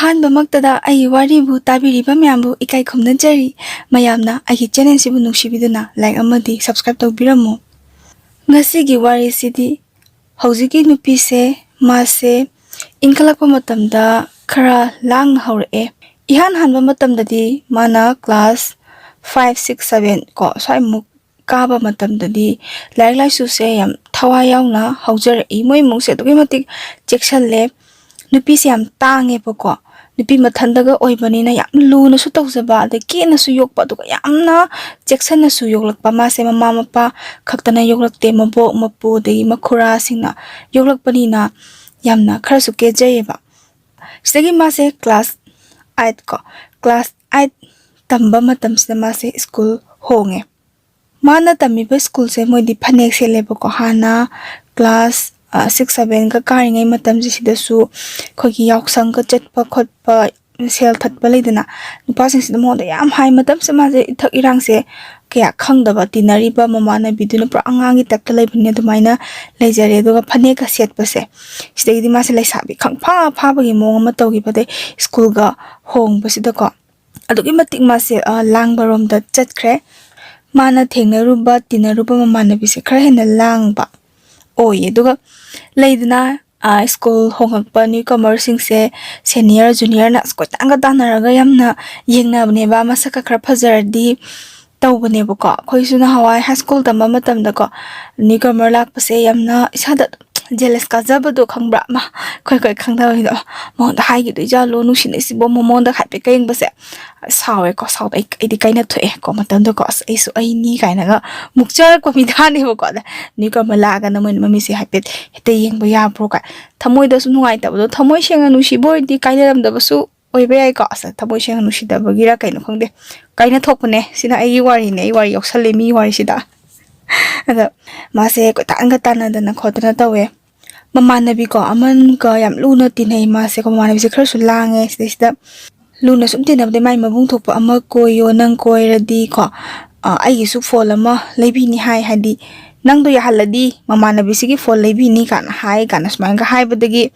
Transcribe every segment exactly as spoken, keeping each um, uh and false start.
ꯑꯍꯥꯟꯕꯃꯛꯇꯗ ꯑꯩꯒꯤ ꯋꯥꯔꯤꯕꯨ ꯇꯥꯕꯤꯔꯤꯕ ꯃꯌꯥꯝꯕꯨ ꯏꯀꯥꯏ ꯈꯨꯝꯅꯖꯔꯤ꯫ ꯃꯌꯥꯝꯅ ꯑꯩꯒꯤ ꯆꯦꯅꯦꯜꯁꯤꯕꯨ ꯅꯨꯡꯁꯤꯕꯤꯗꯨꯅ ꯂꯥꯏꯛ ꯑꯃꯗꯤ ꯁꯕꯁꯀ꯭ꯔꯥꯏꯕ ꯇꯧꯕꯤꯔꯝꯃꯨ꯫ ꯉꯁꯤꯒꯤ ꯋꯥꯔꯤꯁꯤꯗꯤ ꯍꯧꯖꯤꯛꯀꯤ ꯅꯨꯄꯤꯁꯦ, ꯃꯥꯁꯦ ꯏꯟꯈꯠꯂꯛꯄ ꯃꯇꯝꯗ ꯈꯔ ꯂꯥꯡꯅ ꯍꯧꯔꯛꯑꯦ꯫ ꯏꯍꯥꯟ ꯍꯥꯟꯕ ꯃꯇꯝꯗꯗꯤ ꯃꯥꯅ ꯀ꯭ꯂꯥꯁ ꯐꯥꯏꯚ, ꯁꯤꯛꯁ, ꯁꯕꯦꯟ ꯀꯣ, ꯁ꯭ꯋꯥꯏꯃꯨꯛ ꯀꯥꯕ ꯃꯇꯝꯗꯗꯤ ꯂꯥꯏꯔꯤꯛ ꯂꯥꯏꯁꯨꯁꯦ ꯌꯥꯝ ꯊꯋꯥꯏ ꯌꯥꯎꯅ ꯍꯧꯖꯔꯛꯏ꯫ ꯃꯣꯏ ꯏꯃꯨꯡꯁꯦ ꯑꯗꯨꯛꯀꯤ ꯃꯇꯤꯛ ꯆꯦꯛꯁꯜꯂꯦ꯫ ꯅꯨꯄꯤꯁꯦ ꯌꯥꯝ ꯇꯥꯡꯉꯦꯕꯀꯣ꯫ ꯅꯨꯄꯤ ꯃꯊꯟꯗꯒ ꯑꯣꯏꯕꯅꯤꯅ ꯌꯥꯝ ꯂꯨꯅꯁꯨ ꯇꯧꯖꯕ, ꯑꯗꯩ ꯀꯦꯅꯁꯨ ꯌꯣꯛꯄ, ꯑꯗꯨꯒ ꯌꯥꯝꯅ ꯆꯦꯛꯁꯟꯅꯁꯨ ꯌꯣꯛꯂꯛꯄ꯫ ꯃꯥꯁꯦ ꯃꯃꯥ ꯃꯄꯥ ꯈꯛꯇꯅ ꯌꯣꯛꯂꯛꯇꯦ, ꯃꯕꯣꯛ ꯃꯄꯨ ꯑꯗꯒꯤ ꯃꯈꯨꯔꯥꯁꯤꯡꯅ ꯌꯣꯛꯂꯛꯄꯅꯤꯅ ꯌꯥꯝꯅ ꯈꯔꯁꯨ ꯀꯦꯖꯩꯌꯦꯕ꯫ ꯁꯤꯗꯒꯤ ꯃꯥꯁꯦ ꯀ꯭ꯂꯥꯁ ꯑꯥꯏꯠ ꯀꯣ, ꯀ꯭ꯂꯥꯁ ꯑꯥꯏꯠ ꯇꯝꯕ ꯃꯇꯝꯁꯤꯗ ꯃꯥꯁꯦ ꯁ꯭ꯀꯨꯜ ꯍꯣꯡꯉꯦ꯫ ꯃꯥꯅ ꯇꯝꯃꯤꯕ ꯁ꯭ꯀꯨꯜꯁꯦ ꯃꯣꯏꯗꯤ ꯐꯅꯦꯛ ꯁꯦꯠꯂꯦꯕꯀꯣ꯫ ꯍꯥꯟꯅ ꯀ꯭ꯂꯥꯁ, ꯑ, ꯁꯤꯛꯁ, ꯁꯕꯦꯟꯒ ꯀꯥꯔꯤꯉꯩ ꯃꯇꯝꯁꯤꯗꯁꯨ ꯑꯩꯈꯣꯏꯒꯤ ꯌꯥꯎꯁꯪꯒ ꯆꯠꯄ ꯈꯣꯠꯄ, ꯁꯦꯜ ꯊꯠꯄ ꯂꯩꯗꯅ, ꯅꯨꯄꯥꯁꯤꯡꯁꯤꯅ ꯃꯉꯣꯟꯗ ꯌꯥꯝ ꯍꯥꯏ꯫ ꯃꯇꯝꯁꯤꯗ ꯃꯥꯁꯦ ꯏꯊꯛ ꯏꯔꯥꯡꯁꯦ ꯀꯌꯥ ꯈꯪꯗꯕ, ꯇꯤꯟꯅꯔꯤꯕ ꯃꯃꯥꯟꯅꯕꯤꯗꯨꯅ ꯄꯨꯔꯥ ꯑꯉꯥꯡꯒꯤ ꯇꯥꯏꯞꯇ ꯂꯩꯕꯅꯤꯅ ꯑꯗꯨꯃꯥꯏꯅ ꯂꯩꯖꯔꯦ꯫ ꯑꯗꯨꯒ ꯐꯅꯦꯛꯀ ꯁꯦꯠꯄꯁꯦ, ꯁꯤꯗꯒꯤꯗꯤ ꯃꯥꯁꯦ ꯂꯩꯁꯥꯕꯤ ꯈꯪꯐꯥ ꯐꯥꯕꯒꯤ ꯃꯑꯣꯡ ꯑꯃ ꯇꯧꯈꯤꯕꯗꯩ ꯁ꯭ꯀꯨꯜꯒ ꯍꯣꯡꯕꯁꯤꯗꯀꯣ ꯑꯗꯨꯛꯀꯤ ꯃꯇꯤꯛ ꯃꯥꯁꯦ, ꯑ, ꯂꯥꯡꯕꯔꯣꯝꯗ ꯆꯠꯈ꯭ꯔꯦ꯫ ꯃꯥꯅ ꯊꯦꯡꯅꯔꯨꯕ, ꯇꯤꯟꯅꯔꯨꯕ ꯃꯃꯥꯟꯅꯕꯤꯁꯦ ꯈꯔ ꯍꯦꯟꯅ ꯂꯥꯡꯕ ꯑꯣꯏꯌꯦ꯫ ꯑꯗꯨꯒ ꯂꯩꯗꯅ, ꯑ, ꯁ꯭ꯀꯨꯜ ꯍꯣꯡꯉꯛꯄ ꯅ꯭ꯌꯨ ꯀꯃꯔꯁꯤꯡꯁꯦ ꯁꯦꯅꯤꯌꯔ, ꯖꯨꯅꯤꯌꯔꯅ ꯑꯁ ꯀꯣꯏꯇꯥꯟꯒ ꯇꯥꯟꯅꯔꯒ ꯌꯥꯝꯅ ꯌꯦꯡꯅꯕꯅꯦꯕ꯫ ꯃꯁꯛꯀ ꯈꯔ ꯐꯖꯔꯗꯤ ꯇꯧꯕꯅꯦꯕꯀꯣ꯫ ꯑꯩꯈꯣꯏꯁꯨ ꯅꯍꯥꯟꯋꯥꯏ ꯍꯥꯏ ꯁ꯭ꯀꯨꯜ ꯇꯝꯕ ꯃꯇꯝꯗꯀꯣ, ꯅ꯭ꯌꯨ ꯀꯃꯔ ꯂꯥꯛꯄꯁꯦ ꯌꯥꯝꯅ ꯏꯁꯥꯗ ꯖꯦꯂꯁ ꯀꯥꯖꯕꯗꯣ ꯈꯪꯕ꯭ꯔꯥ? ꯑꯃ ꯑꯩꯈꯣꯏ ꯑꯩꯈꯣꯏ ꯈꯪꯗꯕꯒꯤꯗꯣ, "ꯑ, ꯃꯉꯣꯟꯗ ꯍꯥꯏꯈꯤꯗꯣꯏꯖꯥꯠꯂꯣ? ꯅꯨꯡꯁꯤꯅꯩꯁꯤꯕꯣ?" ꯃꯉꯣꯟꯗ ꯍꯥꯏꯐꯦꯠꯀ ꯌꯦꯡꯕꯁꯦ ꯁꯥꯎꯋꯦꯀꯣ꯫ ꯁꯥꯎꯗ ꯑꯩ, ꯑꯩꯗꯤ ꯀꯥꯏꯅ ꯊꯣꯛꯑꯦꯀꯣ ꯃꯇꯝꯗꯨꯀꯣ꯫ "ꯑꯁ, ꯑꯩꯁꯨ ꯑꯩꯅꯤ" ꯀꯥꯏꯅꯒ ꯃꯨꯛꯆꯔꯛꯄ ꯃꯤꯗꯥꯅꯦꯕꯀꯣ꯫ ꯑꯗ ꯅ꯭ꯌꯨ ꯀꯃꯔ ꯂꯥꯛꯑꯒꯅ ꯃꯣꯏꯅ ꯃꯃꯤꯠꯁꯦ ꯍꯥꯏꯐꯦꯠ ꯍꯦꯛꯇ ꯌꯦꯡꯕ ꯌꯥꯕ꯭ꯔꯣ ꯀꯥꯏ꯫ ꯊꯃꯣꯏꯗꯁꯨ ꯅꯨꯡꯉꯥꯏꯇꯕꯗꯣ, ꯊꯃꯣꯏ ꯁꯦꯡꯅ ꯅꯨꯡꯁꯤꯕ ꯑꯣꯏꯔꯗꯤ ꯀꯥꯏꯅꯔꯝꯗꯕꯁꯨ ꯑꯣꯏꯕ ꯌꯥꯏꯀꯣ꯫ ꯑꯁ, ꯊꯃꯣꯏ ꯁꯦꯡꯅ ꯅꯨꯡꯁꯤꯗꯕꯒꯤꯔ ꯀꯩꯅꯣ ꯈꯪꯗꯦ, ꯀꯥꯏꯅ ꯊꯣꯛꯄꯅꯦ꯫ ꯁꯤꯅ ꯑꯩꯒꯤ ꯋꯥꯔꯤꯅꯦ, ꯑꯩ ꯋꯥꯔꯤ ꯌꯥꯎꯁꯜꯂꯦ ꯃꯤ ꯋꯥꯔꯤꯁꯤꯗ꯫ ꯑꯗ ꯃꯥꯁꯦ ꯀꯣꯏꯇꯥꯟꯒ ꯇꯥꯟꯅꯗꯅ ꯈꯣꯠꯇꯅ ꯇꯧꯋꯦ꯫ ꯃꯃꯥꯟꯅꯕꯤꯀꯣ ꯑꯃꯒ ꯌꯥꯝ ꯂꯨꯅ ꯇꯤꯟꯅꯩ ꯃꯥꯁꯦꯀꯣ꯫ ꯃꯃꯥꯟꯅꯕꯤꯁꯦ ꯈꯔꯁꯨ ꯂꯥꯡꯉꯦ꯫ ꯁꯤꯗꯩꯁꯤꯗ ꯂꯨꯅ ꯁꯨꯝ ꯇꯤꯟꯅꯕꯗꯩ ꯃꯥꯏ ꯃꯕꯨꯡ ꯊꯣꯛꯄ ꯑꯃ ꯀꯣꯏꯌꯣ, ꯅꯪ ꯀꯣꯏꯔꯗꯤꯀꯣ, ꯑ, ꯑꯩꯒꯤꯁꯨ ꯐꯣꯟ ꯑꯃ ꯂꯩꯕꯤꯅꯤ ꯍꯥꯏ, ꯍꯥꯏꯗꯤ ꯅꯪꯗꯣ ꯌꯥꯍꯜꯂꯗꯤ ꯃꯃꯥꯟꯅꯕꯤꯁꯤꯒꯤ ꯐꯣꯟ ꯂꯩꯕꯤꯅꯤ ꯀꯥꯏꯅ ꯍꯥꯏ ꯀꯥꯏꯅ ꯁꯨꯃꯥꯏꯅꯒ ꯍꯥꯏꯕꯗꯒꯤ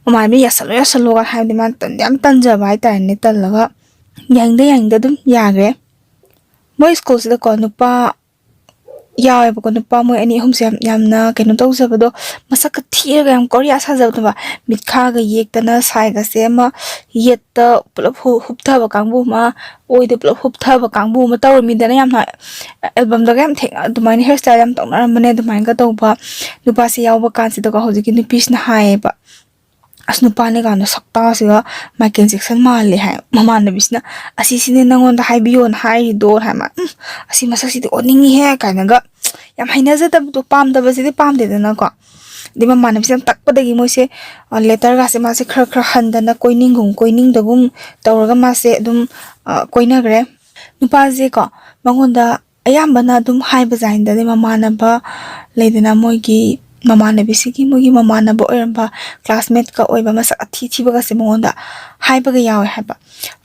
ꯃꯃꯥꯟꯅꯕꯤ "ꯌꯥꯁꯜꯂꯣ, ꯌꯥꯁꯜꯂꯣꯒ" ꯍꯥꯏꯕꯗꯤ ꯃꯥꯅ ꯇꯟꯗꯤ ꯌꯥꯝ ꯇꯟꯖꯕ ꯍꯥꯏꯇꯥꯔꯦꯅꯦ꯫ ꯇꯜꯂꯒ ꯌꯥꯡꯗ ꯌꯥꯡꯗ ꯑꯗꯨꯝ ꯌꯥꯈ꯭ꯔꯦ꯫ ꯃꯣꯏ ꯁ꯭ꯀꯨꯜꯁꯤꯗꯀꯣ ꯅꯨꯄꯥ ꯌꯥꯎꯋꯦꯕꯀꯣ, ꯅꯨꯄꯥ ꯃꯣꯏ ꯑꯅꯤ ꯑꯍꯨꯝꯁꯦ ꯌꯥꯝ, ꯌꯥꯝꯅ ꯀꯩꯅꯣ ꯇꯧꯖꯕꯗꯣ, ꯃꯁꯛꯀ ꯊꯤꯔꯒ ꯌꯥꯝ ꯀꯣꯔꯤꯌꯥ ꯁꯥꯖꯕꯗꯣ, ꯃꯤꯠꯈꯥꯒ ꯌꯦꯛꯇꯅ, ꯁꯥꯏꯒꯁꯦ ꯑꯃ ꯌꯦꯠꯇ ꯄꯨꯂꯞ ꯍꯨ-, ꯍꯨꯞꯊꯕ ꯀꯥꯡꯕꯨ ꯑꯃ, ꯑꯣꯏꯗ ꯄꯨꯂꯞ ꯍꯨꯞꯊꯕ ꯀꯥꯡꯕꯨ ꯑꯃ ꯇꯧꯔꯝꯃꯤꯗꯅ, ꯌꯥꯝꯅ ꯑꯦꯜꯕꯝꯗꯒ ꯌꯥꯝ ꯊꯦꯡꯅ ꯑꯗꯨꯃꯥꯏꯅ ꯍꯤꯌꯔ ꯁ꯭ꯇꯥꯏꯜ ꯌꯥꯝ ꯇꯧꯅꯔꯝꯕꯅꯦ꯫ ꯑꯗꯨꯃꯥꯏꯅꯒ ꯇꯧꯕ ꯅꯨꯄꯥꯁꯦ ꯌꯥꯎꯕ ꯀꯥꯟꯁꯤꯗꯀꯣ, ꯍꯧꯖꯤꯛꯀꯤ ꯅꯨꯄꯤꯁꯤꯅ ꯍꯥꯏꯌꯦꯕ, "ꯑꯁ, ꯅꯨꯄꯥꯅꯦ ꯀꯥꯟꯗ ꯁꯛꯇꯥꯁꯤꯒ ꯃꯥꯏꯀꯦꯜ ꯖꯦꯛꯁꯟ ꯃꯥꯜꯂꯦ" ꯍꯥꯏ꯫ ꯃꯃꯥꯟꯅꯕꯤꯁꯤꯅ, "ꯑꯁꯤꯁꯤꯅꯦ ꯅꯪꯉꯣꯟꯗ ꯍꯥꯏꯕꯤꯌꯣꯅ ꯍꯥꯏꯔꯤꯗꯣ" ꯍꯥꯏ꯫ ꯃꯥ, "ꯎꯝ, ꯑꯁꯤ ꯃꯁꯛꯁꯤꯗꯤ ꯑꯣꯟꯅꯤꯡꯉꯤꯍꯦ" ꯀꯥꯏꯅꯒ ꯌꯥꯝ ꯍꯩꯅꯖꯗꯕꯗꯣ, ꯄꯥꯝꯗꯕꯁꯤꯗꯤ ꯄꯥꯝꯗꯦꯗꯅꯀꯣ꯫ ꯑꯗꯩ ꯃꯃꯥꯟꯅꯕꯤꯁꯦ ꯌꯥꯝ ꯇꯛꯄꯗꯒꯤ ꯃꯣꯏꯁꯦ, ꯑ, ꯂꯦꯇꯔꯒꯥꯁꯦ ꯃꯥꯁꯦ ꯈꯔ ꯈꯔ ꯍꯟꯗꯅ ꯀꯣꯏꯅꯤꯡꯒꯨꯝ ꯀꯣꯏꯅꯤꯡꯗꯒꯨꯝ ꯇꯧꯔꯒ ꯃꯥꯁꯦ ꯑꯗꯨꯝ, ꯑ, ꯀꯣꯏꯅꯈ꯭ꯔꯦ꯫ ꯅꯨꯄꯥꯁꯦꯀꯣ, ꯃꯉꯣꯟꯗ ꯑꯌꯥꯝꯕꯅ ꯑꯗꯨꯝ ꯍꯥꯏꯕꯖꯥꯠꯅꯤꯗ, ꯑꯗꯩ ꯃꯃꯥꯟꯅꯕ ꯂꯩꯗꯅ, ꯃꯣꯏꯒꯤ ꯃꯃꯥꯟꯅꯕꯤꯁꯤꯒꯤ, ꯃꯣꯏꯒꯤ ꯃꯃꯥꯟꯅꯕ ꯑꯣꯏꯔꯝꯕ, ꯀ꯭ꯂꯥꯁꯃꯦꯠꯀ ꯑꯣꯏꯕ, ꯃꯁꯛ ꯑꯊꯤ ꯊꯤꯕꯒꯁꯦ ꯃꯉꯣꯟꯗ ꯍꯥꯏꯕꯒ ꯌꯥꯎꯋꯦ ꯍꯥꯏꯕ꯫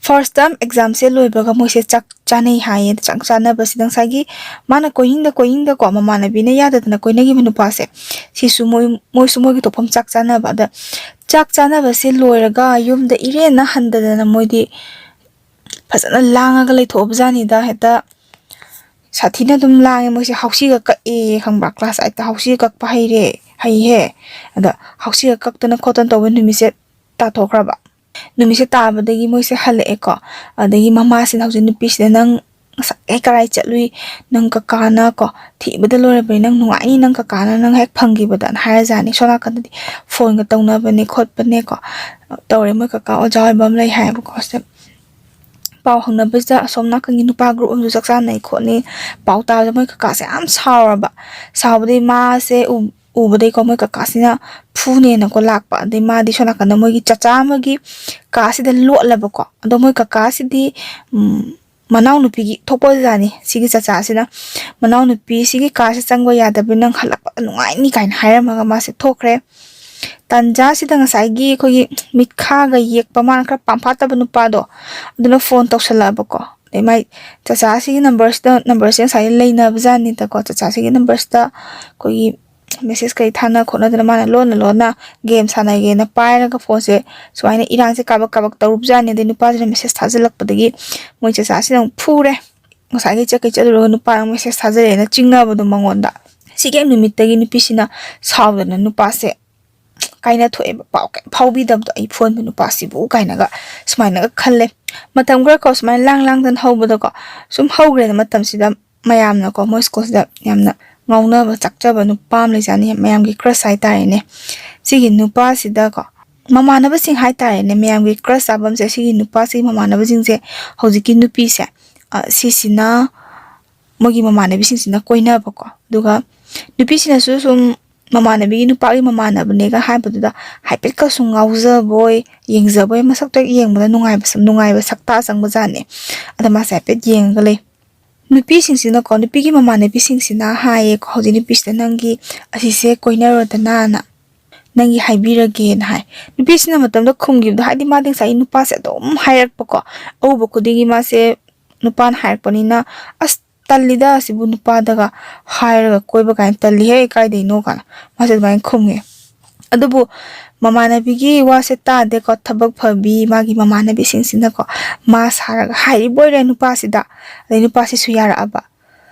ꯐꯥꯔꯁ ꯇꯔꯝ ꯑꯦꯛꯖꯥꯝꯁꯦ ꯂꯣꯏꯕꯒ ꯃꯣꯏꯁꯦ ꯆꯥꯛ ꯆꯥꯅꯩ ꯍꯥꯏꯌꯦ꯫ ꯆꯥꯛ ꯆꯥꯅꯕꯁꯤꯗ ꯉꯁꯥꯏꯒꯤ ꯃꯥꯅ ꯀꯣꯏꯅꯤꯡꯗ ꯀꯣꯏꯅꯤꯡꯗꯀꯣ, ꯃꯃꯥꯟꯅꯕꯤꯅ ꯌꯥꯗꯗꯅ ꯀꯣꯏꯅꯈꯤꯕ ꯅꯨꯄꯥꯁꯦ, ꯁꯤꯁꯨ ꯃꯣꯏ, ꯃꯣꯏꯁꯨ ꯃꯣꯏꯒꯤ ꯊꯣꯛꯐꯝ ꯆꯥꯛ ꯆꯥꯅꯕ꯫ ꯑꯗ ꯆꯥꯛ ꯆꯥꯅꯕꯁꯦ ꯂꯣꯏꯔꯒ ꯌꯨꯝꯗ ꯏꯔꯦꯟꯅ ꯍꯟꯗꯗꯅ ꯃꯣꯏꯗꯤ ꯐꯖꯅ ꯂꯥꯡꯉꯒ ꯂꯩꯊꯣꯛꯑꯕꯖꯥꯠꯅꯤꯗ꯫ ꯍꯦꯛꯇ ꯁꯥꯊꯤꯅ ꯑꯗꯨꯝ ꯂꯥꯡꯉꯦ ꯃꯣꯏꯁꯦ꯫ ꯍꯥꯎꯁꯤꯒ ꯀꯛꯑꯦ, ꯈꯪꯕ꯭ꯔꯥ? ꯀ꯭ꯂꯥꯁ ꯑꯩꯠꯇ ꯍꯥꯎꯁꯤꯒ ꯀꯛꯄ ꯍꯩꯔꯦ, ꯍꯩꯍꯦ꯫ ꯑꯗ ꯍꯥꯎꯁꯤꯒ ꯀꯛꯇꯅ ꯈꯣꯠꯇꯅ ꯇꯧꯕ ꯅꯨꯃꯤꯠꯁꯦ ꯇꯥꯊꯣꯛꯈ꯭ꯔꯕ꯫ ꯅꯨꯃꯤꯠꯁꯦ ꯇꯥꯕꯗꯒꯤ ꯃꯣꯏꯁꯦ ꯍꯜꯂꯛꯑꯦꯀꯣ꯫ ꯑꯗꯒꯤ ꯃꯃꯥꯁꯤꯅ ꯍꯧꯖꯤꯛ ꯅꯨꯄꯤꯁꯤꯗ, "ꯅꯪ ꯉꯁꯥꯏ ꯀꯔꯥꯏ ꯆꯠꯂꯨꯏ? ꯅꯪ ꯀꯀꯥꯅ ꯀꯣ ꯊꯤꯕꯗ ꯂꯣꯏꯔꯕꯅꯤ, ꯅꯪ ꯅꯨꯡꯉꯥꯏꯅꯤ, ꯅꯪ ꯀꯀꯥꯅ ꯅꯪ ꯍꯦꯛ ꯐꯪꯈꯤꯕꯗꯅ" ꯍꯥꯏꯔꯖꯥꯠꯅꯤ꯫ ꯁꯣꯝ ꯅꯥꯀꯟꯗꯗꯤ ꯐꯣꯟꯒ ꯇꯧꯅꯕꯅꯦ ꯈꯣꯠꯄꯅꯦꯀꯣ ꯇꯧꯔꯦ꯫ ꯃꯣꯏ ꯀꯀꯥ ꯑꯣꯖꯥ ꯑꯣꯏꯕ ꯑꯃ ꯂꯩ ꯍꯥꯏꯌꯦꯕꯀꯣ꯫ ꯁꯤꯗ ꯄꯥꯎ ꯍꯪꯅꯕꯁꯤꯗ ꯑꯁꯣꯝ ꯅꯥꯀꯟꯒꯤ ꯅꯨꯄꯥ ꯒ꯭ꯔꯨꯞ ꯑꯃꯁꯨ ꯆꯥꯛ ꯆꯥꯅꯩ ꯈꯣꯠꯅꯤ ꯄꯥꯎ ꯇꯥꯕꯗ ꯃꯣꯏ ꯀꯀꯥꯁꯦ ꯌꯥꯝ ꯁꯥꯎꯔꯕ꯫ ꯁꯥꯎꯕꯗꯒꯤ ꯃꯥꯁꯦ ꯎ-, ꯎꯕꯗꯒꯤꯀꯣ ꯃꯣꯏ ꯀꯀꯥꯁꯤꯅ ꯐꯨꯅꯦꯅꯀꯣ ꯂꯥꯛꯄ꯫ ꯑꯗꯩ ꯃꯥꯗꯤ ꯁꯣꯝ ꯅꯥꯀꯟꯗ ꯃꯣꯏꯒꯤ ꯆꯆꯥ ꯑꯃꯒꯤ ꯀꯥꯁꯤꯗ ꯂꯣꯠꯂꯕꯀꯣ꯫ ꯑꯗꯣ ꯃꯣꯏ ꯀꯀꯥꯁꯤꯗꯤ, ꯎꯝ, ꯃꯅꯥꯎꯅꯨꯄꯤꯒꯤ ꯊꯣꯛꯄ ꯑꯣꯖꯥꯅꯤ꯫ ꯁꯤꯒꯤ ꯆꯆꯥꯁꯤꯅ ꯃꯅꯥꯎꯅꯨꯄꯤꯁꯤꯒꯤ ꯀꯥꯁꯦ ꯆꯪꯕ ꯌꯥꯗꯕꯅꯤ, ꯅꯪ ꯍꯜꯂꯛꯄ ꯅꯨꯡꯉꯥꯏꯅꯤ ꯀꯥꯏꯅ ꯍꯥꯏꯔꯝꯃꯒ ꯃꯥꯁꯦ ꯊꯣꯛꯈ꯭ꯔꯦ꯫ ꯇꯟꯖꯥꯁꯤꯗ ꯉꯁꯥꯏꯒꯤ ꯑꯩꯈꯣꯏꯒꯤ ꯃꯤꯠꯈꯥꯒ ꯌꯦꯛꯄ, ꯃꯥꯅ ꯈꯔ ꯄꯥꯝꯐꯥꯠꯇꯕ ꯅꯨꯄꯥꯗꯣ, ꯑꯗꯨꯅ ꯐꯣꯟ ꯇꯧꯁꯜꯂꯛꯑꯕꯀꯣ꯫ ꯑꯗꯩ ꯃꯥꯏ ꯆꯆꯥꯁꯤꯒꯤ ꯅꯝꯕꯔꯁꯤꯗ, ꯅꯝꯕꯔꯁꯦ ꯉꯁꯥꯏ ꯂꯩꯅꯕꯖꯥꯠꯅꯤꯗꯀꯣ꯫ ꯆꯆꯥꯁꯤꯒꯤ ꯅꯝꯕꯔꯁꯤꯗ ꯑꯩꯈꯣꯏꯒꯤ ꯃꯦꯁꯦꯖ ꯀꯩ ꯊꯥꯅ ꯈꯣꯠꯅꯗꯅ ꯃꯥꯅ ꯂꯣꯟꯅ ꯂꯣꯟꯅ ꯒꯦꯝ ꯁꯥꯟꯅꯒꯦꯅ ꯄꯥꯏꯔꯒ ꯐꯣꯟꯁꯦ ꯁꯨꯃꯥꯏꯅ ꯏꯔꯥꯡꯁꯦ ꯀꯥꯕꯛ ꯀꯥꯕꯛ ꯇꯧꯔꯨꯕꯖꯥꯠꯅꯤ꯫ ꯑꯗꯩ ꯅꯨꯄꯥꯁꯤꯅ ꯃꯦꯁꯦꯖ ꯊꯥꯖꯤꯜꯂꯛꯄꯗꯒꯤ ꯃꯣꯏ ꯆꯆꯥꯁꯤꯅ ꯑꯃꯨꯛ ꯐꯨꯔꯦ꯫ ꯉꯁꯥꯏꯒꯤ ꯆꯠꯀꯩ ꯆꯠꯂꯨꯔꯒ ꯅꯨꯄꯥ ꯑꯃ ꯃꯦꯁꯦꯖ ꯊꯥꯖꯜꯂꯛꯑꯦꯅ ꯆꯤꯡꯅꯕꯗꯣ ꯃꯉꯣꯟꯗ꯫ ꯁꯤꯒꯤ ꯍꯦꯛ ꯅꯨꯃꯤꯠꯇꯒꯤ ꯅꯨꯄꯤꯁꯤꯅ ꯁꯥꯎꯗꯅ ꯅꯨꯄꯥꯁꯦ ꯀꯥꯏꯅ ꯊꯣꯛꯑꯦꯕ꯫ ꯄꯥꯎ ꯀꯩꯝ ꯐꯥꯎꯕꯤꯗꯕꯗꯣ, ꯑꯩ ꯐꯨꯍꯟꯕ ꯅꯨꯄꯥꯁꯤꯕꯨ ꯀꯥꯏꯅꯒ ꯁꯨꯃꯥꯏꯅꯒ ꯈꯜꯂꯦ꯫ ꯃꯇꯝ ꯈꯔ ꯀꯣ ꯁꯨꯃꯥꯏꯅ ꯂꯥꯡ ꯂꯥꯡꯗꯅ ꯍꯧꯕꯗꯀꯣ ꯁꯨꯝ ꯍꯧꯈ꯭ꯔꯦꯅ ꯃꯇꯝꯁꯤꯗ ꯃꯌꯥꯝꯅꯀꯣ ꯃꯣꯏ ꯁ꯭ꯀꯨꯜꯁꯤꯗ ꯌꯥꯝꯅ ꯉꯥꯎꯅꯕ ꯆꯥꯛꯆꯕ ꯅꯨꯄꯥ ꯑꯃ ꯂꯩꯖꯥꯠꯅꯤ, ꯃꯌꯥꯝꯒꯤ ꯀ꯭ꯔꯁ ꯍꯥꯏꯇꯥꯔꯦꯅꯦ꯫ ꯁꯤꯒꯤ ꯅꯨꯄꯥꯁꯤꯗꯀꯣ ꯃꯃꯥꯟꯅꯕꯁꯤꯡ ꯍꯥꯏꯇꯥꯔꯦꯅꯦ, ꯃꯌꯥꯝꯒꯤ ꯀ꯭ꯔꯁ ꯆꯥꯐꯝꯁꯦ ꯁꯤꯒꯤ ꯅꯨꯄꯥꯁꯤꯒꯤ ꯃꯃꯥꯟꯅꯕꯁꯤꯡꯁꯦ ꯍꯧꯖꯤꯛꯀꯤ ꯅꯨꯄꯤꯁꯦ, ꯑ, ꯁꯤꯁꯤꯅ ꯃꯣꯏꯒꯤ ꯃꯃꯥꯟꯅꯕꯤꯁꯤꯡꯁꯤꯅ ꯀꯣꯏꯅꯕꯀꯣ꯫ ꯑꯗꯨꯒ ꯅꯨꯄꯤꯁꯤꯅꯁꯨ ꯁꯨꯝ ꯃꯃꯥꯟꯅꯕꯤꯒꯤ ꯅꯨꯄꯥꯒꯤ ꯃꯃꯥꯟꯅꯕꯅꯦꯒ ꯍꯥꯏꯕꯗꯨꯗ ꯍꯥꯏꯐꯦꯠꯀ ꯁꯨꯝ ꯉꯥꯎꯖꯕꯣꯏ ꯌꯦꯡꯖꯕꯣꯏ, ꯃꯁꯛꯇꯣ ꯍꯦꯛ ꯌꯦꯡꯕꯗ ꯅꯨꯡꯉꯥꯏꯕ ꯁꯛ-, ꯅꯨꯡꯉꯥꯏꯕ ꯁꯛꯇꯥ ꯆꯪꯕꯖꯥꯠꯅꯦ꯫ ꯑꯗ ꯃꯥꯁꯦ ꯍꯥꯏꯐꯦꯠ ꯌꯦꯡꯉꯒ ꯂꯩ꯫ ꯅꯨꯄꯤꯁꯤꯡꯁꯤꯅꯀꯣ, ꯅꯨꯄꯤꯒꯤ ꯃꯃꯥꯟꯅꯕꯤꯁꯤꯡꯁꯤꯅ ꯍꯥꯏꯌꯦꯀꯣ, ꯍꯧꯖꯤꯛ ꯅꯨꯄꯤꯁꯤꯗ "ꯅꯪꯒꯤ ꯑꯁꯤꯁꯦ ꯀꯣꯏꯅꯔꯣꯗꯅꯥꯅ, ꯅꯪꯒꯤ ꯍꯥꯏꯕꯤꯔꯒꯦꯅ" ꯍꯥꯏ꯫ ꯅꯨꯄꯤꯁꯤꯅ ꯃꯇꯝꯗ ꯈꯨꯝꯈꯤꯕꯗꯣ, ꯍꯥꯏꯗꯤ ꯃꯥꯗꯤ ꯉꯁꯥꯏꯒꯤ ꯅꯨꯄꯥꯁꯦ ꯑꯗꯨꯝ ꯍꯥꯏꯔꯛꯄꯀꯣ, ꯑꯎꯕ ꯈꯨꯗꯤꯡꯒꯤ ꯃꯥꯁꯦ ꯅꯨꯄꯥꯅ ꯍꯥꯏꯔꯛꯄꯅꯤꯅ, "ꯑꯁ, ꯇꯜꯂꯤꯗ ꯑꯁꯤꯕꯨ ꯅꯨꯄꯥꯗꯒ ꯍꯥꯏꯔꯒ ꯀꯣꯏꯕ ꯀꯥꯏꯅ, ꯇꯜꯂꯤꯍꯦ, ꯀꯥꯏꯗꯩꯅꯣ?" ꯀꯥꯏꯅ ꯃꯥꯁꯦ ꯑꯗꯨꯃꯥꯏꯅ ꯈꯨꯝꯃꯦ꯫ ꯑꯗꯨꯕꯨ ꯃꯃꯥꯟꯅꯕꯤꯒꯤ ꯋꯥꯁꯦ ꯇꯥꯗꯦꯀꯣ, ꯊꯕꯛ ꯐꯕꯤ ꯃꯥꯒꯤ ꯃꯃꯥꯟꯅꯕꯤꯁꯤꯡꯁꯤꯅꯀꯣ ꯃꯥ ꯁꯥꯔꯒ ꯍꯥꯏꯔꯤꯕ ꯑꯣꯏꯔꯦ ꯅꯨꯄꯥꯁꯤꯗ꯫ ꯑꯗꯩ ꯅꯨꯄꯥꯁꯤꯁꯨ ꯌꯥꯔꯛꯑꯕ꯫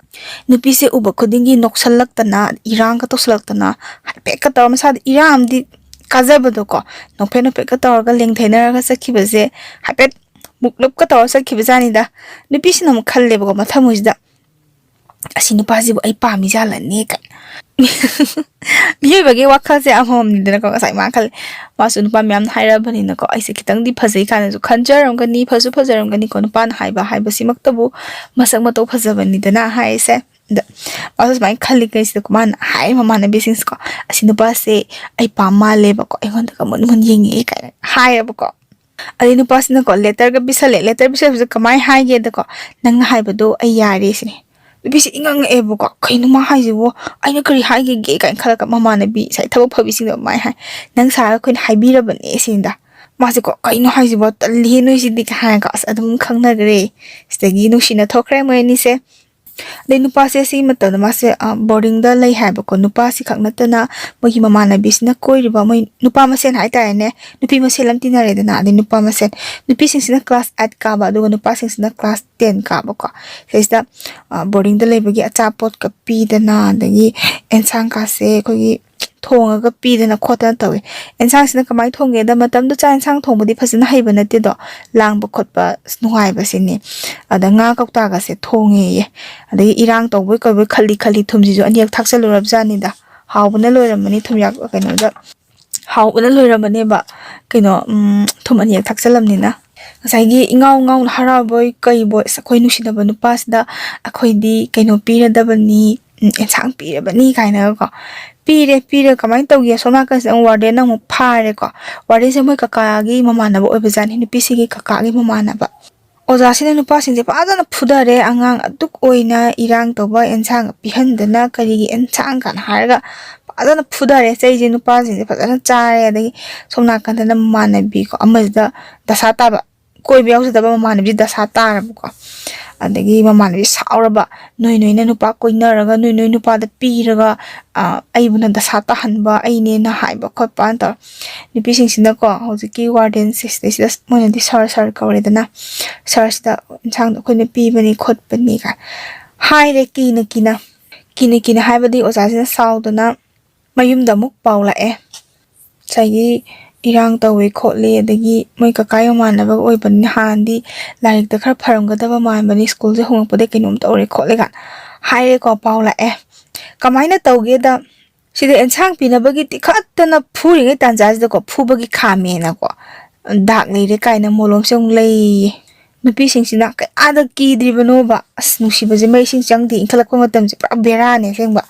ꯅꯨꯄꯤꯁꯦ ꯎꯕ ꯈꯨꯗꯤꯡꯒꯤ ꯅꯣꯛꯁꯜꯂꯛꯇꯅ, ꯏꯔꯥꯡꯒ ꯇꯧꯁꯜꯂꯛꯇꯅ, ꯍꯥꯏꯐꯦꯠꯀ ꯇꯧꯔ ꯃꯁꯥꯗ ꯏꯔꯥ ꯑꯃꯗꯤ ꯀꯥꯖꯕꯗꯣꯀꯣ, ꯅꯣꯛꯐꯦꯠ ꯅꯣꯛꯐꯦꯠꯀ ꯇꯧꯔꯒ ꯂꯦꯡꯊꯩꯅꯔꯒ ꯆꯠꯈꯤꯕꯁꯦ ꯍꯥꯏꯐꯦꯠ ꯃꯨꯛꯂꯨꯞꯀ ꯇꯧꯔ ꯆꯠꯈꯤꯕꯖꯥꯠꯅꯤꯗ꯫ ꯅꯨꯄꯤꯁꯤꯅ ꯑꯃꯨꯛ ꯈꯜꯂꯦꯕꯀꯣ ꯃꯊꯃꯣꯏꯁꯤꯗ, "ꯑꯁꯤ ꯅꯨꯄꯥꯁꯤꯕꯨ ꯑꯩ ꯄꯥꯝꯃꯤ ꯖꯥꯠꯂꯅꯦ?" ꯀꯥꯏꯅ꯫ ꯃꯤꯑꯣꯏꯕꯒꯤ ꯋꯥꯈꯜꯁꯦ ꯑꯃꯃꯝꯅꯤꯗꯅꯀꯣ꯫ ꯉꯁꯥꯏ ꯃꯥ ꯈꯜꯂꯦ, ꯃꯥꯁꯨ ꯅꯨꯄꯥ ꯃꯌꯥꯝꯅ ꯍꯥꯏꯔꯕꯅꯤꯅꯀꯣ, ꯑꯩꯁꯦ ꯈꯤꯇꯪꯗꯤ ꯐꯖꯩ ꯀꯥꯏꯅꯁꯨ ꯈꯟꯖꯔꯝꯒꯅꯤ, ꯐꯁꯨ ꯐꯖꯔꯝꯒꯅꯤꯀꯣ꯫ ꯅꯨꯄꯥꯅ ꯍꯥꯏꯕ ꯍꯥꯏꯕꯁꯤꯃꯛꯇꯕꯨ ꯃꯁꯛ ꯃꯇꯧ ꯐꯖꯕꯅꯤꯗꯅ ꯍꯥꯏꯁꯦ꯫ ꯑꯗ ꯃꯥꯁꯨ ꯁꯨꯃꯥꯏꯅ ꯈꯜꯂꯤ ꯀꯩꯁꯤꯗ ꯃꯥꯅ ꯍꯥꯏ ꯃꯃꯥꯟꯅꯕꯤꯁꯤꯡꯁꯦꯀꯣ, "ꯑꯁꯤ ꯅꯨꯄꯥꯁꯦ ꯑꯩ ꯄꯥꯝ ꯃꯥꯜꯂꯦꯕꯀꯣ, ꯑꯩꯉꯣꯟꯗꯒ ꯃꯨꯟ ꯃꯨꯟ ꯌꯦꯡꯉꯛꯑꯦ" ꯀꯥꯏꯅ ꯍꯥꯏꯌꯦꯕꯀꯣ꯫ ꯑꯗꯩ ꯅꯨꯄꯥꯁꯤꯅꯀꯣ ꯂꯦꯇꯔꯒ ꯄꯤꯁꯜꯂꯦ꯫ ꯂꯦꯇꯔ ꯄꯤꯁꯜꯂꯛꯄꯁꯦ ꯀꯃꯥꯏꯅ ꯍꯥꯏꯒꯦꯗꯀꯣ, "ꯅꯪꯅ ꯍꯥꯏꯕꯗꯣ ꯑꯩ ꯌꯥꯔꯦ" ꯁꯤꯅꯦ꯫ ꯅꯨꯄꯤꯁꯦ ꯏꯉꯛ ꯉꯛꯑꯦꯕꯀꯣ, "ꯀꯩꯅꯣ ꯃꯥ ꯍꯥꯏꯁꯤꯕꯣ? ꯑꯩꯅ ꯀꯔꯤ ꯍꯥꯏꯈꯤꯒꯦ?" ꯀꯥꯏꯅ ꯈꯜꯂꯒ ꯃꯃꯥꯟꯅꯕꯤ ꯉꯁꯥꯏ ꯊꯕꯛ ꯐꯕꯤꯁꯤꯡꯗꯣ ꯑꯗꯨꯃꯥꯏꯅ ꯍꯥꯏ, "ꯅꯪ ꯁꯥꯔꯒ ꯑꯩꯈꯣꯏꯅ ꯍꯥꯏꯕꯤꯔꯕꯅꯦ" ꯁꯤꯅꯤꯗ꯫ ꯃꯥꯁꯦꯀꯣ, "ꯀꯩꯅꯣ ꯍꯥꯏꯁꯤꯕꯣ? ꯇꯜꯂꯤꯍꯦ ꯅꯣꯏꯁꯤꯗꯤ" ꯀꯥꯏ ꯍꯥꯏꯔꯒ ꯑꯁ ꯑꯗꯨꯝ ꯈꯪꯅꯈ꯭ꯔꯦ꯫ ꯁꯤꯗꯒꯤ ꯅꯨꯡꯁꯤꯅ ꯊꯣꯛꯈ꯭ꯔꯦ ꯃꯣꯏ ꯑꯅꯤꯁꯦ꯫ ꯑꯗꯩ ꯅꯨꯄꯥꯁꯦ ꯁꯤꯒꯤ ꯃꯇꯝꯗ ꯃꯥꯁꯦ ꯕꯣꯔꯗꯤꯡꯗ ꯂꯩ ꯍꯥꯏꯕꯀꯣ꯫ ꯅꯨꯄꯥꯁꯤ ꯈꯛ ꯅꯠꯇꯅ ꯃꯣꯏꯒꯤ ꯃꯃꯥꯟꯅꯕꯤꯁꯤꯅ ꯀꯣꯏꯔꯤꯕ, ꯃꯣꯏ ꯅꯨꯄꯥ ꯃꯁꯦꯟ ꯍꯥꯏꯇꯥꯔꯦꯅꯦ, ꯅꯨꯄꯤ ꯃꯁꯦꯟ ꯑꯃ ꯇꯤꯟꯅꯔꯦꯗꯅ, ꯑꯗꯩ ꯅꯨꯄꯥ ꯃꯁꯦꯟ, ꯅꯨꯄꯤꯁꯤꯡꯁꯤꯅ ꯀ꯭ꯂꯥꯁ ꯑꯥꯏꯠ ꯀꯥꯕ, ꯑꯗꯨꯒ ꯅꯨꯄꯥꯁꯤꯡꯁꯤꯅ ꯀ꯭ꯂꯥꯁ ꯇꯦꯟ ꯀꯥꯕꯀꯣ꯫ ꯁꯤꯁꯤꯗ ꯕꯣꯔꯗꯤꯡꯗ ꯂꯩꯕꯒꯤ ꯑꯆꯥꯄꯣꯠꯀ ꯄꯤꯗꯅ, ꯑꯗꯒꯤ ꯑꯦꯟꯁꯥꯡꯀꯥꯁꯦ ꯑꯩꯈꯣꯏꯒꯤ ꯊꯣꯡꯉꯒ ꯄꯤꯗꯅ ꯈꯣꯠꯇꯅ ꯇꯧꯋꯦ꯫ ꯑꯦꯟꯁꯥꯡꯁꯤꯅ ꯀꯃꯥꯏꯅ ꯊꯣꯡꯒꯦꯗ, ꯃꯇꯝꯗꯨ ꯆꯥꯛ ꯑꯦꯟꯁꯥꯡ ꯊꯣꯡꯕꯗꯤ ꯐꯖꯅ ꯍꯩꯕ ꯅꯠꯇꯦꯗꯣ, ꯂꯥꯡꯕ ꯈꯣꯠꯄ ꯑꯁ ꯅꯨꯡꯉꯥꯏꯕꯁꯤꯅꯤ꯫ ꯑꯗ ꯉꯥ ꯀꯧꯇꯥꯒꯁꯦ ꯊꯣꯡꯉꯦꯌꯦ꯫ ꯑꯗꯒꯤ ꯏꯔꯥꯡ ꯇꯧꯕꯣꯏ ꯀꯧꯕꯣꯏ ꯈꯜꯂꯤ ꯈꯜꯂꯤ ꯊꯨꯝꯁꯤꯁꯨ ꯑꯅꯤꯔꯛ ꯊꯥꯛꯆꯜꯂꯨꯔꯕꯖꯥꯠꯅꯤꯗ꯫ ꯍꯥꯎꯕꯅ ꯂꯣꯏꯔꯝꯃꯅꯤ ꯊꯨꯝꯌꯥꯛ ꯀꯩꯅꯣꯗ꯫ ꯍꯥꯎꯕꯅ ꯂꯣꯏꯔꯝꯃꯅꯦꯕ꯫ ꯀꯩꯅꯣ, ꯎꯝ, ꯊꯨꯝ ꯑꯅꯤꯔꯛ ꯊꯥꯛꯆꯜꯂꯝꯅꯤꯅ꯫ ꯉꯁꯥꯏꯒꯤ ꯏꯉꯥꯎ ꯉꯥꯎꯅ ꯍꯔꯥꯎꯕꯣꯏ ꯀꯩꯕꯣꯏ, "ꯑꯁ, ꯑꯩꯈꯣꯏ ꯅꯨꯡꯁꯤꯅꯕ ꯅꯨꯄꯥꯁꯤꯗ ꯑꯩꯈꯣꯏꯗꯤ ꯀꯩꯅꯣ ꯄꯤꯔꯗꯕꯅꯤ, ꯎꯝ, ꯑꯦꯟꯁꯥꯡ ꯄꯤꯔꯕꯅꯤ" ꯀꯥꯏꯅꯒꯀꯣ꯫ ꯄꯤꯔꯦ, ꯄꯤꯔꯦ, ꯀꯃꯥꯏꯅ ꯇꯧꯒꯦ? ꯑꯁꯣꯝ ꯅꯥꯀꯟꯁꯤꯗ ꯑꯃꯨꯛ ꯋꯥꯔꯗꯦꯟꯅ ꯑꯃꯨꯛ ꯐꯥꯔꯦꯀꯣ꯫ ꯋꯥꯔꯗꯦꯟꯁꯦ ꯃꯣꯏ ꯀꯀꯥꯒꯤ ꯃꯃꯥꯟꯅꯕ ꯑꯣꯏꯕꯖꯥꯠꯅꯤ, ꯅꯨꯄꯤꯁꯤꯒꯤ ꯀꯀꯥꯒꯤ ꯃꯃꯥꯟꯅꯕ꯫ ꯑꯣꯖꯥꯁꯤꯅ ꯅꯨꯄꯥꯁꯤꯡꯁꯦ ꯐꯖꯅ ꯐꯨꯊꯔꯦ, "ꯑꯉꯥꯡ ꯑꯗꯨꯛ ꯑꯣꯏꯅ ꯏꯔꯥꯡ ꯇꯧꯕ, ꯑꯦꯟꯁꯥꯡ ꯄꯤꯍꯟꯗꯅ ꯀꯔꯤꯒꯤ ꯑꯦꯟꯁꯥꯡ?" ꯀꯥꯏꯅ ꯍꯥꯏꯔꯒ ꯐꯖꯅ ꯐꯨꯊꯔꯦ꯫ ꯆꯩꯁꯦ ꯅꯨꯄꯥꯁꯤꯡꯁꯦ ꯐꯖꯅ ꯆꯥꯔꯦ꯫ ꯑꯗꯒꯤ ꯁꯣꯝ ꯅꯥꯀꯟꯗꯅ ꯃꯃꯥꯟꯅꯕꯤꯀꯣ, ꯑꯃꯁꯤꯗ ꯗꯁꯥ ꯇꯥꯕ, ꯀꯣꯏꯕ ꯌꯥꯎꯖꯗꯕ ꯃꯃꯥꯟꯅꯕꯤꯁꯦ ꯗꯁꯥ ꯇꯥꯔꯕꯀꯣ꯫ ꯑꯗꯒꯤ ꯃꯃꯥꯟꯅꯕꯤ ꯁꯥꯎꯔꯕ, "ꯅꯣꯏ ꯅꯣꯏꯅ ꯅꯨꯄꯥ ꯀꯣꯏꯅꯔꯒ ꯅꯣꯏ ꯅꯣꯏ ꯅꯨꯄꯥꯗ ꯄꯤꯔꯒ, ꯑ, ꯑꯩꯕꯨꯅ ꯗꯁꯥ ꯇꯥꯍꯟꯕ ꯑꯩꯅꯦꯅ" ꯍꯥꯏꯕ ꯈꯣꯠꯄ ꯇꯧꯔ꯫ ꯅꯨꯄꯤꯁꯤꯡꯁꯤꯅꯀꯣ, ꯍꯧꯖꯤꯛꯀꯤ ꯋꯥꯔꯗꯦꯟꯁꯦ ꯁꯤꯗꯩꯁꯤꯗ, ꯃꯣꯏꯅꯗꯤ "ꯁꯥꯔ, ꯁꯥꯔ" ꯀꯧꯔꯦꯗꯅ, "ꯁꯥꯔꯁꯤꯗ ꯏꯟꯁꯥꯡꯗꯣ ꯑꯩꯈꯣꯏꯅ ꯄꯤꯕꯅꯤ ꯈꯣꯠꯄꯅꯤ" ꯀꯥꯏ ꯍꯥꯏꯔꯦ꯫ ꯀꯤꯅ ꯀꯤꯅ, ꯀꯤꯅ ꯀꯤꯅ ꯍꯥꯏꯕꯗꯤ ꯑꯣꯖꯥꯁꯤꯅ ꯁꯥꯎꯗꯅ ꯃꯌꯨꯝꯗ ꯑꯃꯨꯛ ꯄꯥꯎ ꯂꯥꯛꯑꯦ, "ꯉꯁꯥꯏꯒꯤ ꯏꯔꯥꯡ ꯇꯧꯋꯦ ꯈꯣꯠꯂꯦ, ꯑꯗꯒꯤ ꯃꯣꯏ ꯀꯀꯥꯒꯤ ꯃꯃꯥꯟꯅꯕ ꯑꯣꯏꯕꯅꯤꯅ ꯍꯥꯟꯅꯗꯤ ꯂꯥꯏꯔꯤꯛꯇ ꯈꯔ ꯐꯔꯝꯒꯗꯕ ꯃꯥꯟꯕꯅꯤ, ꯁ꯭ꯀꯨꯜꯁꯦ ꯍꯣꯡꯉꯛꯄꯗ ꯀꯩꯅꯣꯝ ꯇꯧꯔꯦ ꯈꯣꯠꯂꯦ" ꯀꯥꯏꯅ ꯍꯥꯏꯔꯦꯀꯣ, ꯄꯥꯎ ꯂꯥꯛꯑꯦ꯫ ꯀꯃꯥꯏꯅ ꯇꯧꯒꯦꯗ, ꯁꯤꯗ ꯑꯦꯟꯁꯥꯡ ꯄꯤꯅꯕꯒꯤ ꯇꯤꯈꯠꯇꯅ ꯐꯨꯔꯤꯉꯩ ꯇꯥꯟꯖꯥꯁꯤꯗꯀꯣ, ꯐꯨꯕꯒꯤ ꯈꯥꯝꯃꯦꯅꯀꯣ, ꯗꯥꯛ ꯂꯩꯔꯦ ꯀꯥꯏꯅ ꯃꯣꯂꯣꯝꯁꯦ ꯑꯃꯨꯛ ꯂꯩꯌꯦ꯫ ꯅꯨꯄꯤꯁꯤꯡꯁꯤꯅ ꯀꯌꯥꯗ ꯀꯤꯗ꯭ꯔꯤꯕꯅꯣꯕ꯫ ꯑꯁ, ꯅꯨꯡꯁꯤꯕꯁꯦ ꯃꯩꯁꯤꯡ ꯆꯪꯗꯦ, ꯏꯟꯈꯠꯂꯛꯄ ꯃꯇꯝꯁꯦ ꯄꯨꯔꯥ ꯕꯦꯔꯥꯅꯦ ꯑꯁꯦꯡꯕ꯫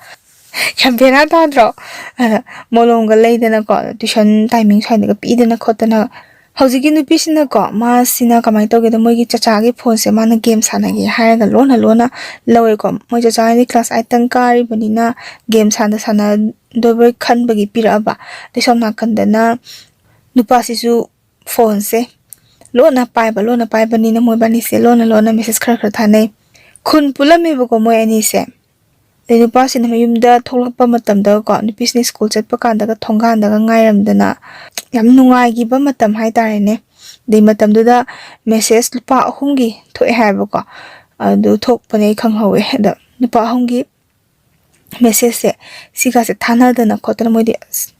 ꯌꯥꯝ ꯕꯦꯔꯥ ꯇꯥꯗ꯭ꯔꯣ? ꯑꯗ ꯃꯣꯂꯣꯝꯒ ꯂꯩꯗꯅꯀꯣ, ꯇ꯭ꯌꯨꯁꯟ ꯇꯥꯏꯃꯤꯡ ꯁ꯭ꯋꯥꯏꯗꯒ ꯄꯤꯗꯅ ꯈꯣꯠꯇꯅ꯫ ꯍꯧꯖꯤꯛꯀꯤ ꯅꯨꯄꯤꯁꯤꯅꯀꯣ, ꯃꯥꯁꯤꯅ ꯀꯃꯥꯏꯅ ꯇꯧꯒꯦꯗ, ꯃꯣꯏꯒꯤ ꯆꯆꯥꯒꯤ ꯐꯣꯟꯁꯦ ꯃꯥꯅ ꯒꯦꯝ ꯁꯥꯟꯅꯒꯦ ꯍꯥꯏꯔꯒ ꯂꯣꯟꯅ ꯂꯣꯟꯅ ꯂꯧꯋꯦꯀꯣ꯫ ꯃꯣꯏ ꯆꯆꯥ ꯍꯥꯏꯗꯤ ꯀ꯭ꯂꯥꯁ ꯑꯥꯏꯠꯇꯪ ꯀꯥꯔꯤꯕꯅꯤꯅ ꯒꯦꯝ ꯁꯥꯟꯅ ꯁꯥꯟꯅꯗꯣꯏꯕꯣꯏ ꯈꯟꯕꯒꯤ ꯄꯤꯔꯛꯑꯕ꯫ ꯑꯗꯩ ꯁꯣꯝ ꯅꯥꯀꯟꯗꯅ ꯅꯨꯄꯥꯁꯤꯁꯨ ꯐꯣꯟꯁꯦ ꯂꯣꯟꯅ ꯄꯥꯏꯕ, ꯂꯣꯟꯅ ꯄꯥꯏꯕꯅꯤꯅ ꯃꯣꯏꯕꯥꯅꯤꯁꯦ ꯂꯣꯟꯅ ꯂꯣꯟꯅ ꯃꯦꯁꯦꯖ ꯈꯔ ꯈꯔ ꯊꯥꯅꯩ꯫ ꯈꯨꯟ ꯄꯨꯜꯂꯝꯃꯦꯕꯀꯣ ꯃꯣꯏ ꯑꯅꯤꯁꯦ꯫ ꯑꯗꯩ ꯅꯨꯄꯥꯁꯤꯅ ꯃꯌꯨꯝꯗ ꯊꯣꯛꯂꯛꯄ ꯃꯇꯝꯗꯀꯣ, ꯅꯨꯄꯤꯁꯤꯅ ꯁ꯭ꯀꯨꯜ ꯆꯠꯄ ꯀꯥꯟꯗꯒ ꯊꯣꯡꯒꯥꯟꯗꯒ ꯉꯥꯏꯔꯝꯗꯅ ꯌꯥꯝ ꯅꯨꯡꯉꯥꯏꯈꯤꯕ ꯃꯇꯝ ꯍꯥꯏꯇꯥꯔꯦꯅꯦ꯫ ꯑꯗꯩ ꯃꯇꯝꯗꯨꯗ ꯃꯦꯁꯦꯖ ꯂꯨꯄꯥ ꯑꯍꯨꯝꯒꯤ ꯊꯣꯛꯑꯦ ꯍꯥꯏꯕꯀꯣ, ꯑꯗꯨ ꯊꯣꯛꯄꯅꯦ ꯑꯩ ꯈꯪꯍꯧꯋꯦ꯫ ꯑꯗ ꯂꯨꯄꯥ ꯑꯍꯨꯝꯒꯤ ꯃꯦꯁꯦꯖꯁꯦ ꯁꯤꯒꯁꯦ ꯊꯥꯅꯗꯅ ꯈꯣꯠꯇꯅ, ꯃꯣꯏꯗꯤ ꯑꯁ,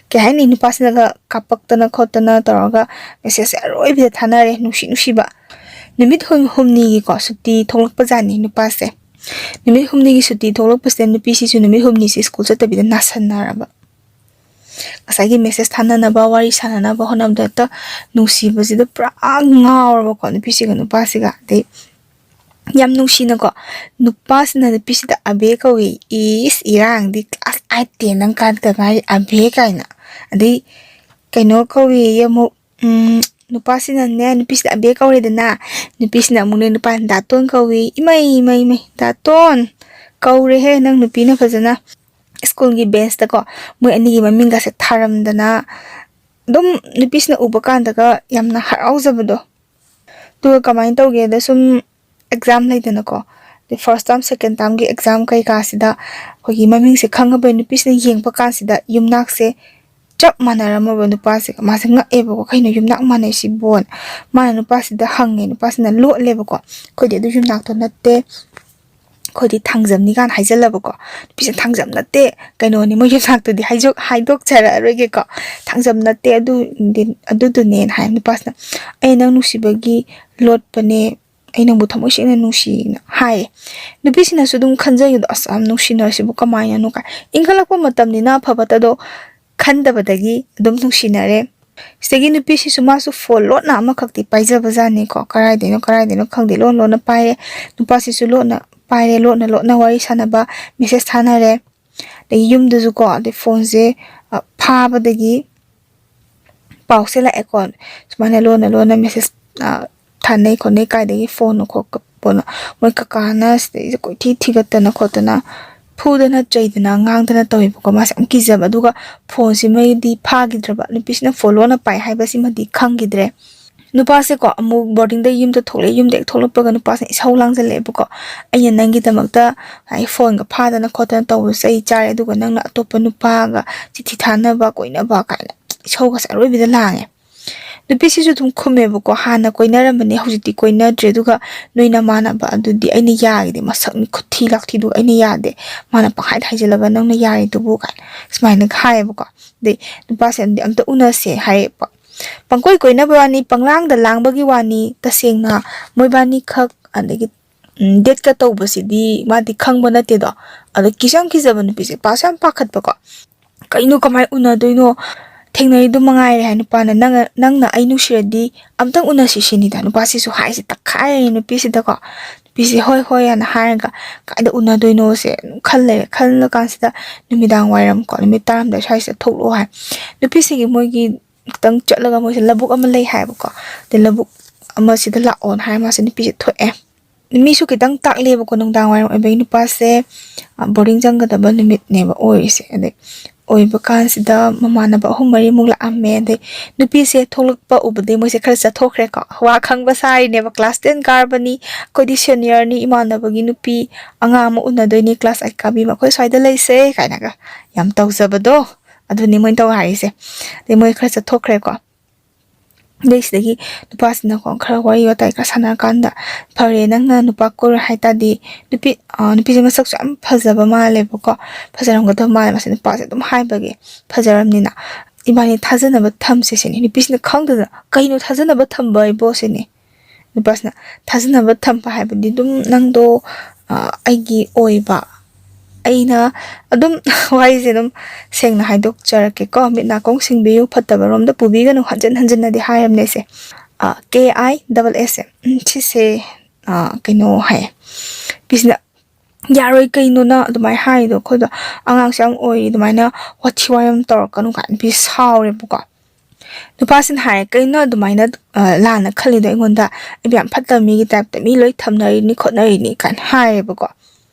ꯀꯩ ꯍꯥꯏꯅꯤ, ꯅꯨꯄꯥꯁꯤꯅꯒ ꯀꯥꯞꯄꯛꯇꯅ ꯈꯣꯠꯇꯅ ꯇꯧꯔꯒ ꯃꯦꯁꯦꯖꯁꯦ ꯑꯔꯣꯏꯕꯤꯗ ꯊꯥꯅꯔꯦ, ꯅꯨꯡꯁꯤ ꯅꯨꯡꯁꯤꯕ꯫ ꯅꯨꯃꯤꯠ ꯍꯨꯝ-, ꯍꯨꯝꯅꯤꯒꯤꯀꯣ ꯁꯨꯇꯤ ꯊꯣꯛꯂꯛꯄꯖꯥꯠꯅꯤ ꯅꯨꯄꯥꯁꯦ꯫ ꯅꯨꯃꯤꯠ ꯍꯨꯝꯅꯤꯒꯤ ꯁꯨꯇꯤ ꯊꯣꯛꯂꯛꯄꯁꯤꯗ ꯅꯨꯄꯤꯁꯤꯁꯨ ꯅꯨꯃꯤꯠ ꯍꯨꯝꯅꯤꯁꯤ ꯁ꯭ꯀꯨꯜ ꯆꯠꯇꯕꯤꯗ ꯅꯥꯁꯟꯅꯔꯕ꯫ ꯉꯁꯥꯏꯒꯤ ꯃꯦꯁꯦꯖ ꯊꯥꯅꯅꯕ, ꯋꯥꯔꯤ ꯁꯥꯟꯅꯅꯕ ꯍꯣꯠꯅꯕꯗ ꯍꯦꯛꯇ ꯅꯨꯡꯁꯤꯕꯁꯤꯗ ꯄꯨꯔꯥ ꯉꯥꯎꯔꯕꯀꯣ, ꯅꯨꯄꯤꯁꯤꯒ ꯅꯨꯄꯥꯁꯤꯒ꯫ ꯑꯗꯩ ꯌꯥꯝ ꯅꯨꯡꯁꯤꯅꯀꯣ, ꯅꯨꯄꯥꯁꯤꯅ ꯅꯨꯄꯤꯁꯤꯗ "ꯑꯕꯦ" ꯀꯧꯏ꯫ ꯏꯁ, ꯏꯔꯥꯡꯗꯤ class eight ten ꯅꯪ ꯀꯥꯟꯗ ꯉꯥꯏꯔꯤ, "ꯑꯕꯦ" ꯀꯥꯏꯅ꯫ ꯑꯗꯩ ꯀꯩꯅꯣ ꯀꯧꯏꯌꯦ ꯑꯃꯨꯛ, ꯎꯝ, ꯅꯨꯄꯥꯁꯤꯅꯅꯦ ꯅꯨꯄꯤꯁꯤꯗ "ꯑꯕꯦ" ꯀꯧꯔꯦꯗꯅ, ꯅꯨꯄꯤꯁꯤꯅ ꯑꯃꯨꯛꯅꯦ ꯅꯨꯄꯥ "ꯗꯥꯇꯣꯟ" ꯀꯧꯏ꯫ "ꯏꯃꯩ, ꯏꯃꯩ, ꯏꯃꯩ, ꯗꯥꯇꯣꯟ, ꯀꯧꯔꯦꯍꯦ ꯅꯪ ꯅꯨꯄꯤꯅ ꯐꯖꯅ"꯫ ꯁ꯭ꯀꯨꯜꯒꯤ ꯕꯦꯟꯁꯇꯀꯣ ꯃꯣꯏ ꯑꯅꯤꯒꯤ ꯃꯃꯤꯡꯒꯁꯦ ꯊꯥꯔꯝꯗꯅ, ꯑꯗꯨꯝ ꯅꯨꯄꯤꯁꯤꯅ ꯎꯕ ꯀꯥꯟꯗꯒ ꯌꯥꯝꯅ ꯍꯔꯥꯎꯖꯕꯗꯣ꯫ ꯑꯗꯨꯒ ꯀꯃꯥꯏꯅ ꯇꯧꯒꯦꯗ, ꯁꯨꯝ ꯑꯦꯛꯖꯥꯝ ꯂꯩꯗꯅꯀꯣ, ꯑꯗꯩ first term, second termꯒꯤ ꯑꯦꯛꯖꯥꯝ ꯀꯩꯀꯥꯁꯤꯗ ꯑꯩꯈꯣꯏꯒꯤ ꯃꯃꯤꯡꯁꯦ ꯈꯪꯉꯕ ꯅꯨꯄꯤꯁꯤꯅ ꯌꯦꯡꯕ ꯀꯥꯟꯁꯤꯗ ꯌꯨꯝꯅꯥꯛꯁꯦ ꯆꯞ ꯃꯥꯟꯅꯔꯝꯃꯕ ꯅꯨꯄꯥꯁꯦ꯫ ꯃꯥꯁꯦ ꯉꯛꯑꯦꯕꯀꯣ, "ꯀꯩꯅꯣ ꯌꯨꯝꯅꯥꯛ ꯃꯥꯟꯅꯩꯁꯤꯕꯣꯅ?" ꯃꯥꯅ ꯅꯨꯄꯥꯁꯤꯗ ꯍꯪꯉꯦ, ꯅꯨꯄꯥꯁꯤꯅ ꯂꯣꯠꯂꯦꯕꯀꯣ, "ꯑꯩꯈꯣꯏꯗꯤ ꯑꯗꯨ ꯌꯨꯝꯅꯥꯛꯇꯣ ꯅꯠꯇꯦ, ꯑꯩꯈꯣꯏꯗꯤ ꯊꯥꯡꯖꯝꯅꯤ" ꯀꯥꯏꯅ ꯍꯥꯏꯖꯜꯂꯕꯀꯣ꯫ ꯅꯨꯄꯤꯁꯤꯅ "ꯊꯥꯡꯖꯝ ꯅꯠꯇꯦ, ꯀꯩꯅꯣꯅꯤ, ꯃꯣꯏ ꯌꯨꯝꯅꯥꯛꯇꯨꯗꯤ ꯍꯥꯏꯖꯣꯛ-, ꯍꯥꯏꯗꯣꯛꯆꯔꯛꯑꯔꯣꯏꯒꯦꯀꯣ, ꯊꯥꯡꯖꯝ ꯅꯠꯇꯦ, ꯑꯗꯨꯗꯤ, ꯑꯗꯨꯗꯨꯅꯦꯅ" ꯍꯥꯏ꯫ ꯅꯨꯄꯥꯁꯤꯅ "ꯑꯩ ꯅꯪ ꯅꯨꯡꯁꯤꯕꯒꯤ ꯂꯣꯠꯄꯅꯦ, ꯑꯩ ꯅꯪꯕꯨ ꯊꯃꯣꯏ ꯁꯦꯡꯅ ꯅꯨꯡꯁꯤꯅ" ꯍꯥꯏꯌꯦ꯫ ꯅꯨꯄꯤꯁꯤꯅꯁꯨ ꯑꯗꯨꯝ ꯈꯟꯖꯩꯗꯣ, "ꯑꯁ, ꯌꯥꯝ ꯅꯨꯡꯁꯤꯅꯔꯁꯤꯕꯨ ꯀꯃꯥꯏꯅꯅꯣ?" ꯀꯥꯏ꯫ ꯏꯟꯈꯠꯂꯛꯄ ꯃꯇꯝꯅꯤꯅ ꯑꯐ ꯐꯠꯇꯗꯣ ꯈꯟꯗꯕꯗꯒꯤ ꯑꯗꯨꯝ ꯅꯨꯡꯁꯤꯅꯔꯦ꯫ ꯁꯤꯗꯒꯤ ꯅꯨꯄꯤꯁꯤꯁꯨ ꯃꯥꯁꯨ ꯐꯣꯟ ꯂꯣꯟꯅ ꯑꯃꯈꯛꯇꯤ ꯄꯥꯏꯖꯕꯖꯥꯠꯅꯤꯀꯣ, ꯀꯔꯥꯏꯗꯩꯅꯣ ꯀꯔꯥꯏꯗꯩꯅꯣ ꯈꯪꯗꯦ, ꯂꯣꯟ ꯂꯣꯟꯅ ꯄꯥꯏꯔꯦ꯫ ꯅꯨꯄꯥꯁꯤꯁꯨ ꯂꯣꯟꯅ ꯄꯥꯏꯔꯦ, ꯂꯣꯟꯅ ꯂꯣꯟꯅ ꯋꯥꯔꯤ ꯁꯥꯟꯅꯕ, ꯃꯦꯁꯦꯖ ꯊꯥꯅꯔꯦ꯫ ꯑꯗꯒꯤ ꯌꯨꯝꯗꯁꯨꯀꯣ, ꯑꯗꯩ ꯐꯣꯟꯁꯦ, ꯑ, ꯐꯥꯕꯗꯒꯤ ꯄꯥꯎꯁꯦ ꯂꯥꯛꯑꯦꯀꯣ, ꯁꯨꯃꯥꯏꯅ ꯂꯣꯟꯅ ꯂꯣꯟꯅ ꯃꯦꯁꯦꯖ, ꯑ, ꯊꯥꯅꯩ ꯈꯣꯠꯅꯩ, ꯀꯥꯏꯗꯒꯤ ꯐꯣꯟꯅꯣ ꯈꯣꯠꯄꯅꯣ꯫ ꯃꯣꯏ ꯀꯀꯥꯅ ꯁꯤꯗꯩꯁꯤꯗ ꯀꯣꯏꯊꯤ ꯊꯤꯒꯠꯇꯅ ꯈꯣꯠꯇꯅ, ꯐꯨꯗꯅ ꯆꯩꯗꯅ ꯉꯥꯡꯗꯅ ꯇꯧꯋꯦꯕꯀꯣ꯫ ꯃꯥꯁꯦ ꯌꯥꯝ ꯀꯤꯖꯕ꯫ ꯑꯗꯨꯒ ꯐꯣꯟꯁꯤꯃꯗꯤ ꯐꯥꯈꯤꯗ꯭ꯔꯕ, ꯅꯨꯄꯤꯁꯤꯅ ꯐꯣꯟ ꯂꯣꯟꯅ ꯄꯥꯏ ꯍꯥꯏꯕꯁꯤꯃꯗꯤ ꯈꯪꯈꯤꯗ꯭ꯔꯦ꯫ ꯅꯨꯄꯥꯁꯦꯀꯣ ꯑꯃꯨꯛ ꯕꯣꯔꯗꯤꯡꯗ ꯌꯨꯝꯗ ꯊꯣꯛꯂꯛꯑꯦ꯫ ꯌꯨꯝꯗ ꯍꯦꯛ ꯊꯣꯛꯂꯛꯄꯒ ꯅꯨꯄꯥꯁꯦ ꯏꯁꯧ ꯂꯥꯡꯁꯤꯜꯂꯛꯑꯦꯕꯀꯣ꯫ "ꯑꯩꯅ ꯅꯪꯒꯤꯗꯃꯛꯇ ꯍꯥꯏ ꯐꯣꯟꯒ ꯐꯥꯗꯅ ꯈꯣꯠꯇꯅ ꯇꯧꯕꯁꯦ ꯑꯩ ꯆꯥꯔꯦ, ꯑꯗꯨꯒ ꯅꯪꯅ ꯑꯇꯣꯞꯄ ꯅꯨꯄꯥꯒ ꯆꯤꯊꯤ ꯊꯥꯅꯕ ꯀꯣꯏꯅꯕ" ꯀꯥꯏꯅ ꯏꯁꯧꯒꯁꯦ ꯑꯔꯣꯏꯕꯤꯗ ꯂꯥꯡꯉꯦ꯫ ꯅꯨꯄꯤꯁꯤꯁꯨ ꯑꯗꯨꯝ ꯈꯨꯝꯃꯦꯕꯀꯣ, "ꯍꯥꯟꯅ ꯀꯣꯏꯅꯔꯝꯕꯅꯦ, ꯍꯧꯖꯤꯛꯇꯤ ꯀꯣꯏꯅꯗ꯭ꯔꯦ, ꯑꯗꯨꯒ ꯅꯣꯏ ꯅꯃꯥꯟꯅꯕ ꯑꯗꯨꯗꯤ ꯑꯩꯅ ꯌꯥꯒꯤꯗꯦ, ꯃꯁꯛꯅꯤ ꯈꯨꯊꯤ ꯂꯥꯛꯊꯤꯗꯨꯒ ꯑꯩꯅ ꯌꯥꯗꯦ, ꯃꯥꯅ ꯄꯪꯍꯥꯏꯗ ꯍꯥꯏꯖꯤꯜꯂꯒ ꯅꯪꯅ ꯌꯥꯔꯤꯗꯨꯕꯨ" ꯀꯥꯏꯅ ꯁꯨꯃꯥꯏꯅ ꯍꯥꯏꯌꯦꯕꯀꯣ꯫ ꯑꯗꯩ ꯅꯨꯄꯥꯁꯦ ꯑꯝꯗꯤ "ꯑꯝꯇ ꯎꯅꯁꯦ" ꯍꯥꯏꯌꯦ꯫ ꯄ- ꯄꯪꯀꯣꯏ ꯀꯣꯏꯅꯕ ꯋꯥꯅꯤ, ꯄꯪꯂꯥꯡꯗ ꯂꯥꯡꯕꯒꯤ ꯋꯥꯅꯤ, ꯇꯁꯦꯡꯅ ꯃꯣꯏꯕꯥꯅꯤꯈꯛ ꯑꯗꯒꯤ ꯗꯦꯠꯀ ꯇꯧꯕꯁꯤꯗꯤ ꯃꯥꯗꯤ ꯈꯪꯕ ꯅꯠꯇꯦꯗꯣ꯫ ꯑꯗꯣ ꯀꯤꯁꯨ ꯌꯥꯝ ꯀꯤꯖꯕ ꯅꯨꯄꯤꯁꯦ, ꯄꯥꯁꯨ ꯌꯥꯝ ꯄꯥꯈꯠꯄꯀꯣ꯫ "ꯀꯩꯅꯣ, ꯀꯃꯥꯏꯅ ꯎꯅꯗꯣꯏꯅꯣ? ꯊꯦꯡꯅꯔꯤꯗꯨ ꯃꯉꯥꯏꯔꯦ" ꯍꯥꯏ꯫ ꯅꯨꯄꯥꯅ "ꯅꯪ, ꯅꯪꯅ ꯑꯩ ꯅꯨꯡꯁꯤꯔꯗꯤ ꯑꯝꯇꯪ ꯎꯅꯁꯤ" ꯁꯤꯅꯤꯗ꯫ ꯅꯨꯄꯥꯁꯤꯁꯨ ꯍꯥꯏꯁꯦ ꯇꯛꯈꯥꯏꯔꯦ ꯅꯨꯄꯤꯁꯤꯗꯀꯣ꯫ ꯅꯨꯄꯤꯁꯦ "ꯍꯣꯏ, ꯍꯣꯏ" ꯍꯥꯏꯅ ꯍꯥꯏꯔꯒ ꯀꯥꯏꯗ ꯎꯅꯗꯣꯏꯅꯣꯁꯦ ꯑꯗꯨꯝ ꯈꯜ ꯂꯩꯔꯦ꯫ ꯈꯜꯂ ꯀꯥꯟꯁꯤꯗ ꯅꯨꯃꯤꯗꯥꯡ ꯋꯥꯏꯔꯝ ꯀꯣ, ꯅꯨꯃꯤꯠ ꯇꯔꯥꯝꯗꯥꯏ ꯁ꯭ꯋꯥꯏꯁꯤꯗ ꯊꯣꯛꯂꯛꯑꯣ ꯍꯥꯏ꯫ ꯅꯨꯄꯤꯁꯤꯒꯤ ꯃꯣꯏꯒꯤ ꯈꯤꯇꯪ ꯆꯠꯂꯒ ꯃꯣꯏꯁꯦ ꯂꯧꯕꯨꯛ ꯑꯃ ꯂꯩ ꯍꯥꯏꯕꯀꯣ꯫ ꯑꯗꯩ ꯂꯧꯕꯨꯛ ꯑꯃꯁꯤꯗ ꯂꯥꯛꯑꯣꯅ ꯍꯥꯏꯔ ꯃꯥꯁꯦ ꯅꯨꯄꯤꯁꯦ ꯊꯣꯛꯑꯦ꯫ ꯃꯤꯁꯨ ꯈꯤꯇꯪ ꯇꯥꯛꯂꯦꯕꯀꯣ, ꯅꯨꯡꯗꯥꯡ ꯋꯥꯏꯔꯝ ꯑꯣꯏꯕꯒꯤ ꯅꯨꯄꯥꯁꯦ, ꯑ, ꯕꯣꯔꯗꯤꯡ ꯆꯪꯒꯗꯕ ꯅꯨꯃꯤꯠꯅꯦꯕ ꯑꯣꯏꯔꯤꯁꯦ꯫ ꯑꯗꯩ ꯑꯣꯏꯕ ꯀꯥꯟꯁꯤꯗ ꯃꯃꯥꯟꯅꯕ ꯑꯍꯨꯝ ꯃꯔꯤꯃꯨꯛ ꯂꯥꯛꯑꯝꯃꯦ꯫ ꯑꯗꯩ ꯅꯨꯄꯤꯁꯦ ꯊꯣꯛꯂꯛꯄ ꯎꯕꯗꯩ ꯃꯣꯏꯁꯦ ꯈꯔ ꯆꯠꯊꯣꯛꯈ꯭ꯔꯦꯀꯣ꯫ ꯋꯥ ꯈꯪꯕ ꯁꯥꯔꯤꯅꯦꯕ, "ꯀ꯭ꯂꯥꯁ ꯇꯦꯟ ꯀꯥꯔꯕꯅꯤ, ꯑꯩꯈꯣꯏꯗꯤ ꯁꯦꯅꯤꯌꯔꯅꯤ, ꯏꯃꯥꯟꯅꯕꯒꯤ ꯅꯨꯄꯤ ꯑꯉꯥꯡ ꯑꯃ ꯎꯅꯗꯣꯏꯅꯤ, ꯀ꯭ꯂꯥꯁ ꯑꯩꯠ ꯀꯥꯕꯤ ꯑꯃ, ꯑꯩꯈꯣꯏ ꯁ꯭ꯋꯥꯏꯗ ꯂꯩꯁꯦ" ꯀꯥꯏꯅꯒ ꯌꯥꯝ ꯇꯧꯖꯕꯗꯣ꯫ ꯑꯗꯨꯅꯤ ꯃꯣꯏꯅ ꯇꯧ ꯍꯥꯏꯔꯤꯁꯦ꯫ ꯑꯗꯩ ꯃꯣꯏ ꯈꯔ ꯆꯠꯊꯣꯛꯈ꯭ꯔꯦꯀꯣ꯫ ꯑꯗꯩ ꯁꯤꯗꯒꯤ ꯅꯨꯄꯥꯁꯤꯅꯀꯣ ꯈꯔ ꯋꯥꯔꯤ ꯋꯥꯇꯥꯏ ꯈꯔ ꯁꯥꯟꯅꯔꯀꯥꯟꯗ, "ꯐꯔꯦ, ꯅꯪꯅ ꯅꯨꯄꯥ ꯀꯣꯏꯔꯣꯏ ꯍꯥꯏ ꯇꯥꯔꯗꯤ", ꯅꯨꯄꯤ, ꯑ, ꯅꯨꯄꯤꯁꯦ ꯃꯁꯛꯁꯨ ꯌꯥꯝ ꯐꯖꯕ ꯃꯥꯜꯂꯦꯕꯀꯣ, ꯐꯖꯔꯝꯒꯗꯕ ꯃꯥꯜꯂꯦ꯫ ꯃꯁꯤ ꯅꯨꯄꯥꯁꯦ ꯑꯗꯨꯝ ꯍꯥꯏꯕꯒꯤ, ꯐꯖꯔꯝꯅꯤꯅ "ꯏꯕꯥꯅꯤ ꯊꯥꯖꯅꯕ ꯊꯝꯁꯦ" ꯁꯤꯅꯤ꯫ ꯅꯨꯄꯤꯁꯤꯅ ꯈꯪꯗꯗꯅ "ꯀꯩꯅꯣ ꯊꯥꯖꯅꯕ ꯊꯝꯕ ꯍꯥꯏꯕꯣ?" ꯁꯤꯅꯤ꯫ ꯅꯨꯄꯥꯁꯤꯅ "ꯊꯥꯖꯅꯕ ꯊꯝꯕ ꯍꯥꯏꯕꯗꯤ ꯑꯗꯨꯝ ꯅꯪꯗꯣ, ꯑ, ꯑꯩꯒꯤ ꯑꯣꯏꯕ, ꯑꯩꯅ ꯑꯗꯨꯝ" ꯋꯥꯍꯩꯁꯦ ꯑꯗꯨꯝ ꯁꯦꯡꯅ ꯍꯥꯏꯗꯣꯛꯆꯔꯛꯀꯦꯀꯣ, ꯃꯤꯠ ꯅꯥꯀꯣꯡ ꯁꯤꯡꯕꯤꯌꯨ, ꯐꯠꯇꯕꯔꯣꯝꯗ ꯄꯨꯕꯤꯒꯅꯨ, ꯍꯟꯖꯤꯟ ꯍꯟꯖꯤꯟꯅꯗꯤ ꯍꯥꯏꯔꯕꯅꯦ ꯑꯩꯁꯦ꯫ ꯑ, K I double S M꯫ ꯎꯝ, ꯁꯤꯁꯦ, ꯑ, ꯀꯩꯅꯣ ꯍꯥꯏꯌꯦ꯫ ꯅꯨꯄꯤꯁꯤꯅ "ꯌꯥꯔꯣꯏ, ꯀꯩꯅꯣ ꯅꯪ ꯑꯗꯨꯃꯥꯏꯅ ꯍꯥꯏꯔꯤꯗꯣ? ꯑꯩꯈꯣꯏꯗꯣ ꯑꯉꯥꯡꯁꯨ ꯌꯥꯝ ꯑꯣꯏꯔꯤ, ꯑꯗꯨꯃꯥꯏꯅ ꯋꯥꯊꯤ ꯋꯥꯔꯦꯝ ꯇꯧꯔꯛꯀꯅꯨ" ꯀꯥꯏꯅ ꯅꯨꯄꯤ ꯁꯥꯎꯔꯦꯕꯀꯣ꯫ ꯅꯨꯄꯥꯁꯤꯅ ꯍꯥꯏꯔꯦ, "ꯀꯩꯅꯣ ꯑꯗꯨꯃꯥꯏꯅ, ꯑ, ꯂꯥꯟꯅ ꯈꯜꯂꯤꯗꯣ ꯑꯩꯉꯣꯟꯗ? ꯑꯩꯕꯨ ꯌꯥꯝ ꯐꯠꯇꯕ ꯃꯤꯒꯤ ꯇꯥꯏꯞꯇ, ꯃꯤ ꯂꯣꯏ ꯊꯝꯅꯔꯤꯅꯤ ꯈꯣꯠꯅꯔꯤꯅꯤ" ꯀꯥꯏꯅ ꯍꯥꯏꯌꯦꯕꯀꯣ꯫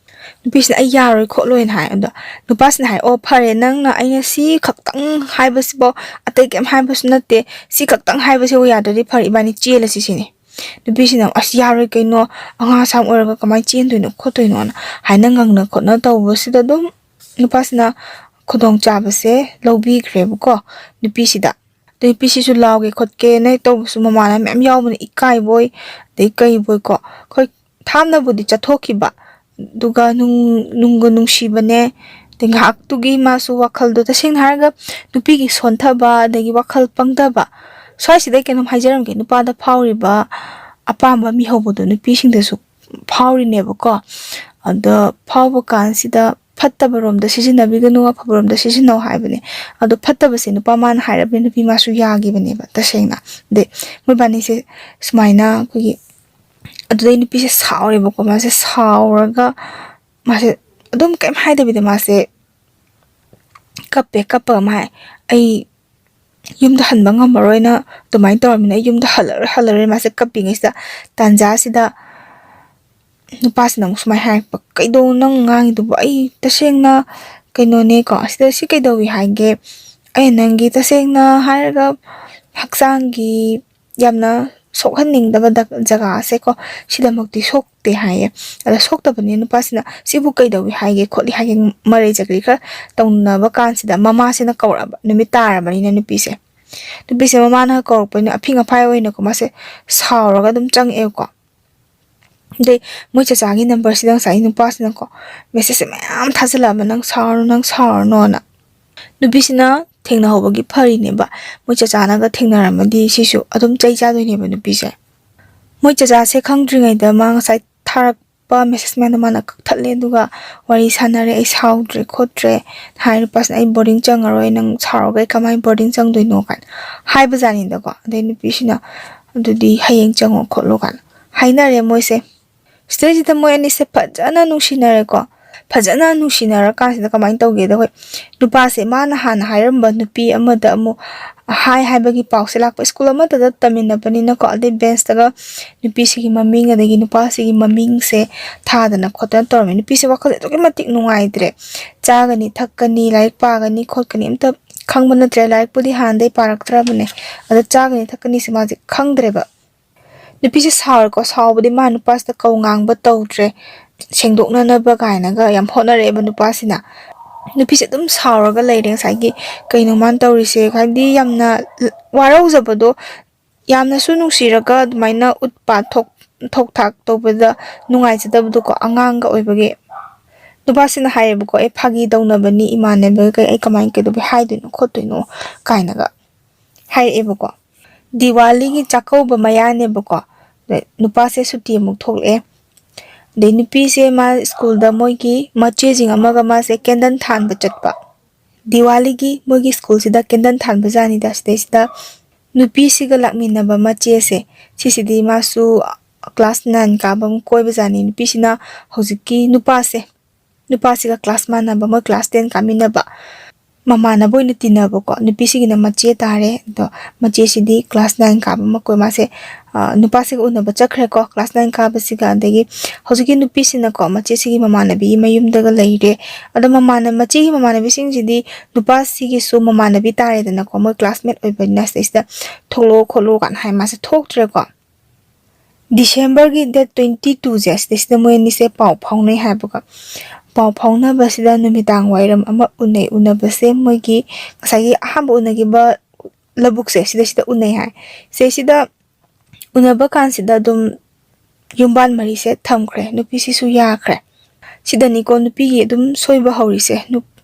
ꯅꯨꯄꯤꯁꯤꯅ "ꯑꯩ ꯌꯥꯔꯣꯏ ꯈꯣꯠꯂꯣꯏꯅ" ꯍꯥꯏ꯫ ꯑꯗꯣ ꯅꯨꯄꯥꯁꯤꯅ ꯍꯥꯏ, "ꯑꯣ, ꯐꯔꯦ, ꯅꯪꯅ ꯑꯩꯅ ꯁꯤ ꯈꯛꯇꯪ ꯍꯥꯏꯕꯁꯤꯐꯥꯎ, ꯑꯇꯩ ꯀꯩꯝ ꯍꯥꯏꯕꯁꯨ ꯅꯠꯇꯦ, ꯁꯤ ꯈꯛꯇꯪ ꯍꯥꯏꯕꯁꯤꯕꯨ ꯌꯥꯗ꯭ꯔꯗꯤ ꯐꯔꯦ, ꯏꯕꯥꯅꯤ ꯆꯦꯜꯂꯁꯤ" ꯁꯤꯅꯤ꯫ ꯅꯨꯄꯤꯁꯤꯅ ꯑꯃꯨꯛ, "ꯑꯁ, ꯌꯥꯔꯣꯏ ꯀꯩꯅꯣ, ꯑꯉꯥꯡ ꯑꯁꯥꯝ ꯑꯣꯏꯔꯒ ꯀꯃꯥꯏꯅ ꯆꯦꯟꯗꯣꯏꯅꯣ ꯈꯣꯠꯇꯣꯏꯅꯣꯅ" ꯍꯥꯏꯅ ꯉꯥꯡꯅ ꯈꯣꯠꯅ ꯇꯧꯕꯁꯤꯗ ꯑꯗꯨꯝ ꯅꯨꯄꯥꯁꯤꯅ ꯈꯨꯗꯣꯡꯆꯥꯕꯁꯦ ꯂꯧꯕꯤꯈ꯭ꯔꯦꯕꯀꯣ ꯅꯨꯄꯤꯁꯤꯗ꯫ ꯑꯗꯩ ꯅꯨꯄꯤꯁꯤꯁꯨ ꯂꯥꯎꯒꯦ ꯈꯣꯠꯀꯦꯅ ꯇꯧꯕꯁꯨ ꯃꯃꯥꯟꯅꯕ ꯃꯌꯥꯝ ꯌꯥꯎꯕꯅ ꯏꯀꯥꯏꯕꯣꯏ, ꯑꯗꯩ ꯀꯩꯕꯣꯏꯀꯣ꯫ ꯑꯩꯈꯣꯏ ꯊꯥꯞꯅꯕꯨꯗꯤ ꯆꯠꯊꯣꯛꯈꯤꯕ, ꯑꯗꯨꯒ ꯅꯨꯡ-, ꯅꯨꯡꯒ ꯅꯨꯡꯁꯤꯕꯅꯦ꯫ ꯑꯗꯩ ꯉꯥꯏꯍꯥꯛꯇꯨꯒꯤ ꯃꯥꯁꯨ ꯋꯥꯈꯜꯗꯣ, ꯇꯁꯦꯡꯅ ꯍꯥꯏꯔꯒ ꯅꯨꯄꯤꯒꯤ ꯁꯣꯟꯊꯕ ꯑꯗꯒꯤ ꯋꯥꯈꯜ ꯄꯪꯊꯕ, ꯁ꯭ꯋꯥꯏꯁꯤꯗ ꯑꯩ ꯀꯩꯅꯣꯝ ꯍꯥꯏꯖꯔꯝꯒꯦ, ꯅꯨꯄꯥꯗ ꯐꯥꯎꯔꯤꯕ ꯑꯄꯥꯝꯕ ꯃꯤꯍꯧꯕꯗꯣ ꯅꯨꯄꯤꯁꯤꯡꯗꯁꯨ ꯐꯥꯎꯔꯤꯅꯦꯕꯀꯣ꯫ ꯑꯗꯣ ꯐꯥꯎꯕ ꯀꯥꯟꯁꯤꯗ ꯐꯠꯇꯕ ꯔꯣꯝꯗ ꯁꯤꯖꯤꯟꯅꯕꯤꯒꯅꯨ, ꯑꯐꯕ ꯔꯣꯝꯗ ꯁꯤꯖꯤꯟꯅꯧ ꯍꯥꯏꯕꯅꯦ꯫ ꯑꯗꯣ ꯐꯠꯇꯕꯁꯦ ꯅꯨꯄꯥ ꯃꯥꯅ ꯍꯥꯏꯔꯕꯅꯤꯅ ꯅꯨꯄꯤ ꯃꯥꯁꯨ ꯌꯥꯒꯤꯕꯅꯦꯕ ꯇꯁꯦꯡꯅ꯫ ꯑꯗꯩ ꯃꯣꯏꯕꯥꯅꯤꯁꯦ ꯁꯨꯃꯥꯏꯅ ꯑꯩꯈꯣꯏꯒꯤ, ꯑꯗꯨꯗꯩ ꯅꯨꯄꯤꯁꯦ ꯁꯥꯎꯔꯦꯕꯀꯣ꯫ ꯃꯥꯁꯦ ꯁꯥꯎꯔꯒ ꯃꯥꯁꯦ ꯑꯗꯨꯝ ꯀꯩꯝ ꯍꯥꯏꯗꯕꯤꯗ ꯃꯥꯁꯦ ꯀꯞꯄꯦ꯫ ꯀꯞꯄꯒ ꯃꯥ ꯍꯥꯏ, "ꯑꯩ ꯌꯨꯝꯗ ꯍꯟꯕ ꯉꯝꯃꯔꯣꯏꯅ ꯑꯗꯨꯃꯥꯏꯅ ꯇꯧꯔꯝꯃꯤꯅ ꯑꯩ ꯌꯨꯝꯗ ꯍꯜꯂꯔꯣꯏ, ꯍꯜꯂꯔꯣꯏ", ꯃꯥꯁꯦ ꯀꯞꯄꯤꯉꯩꯁꯤꯗ꯫ ꯇꯥꯟꯖꯥꯁꯤꯗ ꯅꯨꯄꯥꯁꯤꯅ ꯑꯃꯨꯛ ꯁꯨꯃꯥꯏꯅ ꯍꯥꯏꯔꯛꯄ, "ꯀꯩꯗꯧ ꯅꯪ ꯉꯥꯡꯉꯤꯗꯨꯕꯨ? ꯑꯩ ꯇꯁꯦꯡꯅ ꯀꯩꯅꯣꯅꯦꯀꯣ, ꯑꯁꯤꯗ ꯁꯤ ꯀꯩꯗꯧꯏ ꯍꯥꯏꯒꯦ? ꯑꯩ ꯅꯪꯒꯤ ꯇꯁꯦꯡꯅ ꯍꯥꯏꯔꯒ ꯍꯛꯆꯥꯡꯒꯤ ꯌꯥꯝꯅ ꯁꯣꯛꯍꯟꯅꯤꯡꯗꯕ ꯗ-, ꯖꯒꯥꯁꯦꯀꯣ, ꯁꯤꯗꯃꯛꯇꯤ ꯁꯣꯛꯇꯦ" ꯍꯥꯏꯌꯦ꯫ ꯑꯗ ꯁꯣꯛꯇꯕꯅꯤ ꯅꯨꯄꯥꯁꯤꯅ, "ꯁꯤꯕꯨ ꯀꯩꯗꯧꯏ ꯍꯥꯏꯒꯦ ꯈꯣꯠꯂꯤ ꯍꯥꯏꯒꯦ?" ꯃꯔꯩ ꯆꯀꯔꯤ ꯈꯔ ꯇꯧꯅꯕ ꯀꯥꯟꯁꯤꯗ ꯃꯃꯥꯁꯤꯅ ꯀꯧꯔꯛꯑꯕ, ꯅꯨꯃꯤꯠ ꯇꯥꯔꯕꯅꯤꯅ ꯅꯨꯄꯤꯁꯦ꯫ ꯅꯨꯄꯤꯁꯦ ꯃꯃꯥꯅ ꯀꯧꯔꯛꯄꯅꯤꯅ ꯑꯐꯤꯡ ꯑꯐꯥꯏ ꯑꯣꯏꯅꯀꯣ ꯃꯥꯁꯦ ꯁꯥꯎꯔꯒ ꯑꯗꯨꯝ ꯆꯪꯉꯛꯑꯦꯕꯀꯣ꯫ ꯑꯗꯩ ꯃꯣꯏ ꯆꯆꯥꯒꯤ ꯅꯝꯕꯔꯁꯤꯗ ꯉꯁꯥꯏ ꯅꯨꯄꯥꯁꯤꯅꯀꯣ ꯃꯦꯁꯦꯖꯁꯦ ꯃꯌꯥꯝ ꯊꯥꯖꯤꯜꯂꯛꯑꯕ, "ꯅꯪ ꯁꯥꯎꯔꯅꯨ, ꯅꯪ ꯁꯥꯎꯔꯅꯣꯅ"꯫ ꯅꯨꯄꯤꯁꯤꯅ ꯊꯦꯡꯅꯍꯧꯕꯒꯤ ꯐꯔꯤꯅꯦꯕ꯫ ꯃꯣꯏ ꯆꯆꯥꯅꯒ ꯊꯦꯡꯅꯔꯝꯃꯗꯤ ꯁꯤꯁꯨ ꯑꯗꯨꯝ ꯆꯩ ꯆꯥꯗꯣꯏꯅꯦꯕ ꯅꯨꯄꯤꯁꯦ꯫ ꯃꯣꯏ ꯆꯆꯥꯁꯦ ꯈꯪꯗ꯭ꯔꯤꯉꯩꯗ ꯃꯥ ꯉꯁꯥꯏ ꯊꯥꯔꯛꯄ ꯃꯦꯁꯦꯖ ꯃꯌꯥꯝꯗꯣ ꯃꯥꯅ ꯀꯛꯊꯠꯂꯦ, ꯑꯗꯨꯒ ꯋꯥꯔꯤ ꯁꯥꯟꯅꯔꯦ, "ꯑꯩ ꯁꯥꯎꯗ꯭ꯔꯦ ꯈꯣꯠꯇ꯭ꯔꯦ" ꯍꯥꯏ꯫ ꯅꯨꯄꯥꯁꯤꯅ, "ꯑꯩ ꯕꯣꯔꯗꯤꯡ ꯆꯪꯉꯔꯣꯏ, ꯅꯪ ꯁꯥꯎꯔꯒ ꯑꯩ ꯀꯃꯥꯏꯅ ꯕꯣꯔꯗꯤꯡ ꯆꯪꯗꯣꯏꯅꯣ?" ꯀꯥꯏꯅ ꯍꯥꯏꯕꯖꯥꯠꯅꯤꯗꯀꯣ꯫ ꯑꯗꯩ ꯅꯨꯄꯤꯁꯤꯅ, "ꯑꯗꯨꯗꯤ ꯍꯌꯦꯡ ꯆꯪꯉꯣ ꯈꯣꯠꯂꯣ" ꯀꯥꯏꯅ ꯍꯥꯏꯅꯔꯦ ꯃꯣꯏꯁꯦ꯫ ꯁꯤꯗꯩꯁꯤꯗ ꯃꯣꯏ ꯑꯅꯤꯁꯦ ꯐꯖꯅ ꯅꯨꯡꯁꯤꯅꯔꯦꯀꯣ꯫ ꯐꯖꯅ ꯅꯨꯡꯁꯤꯅꯔꯀꯥꯟꯁꯤꯗ ꯀꯃꯥꯏꯅ ꯇꯧꯒꯦꯗ, ꯑꯩꯈꯣꯏ ꯅꯨꯄꯥꯁꯦ ꯃꯥꯅ ꯍꯥꯟꯅ ꯍꯥꯏꯔꯝꯕ ꯅꯨꯄꯤ ꯑꯃꯗ ꯑꯃꯨꯛ ꯍꯥꯏ ꯍꯥꯏꯕꯒꯤ ꯄꯥꯎꯁꯦ ꯂꯥꯛꯄ꯫ ꯁ꯭ꯀꯨꯜ ꯑꯃꯠꯇꯗ ꯇꯝꯃꯤꯟꯅꯕꯅꯤꯅꯀꯣ, ꯑꯗꯩ ꯕꯦꯟꯁꯇꯒ ꯅꯨꯄꯤꯁꯤꯒꯤ ꯃꯃꯤꯡ ꯑꯗꯒꯤ ꯅꯨꯄꯥꯁꯤꯒꯤ ꯃꯃꯤꯡꯁꯦ ꯊꯥꯗꯅ ꯈꯣꯠꯇꯅ ꯇꯧꯔꯝꯃꯦ꯫ ꯅꯨꯄꯤꯁꯦ ꯋꯥꯈꯜ ꯑꯗꯨꯛꯀꯤ ꯃꯇꯤꯛ ꯅꯨꯡꯉꯥꯏꯇ꯭ꯔꯦ꯫ ꯆꯥꯒꯅꯤ, ꯊꯛꯀꯅꯤ, ꯂꯥꯏꯔꯤꯛ ꯄꯥꯒꯅꯤ, ꯈꯣꯠꯀꯅꯤ ꯑꯝꯇ ꯈꯪꯕ ꯅꯠꯇ꯭ꯔꯦ꯫ ꯂꯥꯏꯔꯤꯛꯄꯨꯗꯤ ꯍꯥꯟꯅꯗꯩ ꯄꯥꯔꯛꯇ꯭ꯔꯕꯅꯦ, ꯑꯗ ꯆꯥꯒꯅꯤ, ꯊꯛꯀꯅꯤꯁꯦ ꯃꯥꯁꯦ ꯈꯪꯗ꯭ꯔꯦꯕ꯫ ꯅꯨꯄꯤꯁꯦ ꯁꯥꯎꯔꯦꯀꯣ꯫ ꯁꯥꯎꯕꯗꯤ ꯃꯥ ꯅꯨꯄꯥꯁꯤꯗ ꯀꯧ ꯉꯥꯡꯕ ꯇꯧꯗ꯭ꯔꯦ, ꯁꯦꯡꯗꯣꯛꯅꯅꯕ ꯀꯥꯏꯅꯒ ꯌꯥꯝ ꯍꯣꯠꯅꯔꯛꯑꯦꯕ ꯅꯨꯄꯥꯁꯤꯅ꯫ ꯅꯨꯄꯤꯁꯦ ꯑꯗꯨꯝ ꯁꯥꯎꯔꯒ ꯂꯩꯔꯦ꯫ ꯉꯁꯥꯏꯒꯤ ꯀꯩꯅꯣ ꯃꯥꯅ ꯇꯧꯔꯤꯁꯦ, ꯍꯥꯏꯕꯗꯤ ꯌꯥꯝꯅ ꯋꯥꯔꯧꯖꯕꯗꯣ, ꯌꯥꯝꯅꯁꯨ ꯅꯨꯡꯁꯤꯔꯒ ꯑꯗꯨꯃꯥꯏꯅ ꯎꯠꯄ ꯊꯣꯛ ꯊꯣꯛ ꯊꯥꯛ ꯇꯧꯕꯗ ꯅꯨꯡꯉꯥꯏꯖꯗꯕꯗꯣꯀꯣ, ꯑꯉꯥꯡꯒ ꯑꯣꯏꯕꯒꯤ꯫ ꯅꯨꯄꯥꯁꯤꯅ ꯍꯥꯏꯌꯦꯕꯀꯣ, "ꯑꯦ, ꯐꯥꯒꯤ ꯇꯧꯅꯕꯅꯤ ꯏꯃꯥꯟꯅꯕꯒ, ꯑꯩ ꯀꯃꯥꯏꯅ ꯀꯩꯗꯧꯕꯩ ꯍꯥꯏꯗꯣꯏꯅꯣ ꯈꯣꯠꯇꯣꯏꯅꯣ?" ꯀꯥꯏꯅꯒ ꯍꯥꯏꯔꯛꯑꯦꯕꯀꯣ꯫ ꯗꯤꯋꯥꯂꯤꯒꯤ ꯆꯥꯛꯀꯧꯕ ꯃꯌꯥꯅꯦꯕꯀꯣ꯫ ꯑꯗ ꯅꯨꯄꯥꯁꯦ ꯁꯨꯇꯤ ꯑꯃꯨꯛ ꯊꯣꯛꯂꯛꯑꯦ꯫ ꯑꯗꯩ ꯅꯨꯄꯤꯁꯦ ꯃꯥ ꯁ꯭ꯀꯨꯜꯗ ꯃꯣꯏꯒꯤ ꯃꯆꯦꯁꯤꯡ ꯑꯃꯒ ꯃꯥꯁꯦ ꯀꯦꯟꯗꯜ ꯊꯥꯟꯕ ꯆꯠꯄ꯫ ꯗꯤꯋꯥꯂꯤꯒꯤ ꯃꯣꯏꯒꯤ ꯁ꯭ꯀꯨꯜꯁꯤꯗ ꯀꯦꯟꯗꯜ ꯊꯥꯟꯕ ꯖꯥꯠꯅꯤꯗ꯫ ꯁꯤꯗꯩꯁꯤꯗ ꯅꯨꯄꯤꯁꯤꯒ ꯂꯥꯛꯃꯤꯟꯅꯕ ꯃꯆꯦꯁꯦ, ꯁꯤꯁꯤꯗꯤ ꯃꯥꯁꯨ ꯀ꯭ꯂꯥꯁ ꯅꯥꯏꯟ ꯀꯥꯕ ꯑꯃ ꯀꯣꯏꯕ ꯖꯥꯠꯅꯤ꯫ ꯅꯨꯄꯤꯁꯤꯅ ꯍꯧꯖꯤꯛꯀꯤ ꯅꯨꯄꯥꯁꯦ, ꯅꯨꯄꯥꯁꯤꯒ ꯀ꯭ꯂꯥꯁ ꯃꯥꯟꯅꯕ, ꯃꯣꯏ ꯀ꯭ꯂꯥꯁ ꯇꯦꯟ ꯀꯥꯃꯤꯟꯅꯕ, ꯃꯃꯥꯟꯅꯕ ꯑꯣꯏꯅ ꯇꯤꯟꯅꯕꯀꯣ꯫ ꯅꯨꯄꯤꯁꯤꯒꯤꯅ ꯃꯆꯦ ꯇꯥꯔꯦ꯫ ꯑꯗꯣ ꯃꯆꯦꯁꯤꯗꯤ ꯀ꯭ꯂꯥꯁ ꯅꯥꯏꯟ ꯀꯥꯕ ꯑꯃ ꯀꯣꯏ, ꯃꯥꯁꯦ, ꯑ, ꯅꯨꯄꯥꯁꯤꯒ ꯎꯅꯕ ꯆꯠꯈ꯭ꯔꯦꯀꯣ, ꯀ꯭ꯂꯥꯁ ꯅꯥꯏꯟ ꯀꯥꯕꯁꯤꯒ꯫ ꯑꯗꯒꯤ ꯍꯧꯖꯤꯛꯀꯤ ꯅꯨꯄꯤꯁꯤꯅꯀꯣ, ꯃꯆꯦꯁꯤꯒꯤ ꯃꯃꯥꯟꯅꯕꯤꯒꯤ ꯃꯌꯨꯝꯗꯒ ꯂꯩꯔꯦ꯫ ꯑꯗꯣ ꯃꯃꯥꯟꯅ-, ꯃꯆꯦꯒꯤ ꯃꯃꯥꯟꯅꯕꯤꯁꯤꯡꯁꯤꯗꯤ ꯅꯨꯄꯥꯁꯤꯒꯤꯁꯨ ꯃꯃꯥꯟꯅꯕꯤ ꯇꯥꯔꯦꯗꯅꯀꯣ, ꯃꯣꯏ ꯀ꯭ꯂꯥꯁꯃꯦꯠ ꯑꯣꯏꯕꯅꯤꯅ꯫ ꯁꯤꯗꯩꯁꯤꯗ "ꯊꯣꯛꯂꯛꯑꯣ ꯈꯣꯠꯂꯣ" ꯀꯥꯏꯅ ꯍꯥꯏ, ꯃꯥꯁꯦ ꯊꯣꯛꯇ꯭ꯔꯦꯀꯣ꯫ ꯗꯤꯁꯦꯝꯕꯔꯒꯤ ꯗꯦꯠ ꯇ꯭ꯋꯦꯟꯇꯤ ꯇꯨꯁꯦ, ꯁꯤꯗꯩꯁꯤꯗ ꯃꯣꯏ ꯑꯅꯤꯁꯦ ꯄꯥꯎ ꯐꯥꯎꯅꯩ ꯍꯥꯏꯕꯀꯣ꯫ ꯄꯥꯎ ꯐꯥꯎꯅꯕꯁꯤꯗ ꯅꯨꯃꯤꯗꯥꯡ ꯋꯥꯏꯔꯝ ꯑꯃ ꯎꯅꯩ꯫ ꯎꯅꯕꯁꯦ ꯃꯣꯏꯒꯤ ꯉꯁꯥꯏꯒꯤ ꯑꯍꯥꯟꯕ ꯎꯅꯈꯤꯕ ꯂꯧꯕꯨꯛꯁꯦ, ꯁꯤꯗꯩꯁꯤꯗ ꯎꯅꯩ ꯍꯥꯏ꯫ ꯁꯤꯗꯩꯁꯤꯗ ꯎꯅꯕ ꯀꯥꯟꯁꯤꯗ ꯑꯗꯨꯝ ꯌꯨꯝꯕꯥꯟ ꯃꯔꯤꯁꯦ ꯊꯝꯈ꯭ꯔꯦ, ꯅꯨꯄꯤꯁꯤꯁꯨ ꯌꯥꯈ꯭ꯔꯦ꯫ ꯁꯤꯗꯅꯤꯀꯣ ꯅꯨꯄꯤꯒꯤ ꯑꯗꯨꯝ ꯁꯣꯏꯕ ꯍꯧꯔꯤꯁꯦ꯫ ꯅꯨꯞ-,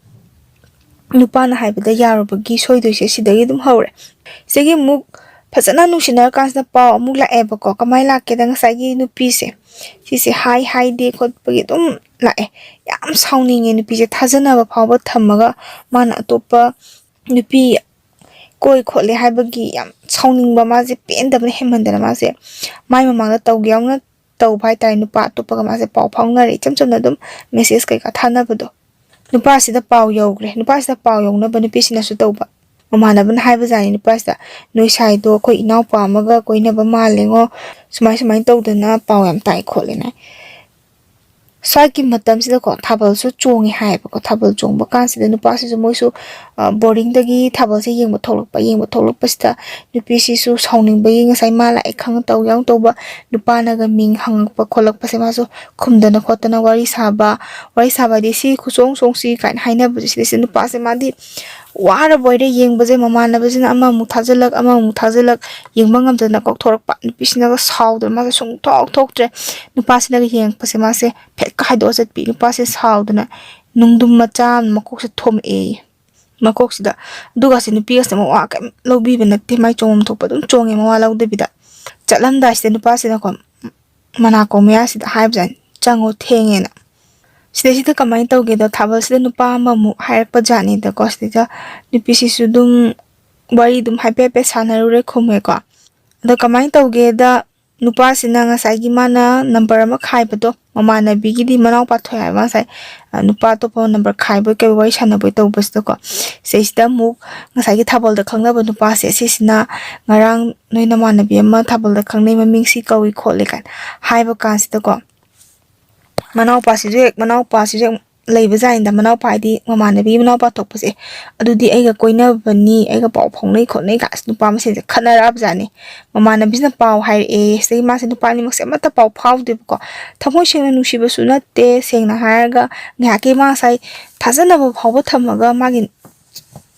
ꯅꯨꯄꯥꯅ ꯍꯥꯏꯕꯗ ꯌꯥꯔꯨꯕꯒꯤ ꯁꯣꯏꯗꯣꯏꯁꯦ ꯁꯤꯗꯒꯤ ꯑꯗꯨꯝ ꯍꯧꯔꯦ꯫ ꯁꯤꯗꯒꯤ ꯑꯃꯨꯛ ꯐꯖꯅ ꯅꯨꯡꯁꯤꯅꯔꯀꯥꯟꯁꯤꯗ ꯄꯥꯎ ꯑꯃꯨꯛ ꯂꯥꯛꯑꯦꯕꯀꯣ꯫ ꯀꯃꯥꯏꯅ ꯂꯥꯛꯀꯦꯗ, ꯉꯁꯥꯏꯒꯤ ꯅꯨꯄꯤꯁꯦ, ꯁꯤꯁꯦ ꯍꯥꯏ ꯍꯥꯏꯗꯦ ꯈꯣꯠꯄꯒꯤ ꯑꯗꯨꯝ ꯂꯥꯛꯑꯦ꯫ ꯌꯥꯝ ꯁꯥꯎꯅꯤꯡꯉꯦ ꯅꯨꯄꯤꯁꯦ, ꯊꯥꯖꯅꯕ ꯐꯥꯎꯕ ꯊꯝꯃꯒ ꯃꯥꯅ ꯑꯇꯣꯞꯄ ꯅꯨꯄꯤ ꯀꯣꯏ ꯈꯣꯠꯂꯦ ꯍꯥꯏꯕꯒꯤ ꯌꯥꯝ ꯁꯥꯎꯅꯤꯡꯕ, ꯃꯥꯁꯦ ꯄꯦꯟꯗꯕꯅ ꯍꯦꯟꯃꯟꯗꯅ ꯃꯥꯁꯦ ꯃꯥꯏ ꯃꯃꯥꯡꯗ ꯇꯧꯒꯦ ꯌꯥꯎꯅ ꯇꯧꯕ ꯍꯥꯏꯇꯥꯔꯦ꯫ ꯅꯨꯄꯥ ꯑꯇꯣꯞꯄꯒ ꯃꯥꯁꯦ ꯄꯥꯎ ꯐꯥꯎꯅꯔꯦ, ꯏꯆꯝ ꯆꯝꯅ ꯑꯗꯨꯝ ꯃꯦꯁꯦꯖ ꯀꯩꯀꯥ ꯊꯥꯅꯕꯗꯣ꯫ ꯅꯨꯄꯥꯁꯤꯗ ꯄꯥꯎ ꯌꯧꯈ꯭ꯔꯦ꯫ ꯅꯨꯄꯥꯁꯤꯗ ꯄꯥꯎ ꯌꯧꯅꯕ ꯅꯨꯄꯤꯁꯤꯅꯁꯨ ꯇꯧꯕ꯫ ꯃꯃꯥꯟꯅꯕꯅ ꯍꯥꯏꯕꯖꯥꯠꯅꯤ ꯅꯨꯄꯥꯁꯤꯗ, "ꯅꯣꯏ ꯁꯥꯏꯗꯣ ꯑꯩꯈꯣꯏ ꯏꯅꯥꯎꯄꯥ ꯑꯃꯒ ꯀꯣꯏꯅꯕ ꯃꯥꯜꯂꯦꯉꯣ, ꯁꯨꯃꯥꯏ ꯁꯨꯃꯥꯏꯅ ꯇꯧꯗꯅ ꯄꯥꯎ ꯌꯥꯝ ꯇꯥꯏ" ꯈꯣꯠꯂꯦꯅ꯫ ꯁ꯭ꯋꯥꯏꯒꯤ ꯃꯇꯝꯁꯤꯗꯀꯣ ꯊꯥꯕꯜꯁꯨ ꯆꯣꯡꯉꯦ ꯍꯥꯏꯌꯦꯕꯀꯣ꯫ ꯊꯥꯕꯜ ꯆꯣꯡꯕ ꯀꯥꯟꯁꯤꯗ ꯅꯨꯄꯥꯁꯤꯁꯨ, ꯃꯣꯏꯁꯨ ꯕꯣꯔꯗꯤꯡꯗꯒꯤ ꯊꯥꯕꯜꯁꯦ ꯌꯦꯡꯕ ꯊꯣꯛꯂꯛꯄ꯫ ꯌꯦꯡꯕ ꯊꯣꯛꯂꯛꯄꯁꯤꯗ ꯅꯨꯄꯤꯁꯤꯁꯨ ꯁꯥꯎꯅꯤꯡꯕꯒꯤ ꯉꯁꯥꯏ ꯃꯥ ꯂꯥꯛꯑꯦ ꯈꯪꯅ ꯇꯧ ꯌꯥꯎꯅ ꯇꯧꯕ ꯅꯨꯄꯥꯅꯒ ꯃꯤꯡ ꯍꯪꯉꯛꯄ ꯈꯣꯠꯂꯛꯄꯁꯦ ꯃꯥꯁꯨ ꯈꯨꯝꯗꯅ ꯈꯣꯠꯇꯅ ꯋꯥꯔꯤ ꯁꯥꯕ꯫ ꯋꯥꯔꯤ ꯁꯥꯕ ꯍꯥꯏꯗꯤ ꯁꯤ ꯈꯨꯆꯣꯡ ꯆꯣꯡꯁꯤ ꯀꯥꯏꯅ ꯍꯥꯏꯅꯕꯁꯦ, ꯁꯤꯗꯩꯁꯤꯗ ꯅꯨꯄꯥꯁꯦ ꯃꯥꯗꯤ ꯋꯥꯔꯕꯣꯏꯔꯦ ꯌꯦꯡꯕꯁꯦ꯫ ꯃꯃꯥꯟꯅꯕꯁꯤꯅ ꯑꯃꯃꯨꯛ ꯊꯥꯖꯤꯜꯂꯛ, ꯑꯃꯃꯨꯛ ꯊꯥꯖꯤꯜꯂꯛ, ꯌꯦꯡꯕ ꯉꯝꯗꯅ ꯀꯥꯎꯊꯣꯔꯛꯄ꯫ ꯅꯨꯄꯤꯁꯤꯅꯒ ꯁꯥꯎꯗꯅ ꯃꯥꯁꯦ ꯁꯨꯡꯊꯣꯛ ꯊꯣꯛꯇ꯭ꯔꯦ꯫ ꯅꯨꯄꯥꯁꯤꯅꯒ ꯌꯦꯡꯉꯛꯄꯁꯦ ꯃꯥꯁꯦ ꯐꯦꯠꯀ ꯍꯥꯏꯗꯣꯛꯑ ꯆꯠꯄꯤ꯫ ꯅꯨꯄꯥꯁꯦ ꯁꯥꯎꯗꯅ ꯅꯨꯡꯗꯨꯝ ꯃꯆꯥ ꯑꯃ ꯃꯀꯣꯛꯁꯦ ꯊꯣꯝꯃꯛꯑꯦꯌꯦ꯫ ꯃꯀꯣꯛꯁꯤꯗ꯫ ꯑꯗꯨꯒꯁꯦ ꯅꯨꯄꯤꯒꯁꯦ ꯃꯋꯥ ꯀꯩꯝ ꯂꯧꯕꯤꯕ ꯅꯠꯇꯦ꯫ ꯃꯥꯏ ꯆꯣꯡꯐꯝ ꯊꯣꯛꯄ ꯑꯗꯨꯝ ꯆꯣꯡꯉꯦ ꯃꯋꯥ ꯂꯧꯗꯕꯤꯗ꯫ ꯆꯠꯂꯝꯗꯥꯏꯁꯤꯗ ꯅꯨꯄꯥꯁꯤꯅꯀꯣ ꯃꯅꯥꯀꯣꯡ ꯃꯌꯥꯁꯤꯗ ꯍꯥꯏꯕꯖꯥꯠꯅꯤ, "ꯆꯪꯉꯣ, ꯊꯦꯡꯉꯦꯅ"꯫ ꯁꯤꯗꯩꯁꯤꯗ ꯀꯃꯥꯏꯅ ꯇꯧꯒꯦꯗ, ꯊꯥꯕꯜꯁꯤꯗ ꯅꯨꯄꯥ ꯑꯃꯃꯨꯛ ꯍꯥꯏꯔꯛꯄ ꯖꯥꯠꯅꯤꯗꯀꯣ꯫ ꯁꯤꯗꯩꯗ ꯅꯨꯄꯤꯁꯤꯁꯨ ꯑꯗꯨꯝ ꯋꯥꯔꯤ ꯑꯗꯨꯝ ꯍꯥꯏꯐꯦꯠ ꯍꯥꯏꯐꯦꯠ ꯁꯥꯟꯅꯔꯨꯔꯦ ꯈꯨꯝꯃꯦꯀꯣ꯫ ꯑꯗꯣ ꯀꯃꯥꯏꯅ ꯇꯧꯒꯦꯗ, ꯅꯨꯄꯥꯁꯤꯅ ꯉꯁꯥꯏꯒꯤ ꯃꯥꯅ ꯅꯝꯕꯔ ꯑꯃ ꯈꯥꯏꯕꯗꯣ, ꯃꯃꯥꯟꯅꯕꯤꯒꯤꯗꯤ ꯃꯅꯥꯎꯄꯥ ꯊꯣꯛꯑꯦ ꯍꯥꯏꯕ ꯉꯁꯥꯏ, ꯑ, ꯅꯨꯄꯥ ꯑꯇꯣꯞꯄ ꯅꯝꯕꯔ ꯈꯥꯏꯕꯣꯏ ꯀꯩ ꯋꯥꯔꯤ ꯁꯥꯟꯅꯕꯣꯏ ꯇꯧꯕꯁꯤꯗꯀꯣ꯫ ꯁꯤꯗꯩꯁꯤꯗ ꯑꯃꯨꯛ ꯉꯁꯥꯏꯒꯤ ꯊꯥꯕꯜꯗ ꯈꯪꯅꯕ ꯅꯨꯄꯥꯁꯦ, ꯁꯤꯁꯤꯅ ꯉꯔꯥꯡ ꯅꯣꯏ ꯅꯃꯥꯟꯅꯕꯤ ꯑꯃ ꯊꯥꯕꯜꯗ ꯈꯪꯅꯩ, ꯃꯃꯤꯡ ꯁꯤ ꯀꯧꯏ ꯈꯣꯠꯂꯤ ꯀꯥꯏꯅ ꯍꯥꯏꯕ ꯀꯥꯟꯁꯤꯗꯀꯣ, ꯃꯅꯥꯎꯄꯥꯁꯤꯁꯨ ꯍꯦꯛ, ꯃꯅꯥꯎꯄꯥꯁꯤꯁꯨ ꯍꯦꯛ ꯂꯩꯕ ꯖꯥꯠꯅꯤꯗ, ꯃꯅꯥꯎꯄꯥ ꯍꯥꯏꯗꯤ ꯃꯃꯥꯟꯅꯕꯤꯒꯤ ꯃꯅꯥꯎꯄꯥ ꯊꯣꯛꯄꯁꯦ, "ꯑꯗꯨꯗꯤ ꯑꯩꯒ ꯀꯣꯏꯅꯕꯅꯤ, ꯑꯩꯒ ꯄꯥꯎ ꯐꯥꯎꯅꯩ ꯈꯣꯠꯅꯩ" ꯀꯥꯏꯅ ꯅꯨꯄꯥ ꯃꯁꯦꯟꯁꯦ ꯈꯠꯅꯔꯛꯑꯕ ꯖꯥꯠꯅꯤ꯫ ꯃꯃꯥꯟꯅꯕꯤꯁꯤꯅ ꯄꯥꯎ ꯍꯥꯏꯔꯛꯑꯦ꯫ ꯁꯤꯗꯒꯤ ꯃꯥꯁꯦ ꯅꯨꯄꯥ ꯑꯅꯤꯃꯛꯁꯦ ꯑꯃꯠꯇ ꯄꯥꯎ ꯐꯥꯎꯗꯦꯕꯀꯣ꯫ ꯊꯃꯣꯏ ꯁꯦꯡꯅ ꯅꯨꯡꯁꯤꯕꯁꯨ ꯅꯠꯇꯦ, ꯁꯦꯡꯅ ꯍꯥꯏꯔꯒ ꯉꯥꯏꯍꯥꯛꯀꯤ ꯃꯥ ꯉꯁꯥꯏ ꯊꯥꯖꯅꯕ ꯐꯥꯎꯕ ꯊꯝꯃꯒ ꯃꯥꯒꯤ,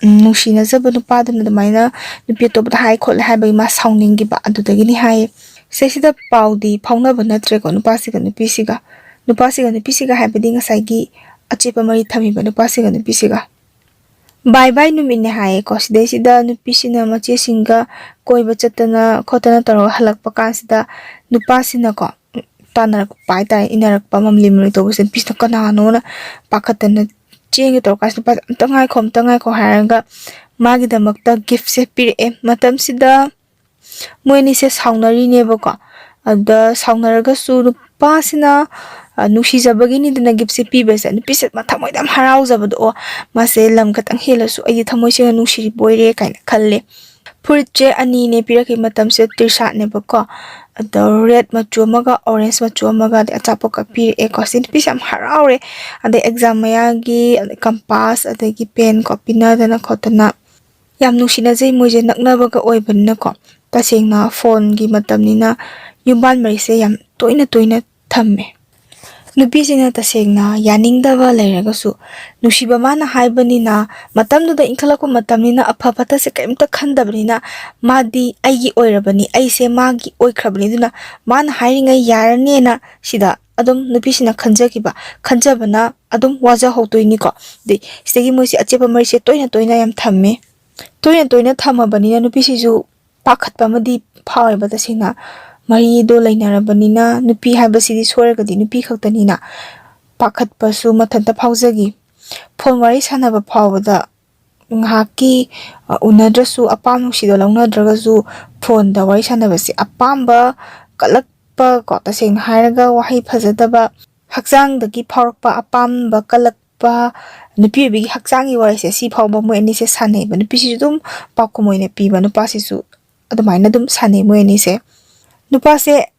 ꯎꯝ, ꯅꯨꯡꯁꯤꯅꯖꯕ ꯅꯨꯄꯥꯗꯨꯅ ꯑꯗꯨꯃꯥꯏꯅ ꯅꯨꯄꯤ ꯑꯇꯣꯞꯄꯗ ꯍꯥꯏ ꯈꯣꯠꯂꯦ ꯍꯥꯏꯕꯒꯤ ꯃꯥ ꯁꯥꯎꯅꯤꯡꯈꯤꯕ ꯑꯗꯨꯗꯒꯤꯅꯤ ꯍꯥꯏꯌꯦ꯫ ꯁꯤꯗꯩꯁꯤꯗ ꯄꯥꯎꯗꯤ ꯐꯥꯎꯅꯕ ꯅꯠꯇ꯭ꯔꯦꯀꯣ ꯅꯨꯄꯥꯁꯤꯒ ꯅꯨꯄꯤꯁꯤꯒ꯫ ꯅꯨꯄꯥꯁꯤꯒ ꯅꯨꯄꯤꯁꯤꯒ ꯍꯥꯏꯕꯗꯤ ꯉꯁꯥꯏꯒꯤ ꯑꯆꯦꯠꯄ ꯃꯔꯤ ꯊꯝꯃꯤꯕ ꯅꯨꯄꯥꯁꯤꯒ ꯅꯨꯄꯤꯁꯤꯒ꯫ ꯕꯥꯏ ꯕꯥꯏ ꯅꯨꯃꯤꯠꯅꯦ ꯍꯥꯏꯌꯦꯀꯣ꯫ ꯁꯤꯗꯩꯁꯤꯗ ꯅꯨꯄꯤꯁꯤꯅ ꯃꯆꯦꯁꯤꯡꯒ ꯀꯣꯏꯕ ꯆꯠꯇꯅ ꯈꯣꯠꯇꯅ ꯇꯧꯔꯒ ꯍꯜꯂꯛꯄ ꯀꯥꯟꯁꯤꯗ ꯅꯨꯄꯥꯁꯤꯅꯀꯣ ꯇꯥꯟꯅꯔꯛꯄ ꯍꯥꯏꯇꯥꯔꯦ, ꯏꯟꯅꯔꯛꯄ ꯑꯃ ꯂꯤꯃꯔꯤ ꯇꯧꯕꯁꯤꯗ ꯅꯨꯄꯤꯁꯤꯅ ꯀꯅꯥꯅꯣꯅ ꯄꯥꯈꯠꯇꯅ ꯆꯦꯟꯒꯦ ꯇꯧꯔꯀꯥꯟꯁꯤꯗ ꯅꯨꯄꯥꯁꯦ, "ꯑꯝꯇ ꯉꯥꯏꯈꯣ, ꯑꯝꯇ ꯉꯥꯏꯈꯣ" ꯍꯥꯏꯔꯒ ꯃꯥꯒꯤꯗꯃꯛꯇ ꯒꯤꯐꯁꯦ ꯄꯤꯔꯛꯑꯦ꯫ ꯃꯇꯝꯁꯤꯗ ꯃꯣꯏ ꯑꯅꯤꯁꯦ ꯁꯥꯎꯅꯔꯤꯅꯦꯕꯀꯣ꯫ ꯑꯗ ꯁꯥꯎꯅꯔꯒꯁꯨ ꯅꯨꯄꯥꯁꯤꯅ ꯅꯨꯡꯁꯤꯖꯕꯒꯤꯅꯤꯗꯅ ꯒꯤꯐꯁꯦ ꯄꯤꯕꯁꯦ꯫ ꯅꯨꯄꯤꯁꯦ ꯃꯊꯃꯣꯏꯗ ꯌꯥꯝ ꯍꯔꯥꯎꯖꯕꯗꯣ, ꯑꯣ, ꯃꯥꯁꯦ ꯂꯝ ꯈꯛꯇꯪ ꯍꯦꯜꯂꯁꯨ ꯑꯩꯗꯤ ꯊꯃꯣꯏ ꯁꯦꯡꯅ ꯅꯨꯡꯁꯤꯔꯤꯕ ꯑꯣꯏꯔꯦ ꯀꯥꯏꯅ ꯈꯜꯂꯦ꯫ ꯐꯨꯔꯤꯠꯁꯦ ꯑꯅꯤꯅꯦ ꯄꯤꯔꯛꯈꯤꯕ ꯃꯇꯝꯁꯤꯗ, ꯇꯤ ꯁꯥꯔꯠꯅꯦꯕꯀꯣ, ꯑꯗꯣ ꯔꯦꯗ ꯃꯆꯨ ꯑꯃꯒ ꯑꯣꯔꯦꯟꯖ ꯃꯆꯨ ꯑꯃꯒ, ꯑꯗꯩ ꯑꯆꯥꯄꯣꯠꯀ ꯄꯤꯔꯛꯑꯦꯀꯣ꯫ ꯁꯤ ꯅꯨꯄꯤꯁꯦ ꯌꯥꯝ ꯍꯔꯥꯎꯔꯦ꯫ ꯑꯗꯩ ꯑꯦꯛꯖꯥꯝ ꯃꯌꯥꯒꯤ ꯀꯝꯄꯥꯁ, ꯑꯗꯒꯤ ꯄꯦꯟ ꯀꯣ ꯄꯤꯅꯗꯅ ꯈꯣꯠꯇꯅ ꯌꯥꯝ ꯅꯨꯡꯁꯤꯅꯖꯩ꯫ ꯃꯣꯏꯁꯦ ꯅꯛꯅꯕꯒ ꯑꯣꯏꯕꯅꯤꯅꯀꯣ꯫ ꯇꯁꯦꯡꯅ ꯐꯣꯟꯒꯤ ꯃꯇꯝꯅꯤꯅ ꯌꯨꯝꯕꯥꯟ ꯃꯔꯤꯁꯦ ꯌꯥꯝ ꯇꯣꯏꯅ ꯇꯣꯏꯅ ꯊꯝꯃꯦ꯫ ꯅꯨꯄꯤꯁꯤꯅ ꯇꯁꯦꯡꯅ ꯌꯥꯅꯤꯡꯗꯕ ꯂꯩꯔꯒꯁꯨ, ꯅꯨꯡꯁꯤꯕ ꯃꯥꯅ ꯍꯥꯏꯕꯅꯤꯅ, ꯃꯇꯝꯗꯨꯗ ꯏꯟꯈꯠꯂꯛꯄ ꯃꯇꯝꯅꯤꯅ, ꯑꯐ ꯐꯠꯇꯁꯦ ꯀꯔꯤꯝꯇ ꯈꯟꯗꯕꯅꯤꯅ, ꯃꯥꯗꯤ ꯑꯩꯒꯤ ꯑꯣꯏꯔꯕꯅꯤ, ꯑꯩꯁꯦ ꯃꯥꯒꯤ ꯑꯣꯏꯈ꯭ꯔꯕꯅꯤ, ꯑꯗꯨꯅ ꯃꯥꯅ ꯍꯥꯏꯔꯤꯉꯩ ꯌꯥꯔꯅꯦꯅ ꯁꯤꯗ ꯑꯗꯨꯝ ꯅꯨꯄꯤꯁꯤꯅ ꯈꯟꯖꯈꯤꯕ, ꯈꯟꯖꯕꯅ ꯑꯗꯨꯝ ꯋꯥꯖꯍꯧꯗꯣꯏꯅꯤꯀꯣ꯫ ꯑꯗꯩ ꯁꯤꯗꯒꯤ ꯃꯣꯏꯁꯦ ꯑꯆꯦꯠꯄ ꯃꯔꯤꯁꯦ ꯇꯣꯏꯅ ꯇꯣꯏꯅ ꯌꯥꯝ ꯊꯝꯃꯦ꯫ ꯇꯣꯏꯅ ꯇꯣꯏꯅ ꯊꯝꯃꯕꯅꯤꯅ ꯅꯨꯄꯤꯁꯤꯁꯨ ꯄꯥꯈꯠꯄ ꯑꯃꯗꯤ ꯐꯥꯎꯋꯦꯕ꯫ ꯇꯁꯦꯡꯅ ꯃꯔꯤꯗꯣ ꯂꯩꯅꯔꯕꯅꯤꯅ, ꯅꯨꯄꯤ ꯍꯥꯏꯕꯁꯤꯗꯤ ꯁꯣꯏꯔꯒꯗꯤ ꯅꯨꯄꯤ ꯈꯛꯇꯅꯤꯅ, ꯄꯥꯈꯠꯄꯁꯨ ꯃꯊꯟꯇ ꯐꯥꯎꯖꯈꯤ꯫ ꯐꯣꯟ ꯋꯥꯔꯤ ꯁꯥꯟꯅꯕ ꯐꯥꯎꯕꯗ ꯉꯥꯏꯍꯥꯛꯀꯤ, ꯑ, ꯎꯅꯗ꯭ꯔꯁꯨ, ꯑꯄꯥꯝ ꯅꯨꯡꯁꯤꯗꯣ ꯂꯧꯅꯗ꯭ꯔꯒꯁꯨ, ꯐꯣꯟꯗ ꯋꯥꯔꯤ ꯁꯥꯟꯅꯕꯁꯦ ꯑꯄꯥꯝꯕ ꯀꯜꯂꯛꯄ ꯀꯣ, ꯇꯁꯦꯡꯅ ꯍꯥꯏꯔꯒ ꯋꯥꯍꯩ ꯐꯖꯗꯕ, ꯍꯛꯆꯥꯡꯗꯒꯤ ꯐꯥꯎꯔꯛꯄ ꯑꯄꯥꯝꯕ ꯀꯜꯂꯛꯄ, ꯅꯨꯄꯤ ꯑꯣꯏꯕꯤꯒꯤ ꯍꯛꯆꯥꯡꯒꯤ ꯋꯥꯔꯤꯁꯦ ꯁꯤ ꯐꯥꯎꯕ ꯃꯣꯏ ꯑꯅꯤꯁꯦ ꯁꯥꯟꯅꯩꯕ꯫ ꯅꯨꯄꯤꯁꯤꯁꯨ ꯑꯗꯨꯝ ꯄꯥꯎꯈꯨꯝ ꯑꯣꯏꯅ ꯄꯤꯕ, ꯅꯨꯄꯥꯁꯤꯁꯨ ꯑꯗꯨꯃꯥꯏꯅ ꯑꯗꯨꯝ ꯁꯥꯟꯅꯩ ꯃꯣꯏ ꯑꯅꯤꯁꯦ꯫ ꯅꯨꯄꯥꯁꯦ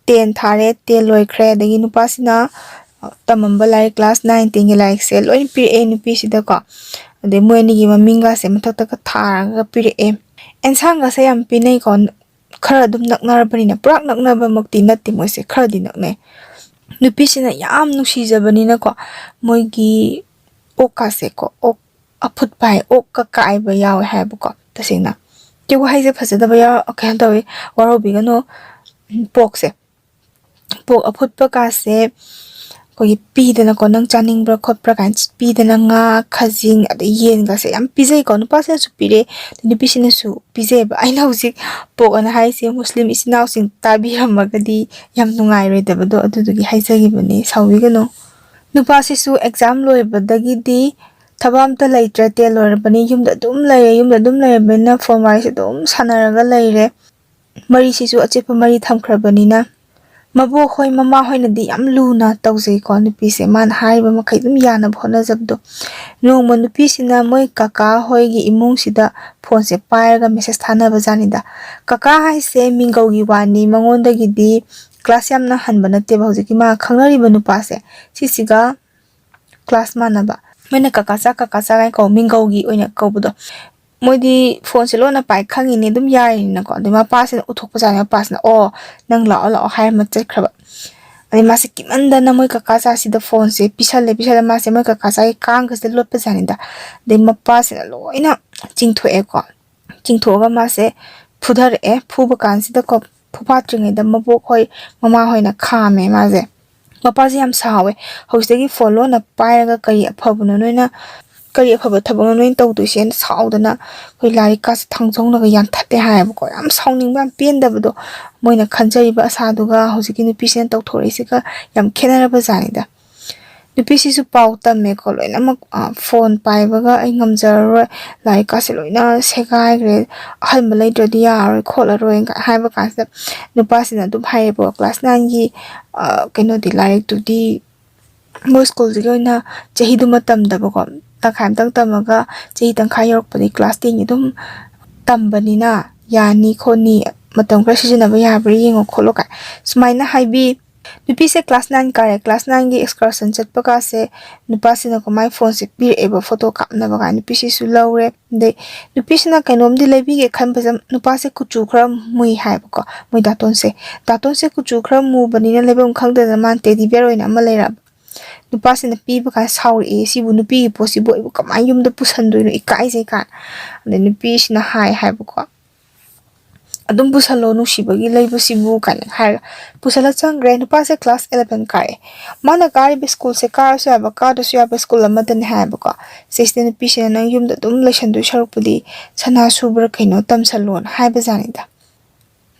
ꯇꯦꯟ ꯊꯥꯔꯦ, ꯇꯦꯟ ꯂꯣꯏꯈ꯭ꯔꯦ, ꯑꯗꯒꯤ ꯅꯨꯄꯥꯁꯤꯅ, ꯑ, ꯇꯝꯃꯝꯕ ꯂꯥꯏꯔꯤꯛ, ꯀ꯭ꯂꯥꯁ ꯅꯥꯏꯟ, ꯇꯦꯟꯒꯤ ꯂꯥꯏꯔꯤꯛꯁꯦ ꯂꯣꯏꯅ ꯄꯤꯔꯛꯑꯦ ꯅꯨꯄꯤꯁꯤꯗꯀꯣ꯫ ꯑꯗꯩ ꯃꯣꯏ ꯑꯅꯤꯒꯤ ꯃꯃꯤꯡꯒꯁꯦ ꯃꯊꯛꯇꯒ ꯊꯥꯔꯒ ꯄꯤꯔꯛꯑꯦ꯫ ꯑꯦꯟꯁꯥꯡꯒꯁꯦ ꯌꯥꯝ ꯄꯤꯅꯩꯀꯣ, ꯈꯔ ꯑꯗꯨꯝ ꯅꯛꯅꯔꯕꯅꯤꯅ꯫ ꯄꯨꯔꯥ ꯅꯛꯅꯕꯃꯛꯇꯤ ꯅꯠꯇꯦ ꯃꯣꯏꯁꯦ, ꯈꯔꯗꯤ ꯅꯛꯅꯩ꯫ ꯅꯨꯄꯤꯁꯤꯅ ꯌꯥꯝ ꯅꯨꯡꯁꯤꯖꯕꯅꯤꯅꯀꯣ, ꯃꯣꯏꯒꯤ ꯑꯣꯛꯀꯥꯁꯦꯀꯣ, ꯑꯣꯛ ꯑꯐꯨꯠꯄ ꯍꯥꯏ, ꯑꯣꯛꯀ ꯀꯥꯏꯕ ꯌꯥꯎꯋꯦ ꯍꯥꯏꯕꯀꯣ꯫ ꯇꯁꯦꯡꯅ ꯁꯤ ꯋꯥꯍꯩꯁꯦ ꯐꯖꯗꯕ ꯌꯥꯎ-, ꯀꯩꯅꯣ ꯇꯧꯋꯤ, ꯋꯥꯔꯧꯕꯤꯒꯅꯨ꯫ ꯎꯝ, ꯄꯣꯛꯁꯦ, ꯄꯣꯛ ꯑꯐꯨꯠꯄ ꯀꯥꯁꯦ ꯑꯩꯈꯣꯏꯒꯤ ꯄꯤꯗꯅꯀꯣ, "ꯅꯪ ꯆꯥꯅꯤꯡꯕ꯭ꯔꯥ ꯈꯣꯠꯄ꯭ꯔꯥ?" ꯀꯥꯏꯅ ꯄꯤꯗꯅ, ꯉꯥ, ꯈꯥꯖꯤꯡ, ꯑꯗꯩ ꯌꯦꯟꯒꯁꯦ ꯌꯥꯝ ꯄꯤꯖꯩꯀꯣ꯫ ꯅꯨꯄꯥꯁꯤꯅꯁꯨ ꯄꯤꯔꯦ, ꯅꯨꯄꯤꯁꯤꯅꯁꯨ ꯄꯤꯖꯩꯑꯕ꯫ ꯑꯩꯅ ꯍꯧꯖꯤꯛ ꯄꯣꯛ ꯑꯅ ꯍꯥꯏꯔꯤꯁꯦ ꯃꯨꯁꯂꯤꯝ ꯏꯆꯤꯟ ꯏꯅꯥꯎꯁꯤꯡ ꯇꯥꯕꯤꯔꯝꯃꯒꯗꯤ ꯌꯥꯝ ꯅꯨꯡꯉꯥꯏꯔꯣꯏꯗꯕꯗꯣ, ꯑꯗꯨꯗꯨꯒꯤ ꯍꯥꯏꯖꯈꯤꯕꯅꯦ, ꯁꯥꯎꯕꯤꯒꯅꯨ꯫ ꯅꯨꯄꯥꯁꯤꯁꯨ ꯑꯦꯛꯖꯥꯝ ꯂꯣꯏꯕꯗꯒꯤꯗꯤ ꯊꯕꯛ ꯑꯝꯇ ꯂꯩꯇ꯭ꯔꯦ, ꯇꯦꯟ ꯂꯣꯏꯔꯕꯅꯤ, ꯌꯨꯝꯗ ꯑꯗꯨꯝ ꯂꯩꯔꯦ꯫ ꯌꯨꯝꯗ ꯑꯗꯨꯝ ꯂꯩꯔꯕꯅꯤꯅ ꯐꯣꯟ ꯋꯥꯔꯤꯁꯦ ꯑꯗꯨꯝ ꯁꯥꯟꯅꯔꯒ ꯂꯩꯔꯦ꯫ ꯃꯔꯤꯁꯤꯁꯨ ꯑꯆꯦꯠꯄ ꯃꯔꯤ ꯊꯝꯈ꯭ꯔꯕꯅꯤꯅ꯫ ꯃꯕꯣꯛ ꯍꯣꯏ, ꯃꯃꯥ ꯍꯣꯏꯅꯗꯤ ꯌꯥꯝ ꯂꯨꯅ ꯇꯧꯖꯩꯀꯣ ꯅꯨꯄꯤꯁꯦ꯫ ꯃꯥꯅ ꯍꯥꯏꯔꯤꯕ ꯃꯈꯩ ꯑꯗꯨꯝ ꯌꯥꯅꯕ ꯍꯣꯠꯅꯖꯕꯗꯣ꯫ ꯅꯣꯡꯃ ꯅꯨꯄꯤꯁꯤꯅ ꯃꯣꯏ ꯀꯀꯥ ꯍꯣꯏꯒꯤ ꯏꯃꯨꯡꯁꯤꯗ ꯐꯣꯟꯁꯦ ꯄꯥꯏꯔꯒ ꯃꯦꯁꯦꯖ ꯊꯥꯅꯕ ꯖꯥꯠꯅꯤꯗ꯫ ꯀꯀꯥ ꯍꯥꯏꯁꯦ ꯃꯤꯡꯒꯧꯒꯤ ꯋꯥꯅꯤ, ꯃꯉꯣꯟꯗꯒꯤꯗꯤ ꯀ꯭ꯂꯥꯁ ꯌꯥꯝꯅ ꯍꯟꯕ ꯅꯠꯇꯦꯕ꯫ ꯍꯧꯖꯤꯛꯀꯤ ꯃꯥ ꯈꯪꯅꯔꯤꯕ ꯅꯨꯄꯥꯁꯦ ꯁꯤꯁꯤꯒ ꯀ꯭ꯂꯥꯁ ꯃꯥꯟꯅꯕ꯫ ꯃꯣꯏꯅ "ꯀꯀꯥꯆꯥ, ꯀꯀꯥꯆꯥ" ꯀꯥꯏꯅ ꯀꯧ, ꯃꯤꯡꯒꯧꯒꯤ ꯑꯣꯏꯅ ꯀꯧꯕꯗꯣ꯫ ꯃꯣꯏꯗꯤ ꯐꯣꯟꯁꯦ ꯂꯣꯟꯅ ꯄꯥꯏ ꯈꯪꯉꯤꯅꯦ, ꯑꯗꯨꯝ ꯌꯥꯔꯤꯅꯤꯅꯀꯣ꯫ ꯑꯗꯩ ꯃꯄꯥꯁꯤꯅ ꯎꯠꯊꯣꯛꯄꯖꯥꯠꯅꯦ, ꯃꯄꯥꯁꯤꯅ "ꯑꯣ, ꯅꯪ ꯂꯥꯛꯑꯣ, ꯂꯥꯛꯑꯣ" ꯍꯥꯏꯔꯝꯃ ꯆꯠꯈ꯭ꯔꯕ꯫ ꯑꯗꯩ ꯃꯥꯁꯦ ꯀꯤꯃꯟꯗꯅ ꯃꯣꯏ ꯀꯀꯥꯆꯥꯁꯤꯗ ꯐꯣꯟꯁꯦ ꯄꯤꯁꯜꯂꯦ꯫ ꯄꯤꯁꯜꯂ ꯃꯥꯁꯦ ꯃꯣꯏ ꯀꯀꯥꯆꯥꯒꯤ ꯀꯥꯡꯒꯁꯤꯗ ꯂꯣꯠꯄꯖꯥꯠꯅꯤꯗ꯫ ꯑꯗꯩ ꯃꯄꯥꯁꯤꯅ ꯂꯣꯏꯅ ꯆꯤꯡꯊꯣꯛꯑꯦꯀꯣ꯫ ꯆꯤꯡꯊꯣꯛꯑꯒ ꯃꯥꯁꯦ ꯐꯨꯊꯔꯛꯑꯦ꯫ ꯐꯨꯕ ꯀꯥꯟꯁꯤꯗꯀꯣ, ꯐꯨꯐꯥꯠꯇ꯭ꯔꯤꯉꯩꯗ ꯃꯕꯣꯛ ꯍꯣꯏ, ꯃꯃꯥ ꯍꯣꯏꯅ ꯈꯥꯝꯃꯦ ꯃꯥꯁꯦ꯫ ꯃꯄꯥꯁꯦ ꯌꯥꯝ ꯁꯥꯎꯋꯦ꯫ "ꯍꯧꯖꯤꯛꯇꯒꯤ ꯐꯣꯟ ꯂꯣꯟꯅ ꯄꯥꯏꯔꯒ ꯀꯔꯤ ꯑꯐꯕꯅꯣ ꯅꯣꯏꯅ, ꯀꯔꯤ ꯑꯐꯕ ꯊꯕꯛꯅꯣ ꯅꯣꯏꯅ ꯇꯧꯗꯣꯏꯁꯦꯅ?" ꯁꯥꯎꯗꯅ ꯑꯩꯈꯣꯏ ꯂꯥꯏꯔꯤꯛꯀꯥꯁꯦ ꯊꯥꯡꯖꯧꯅꯒ ꯌꯥꯟꯊꯠꯂꯦ ꯍꯥꯏꯌꯦꯕꯀꯣ꯫ ꯌꯥꯝ ꯁꯥꯎꯅꯤꯡꯕ, ꯌꯥꯝ ꯄꯦꯟꯗꯕꯗꯣ ꯃꯣꯏꯅ ꯈꯟꯖꯔꯤꯕ ꯑꯁꯥꯗꯨꯒ ꯍꯧꯖꯤꯛꯀꯤ ꯅꯨꯄꯤꯁꯤꯅ ꯇꯧꯊꯣꯔꯛꯏꯁꯤꯒ ꯌꯥꯝ ꯈꯦꯠꯅꯔꯕ ꯖꯥꯠꯅꯤꯗ꯫ ꯅꯨꯄꯤꯁꯤꯁꯨ ꯄꯥꯎ ꯇꯝꯃꯦꯀꯣ, ꯂꯣꯏꯅꯃꯛ, ꯑ, "ꯐꯣꯟ ꯄꯥꯏꯕꯒ ꯑꯩ ꯉꯝꯖꯔꯔꯣꯏ, ꯂꯥꯏꯔꯤꯛꯀꯥꯁꯦ ꯂꯣꯏꯅ ꯁꯦꯒꯥꯏꯈ꯭ꯔꯦ, ꯑꯍꯟꯕ ꯂꯩꯇ꯭ꯔꯗꯤ ꯌꯥꯔꯔꯣꯏ ꯈꯣꯠꯂꯔꯣꯏ" ꯀꯥꯏ ꯍꯥꯏꯕ ꯀꯥꯟꯁꯤꯗ ꯅꯨꯄꯥꯁꯤꯅ ꯑꯗꯨꯝ ꯍꯥꯏꯌꯦꯕꯀꯣ, "ꯀ꯭ꯂꯥꯁ ꯅꯥꯏꯟꯒꯤ, ꯑ, ꯀꯩꯅꯣꯗꯤ, ꯂꯥꯏꯔꯤꯛꯇꯨꯗꯤ ꯃꯣꯏ ꯁ꯭ꯀꯨꯜꯁꯤꯒꯤ ꯑꯣꯏꯅ ꯆꯍꯤꯗꯨꯃ ꯇꯝꯗꯕꯀꯣ, ꯇꯪꯈꯥꯏ ꯑꯃꯇꯪ ꯇꯝꯃꯒ ꯆꯍꯤ ꯇꯪꯈꯥꯏ ꯌꯧꯔꯛꯄꯗꯒꯤ ꯀ꯭ꯂꯥꯁ ꯇꯦꯟꯒꯤ ꯑꯗꯨꯝ ꯇꯝꯕꯅꯤꯅ ꯌꯥꯅꯤ ꯈꯣꯠꯅꯤ, ꯃꯇꯝ ꯈꯔ ꯁꯤꯖꯤꯟꯅꯕ ꯌꯥꯕ꯭ꯔꯥ ꯌꯦꯡꯉꯣ ꯈꯣꯠꯂꯣ" ꯀꯥꯏ ꯁꯨꯃꯥꯏꯅ ꯍꯥꯏꯕꯤ꯫ ꯅꯨꯄꯤꯁꯦ ꯀ꯭ꯂꯥꯁ ꯅꯥꯏꯟ ꯀꯥꯔꯦ꯫ ꯀ꯭ꯂꯥꯁ ꯅꯥꯏꯟꯒꯤ excursion ꯆꯠꯄ ꯀꯥꯁꯦ ꯅꯨꯄꯥꯁꯤꯅꯀꯣ ꯃꯥꯏ ꯐꯣꯟꯁꯦ ꯄꯤꯔꯛꯑꯦꯕ, ꯐꯣꯇꯣ ꯀꯥꯞꯅꯕ ꯀꯥꯏꯅ꯫ ꯅꯨꯄꯤꯁꯤꯁꯨ ꯂꯧꯔꯦ꯫ ꯑꯗꯩ ꯅꯨꯄꯤꯁꯤꯅ ꯀꯩꯅꯣꯝꯗꯤ ꯂꯩꯕꯤꯒꯦ ꯈꯟꯕꯁꯦ, ꯅꯨꯄꯥꯁꯦ ꯀꯨꯆꯨ ꯈꯔ ꯃꯨꯏ ꯍꯥꯏꯕꯀꯣ, ꯃꯣꯏ ꯗꯥꯇꯣꯟꯁꯦ꯫ ꯗꯥꯇꯣꯟꯁꯦ ꯀꯨꯆꯨ ꯈꯔ ꯃꯨꯕꯅꯤꯅ ꯂꯩꯐꯝ ꯈꯪꯗꯗꯅ ꯃꯥꯅ ꯇꯦꯗꯤ ꯕꯤꯌꯔ ꯑꯣꯏꯅ ꯑꯃ ꯂꯩꯔꯛꯑꯕ꯫ ꯅꯨꯄꯥꯁꯤꯅ ꯄꯤꯕ ꯀꯥꯟꯗ ꯁꯥꯎꯔꯛꯑꯦ, "ꯁꯤꯕꯨ, ꯅꯨꯄꯤꯒꯤ ꯄꯣꯠꯁꯤꯕꯨ ꯑꯩꯕꯨ ꯀꯃꯥꯏꯅ ꯌꯨꯝꯗ ꯄꯨꯁꯟꯗꯣꯏꯅꯣ? ꯏꯀꯥꯏꯖꯩ" ꯀꯥꯏꯅ꯫ ꯑꯗꯩ ꯅꯨꯄꯤꯁꯤꯅ ꯍꯥꯏ ꯍꯥꯏꯕꯀꯣ, "ꯑꯗꯨꯝ ꯄꯨꯁꯜꯂꯣ, ꯅꯨꯡꯁꯤꯕꯒꯤ ꯂꯩꯕꯁꯤꯕꯨ" ꯀꯥꯏꯅ ꯍꯥꯏꯔꯒ ꯄꯨꯁꯜꯂ ꯆꯪꯈ꯭ꯔꯦ꯫ ꯅꯨꯄꯥꯁꯦ ꯀ꯭ꯂꯥꯁ ꯑꯦꯂꯚꯦꯟ ꯀꯥꯔꯦ꯫ ꯃꯥꯅ ꯀꯥꯔꯤꯕ ꯁ꯭ꯀꯨꯜꯁꯦ ꯀꯥꯔꯁꯨ ꯌꯥꯕ, ꯀꯥꯗ꯭ꯔꯁꯨ ꯌꯥꯕ ꯁ꯭ꯀꯨꯜ ꯑꯃꯗꯅꯦ ꯍꯥꯏꯌꯦꯕꯀꯣ꯫ ꯁꯤꯁꯤꯗ ꯅꯨꯄꯤꯁꯤꯅ "ꯅꯪ ꯌꯨꯝꯗ ꯑꯗꯨꯝ ꯂꯩꯁꯟꯗꯣꯏ ꯁꯔꯨꯛꯄꯨꯗꯤ ꯁꯅꯥ ꯁꯨꯕ꯭ꯔꯥ ꯀꯩꯅꯣ ꯇꯝꯁꯜꯂꯣꯅ" ꯍꯥꯏꯕ ꯖꯥꯠꯅꯤꯗ꯫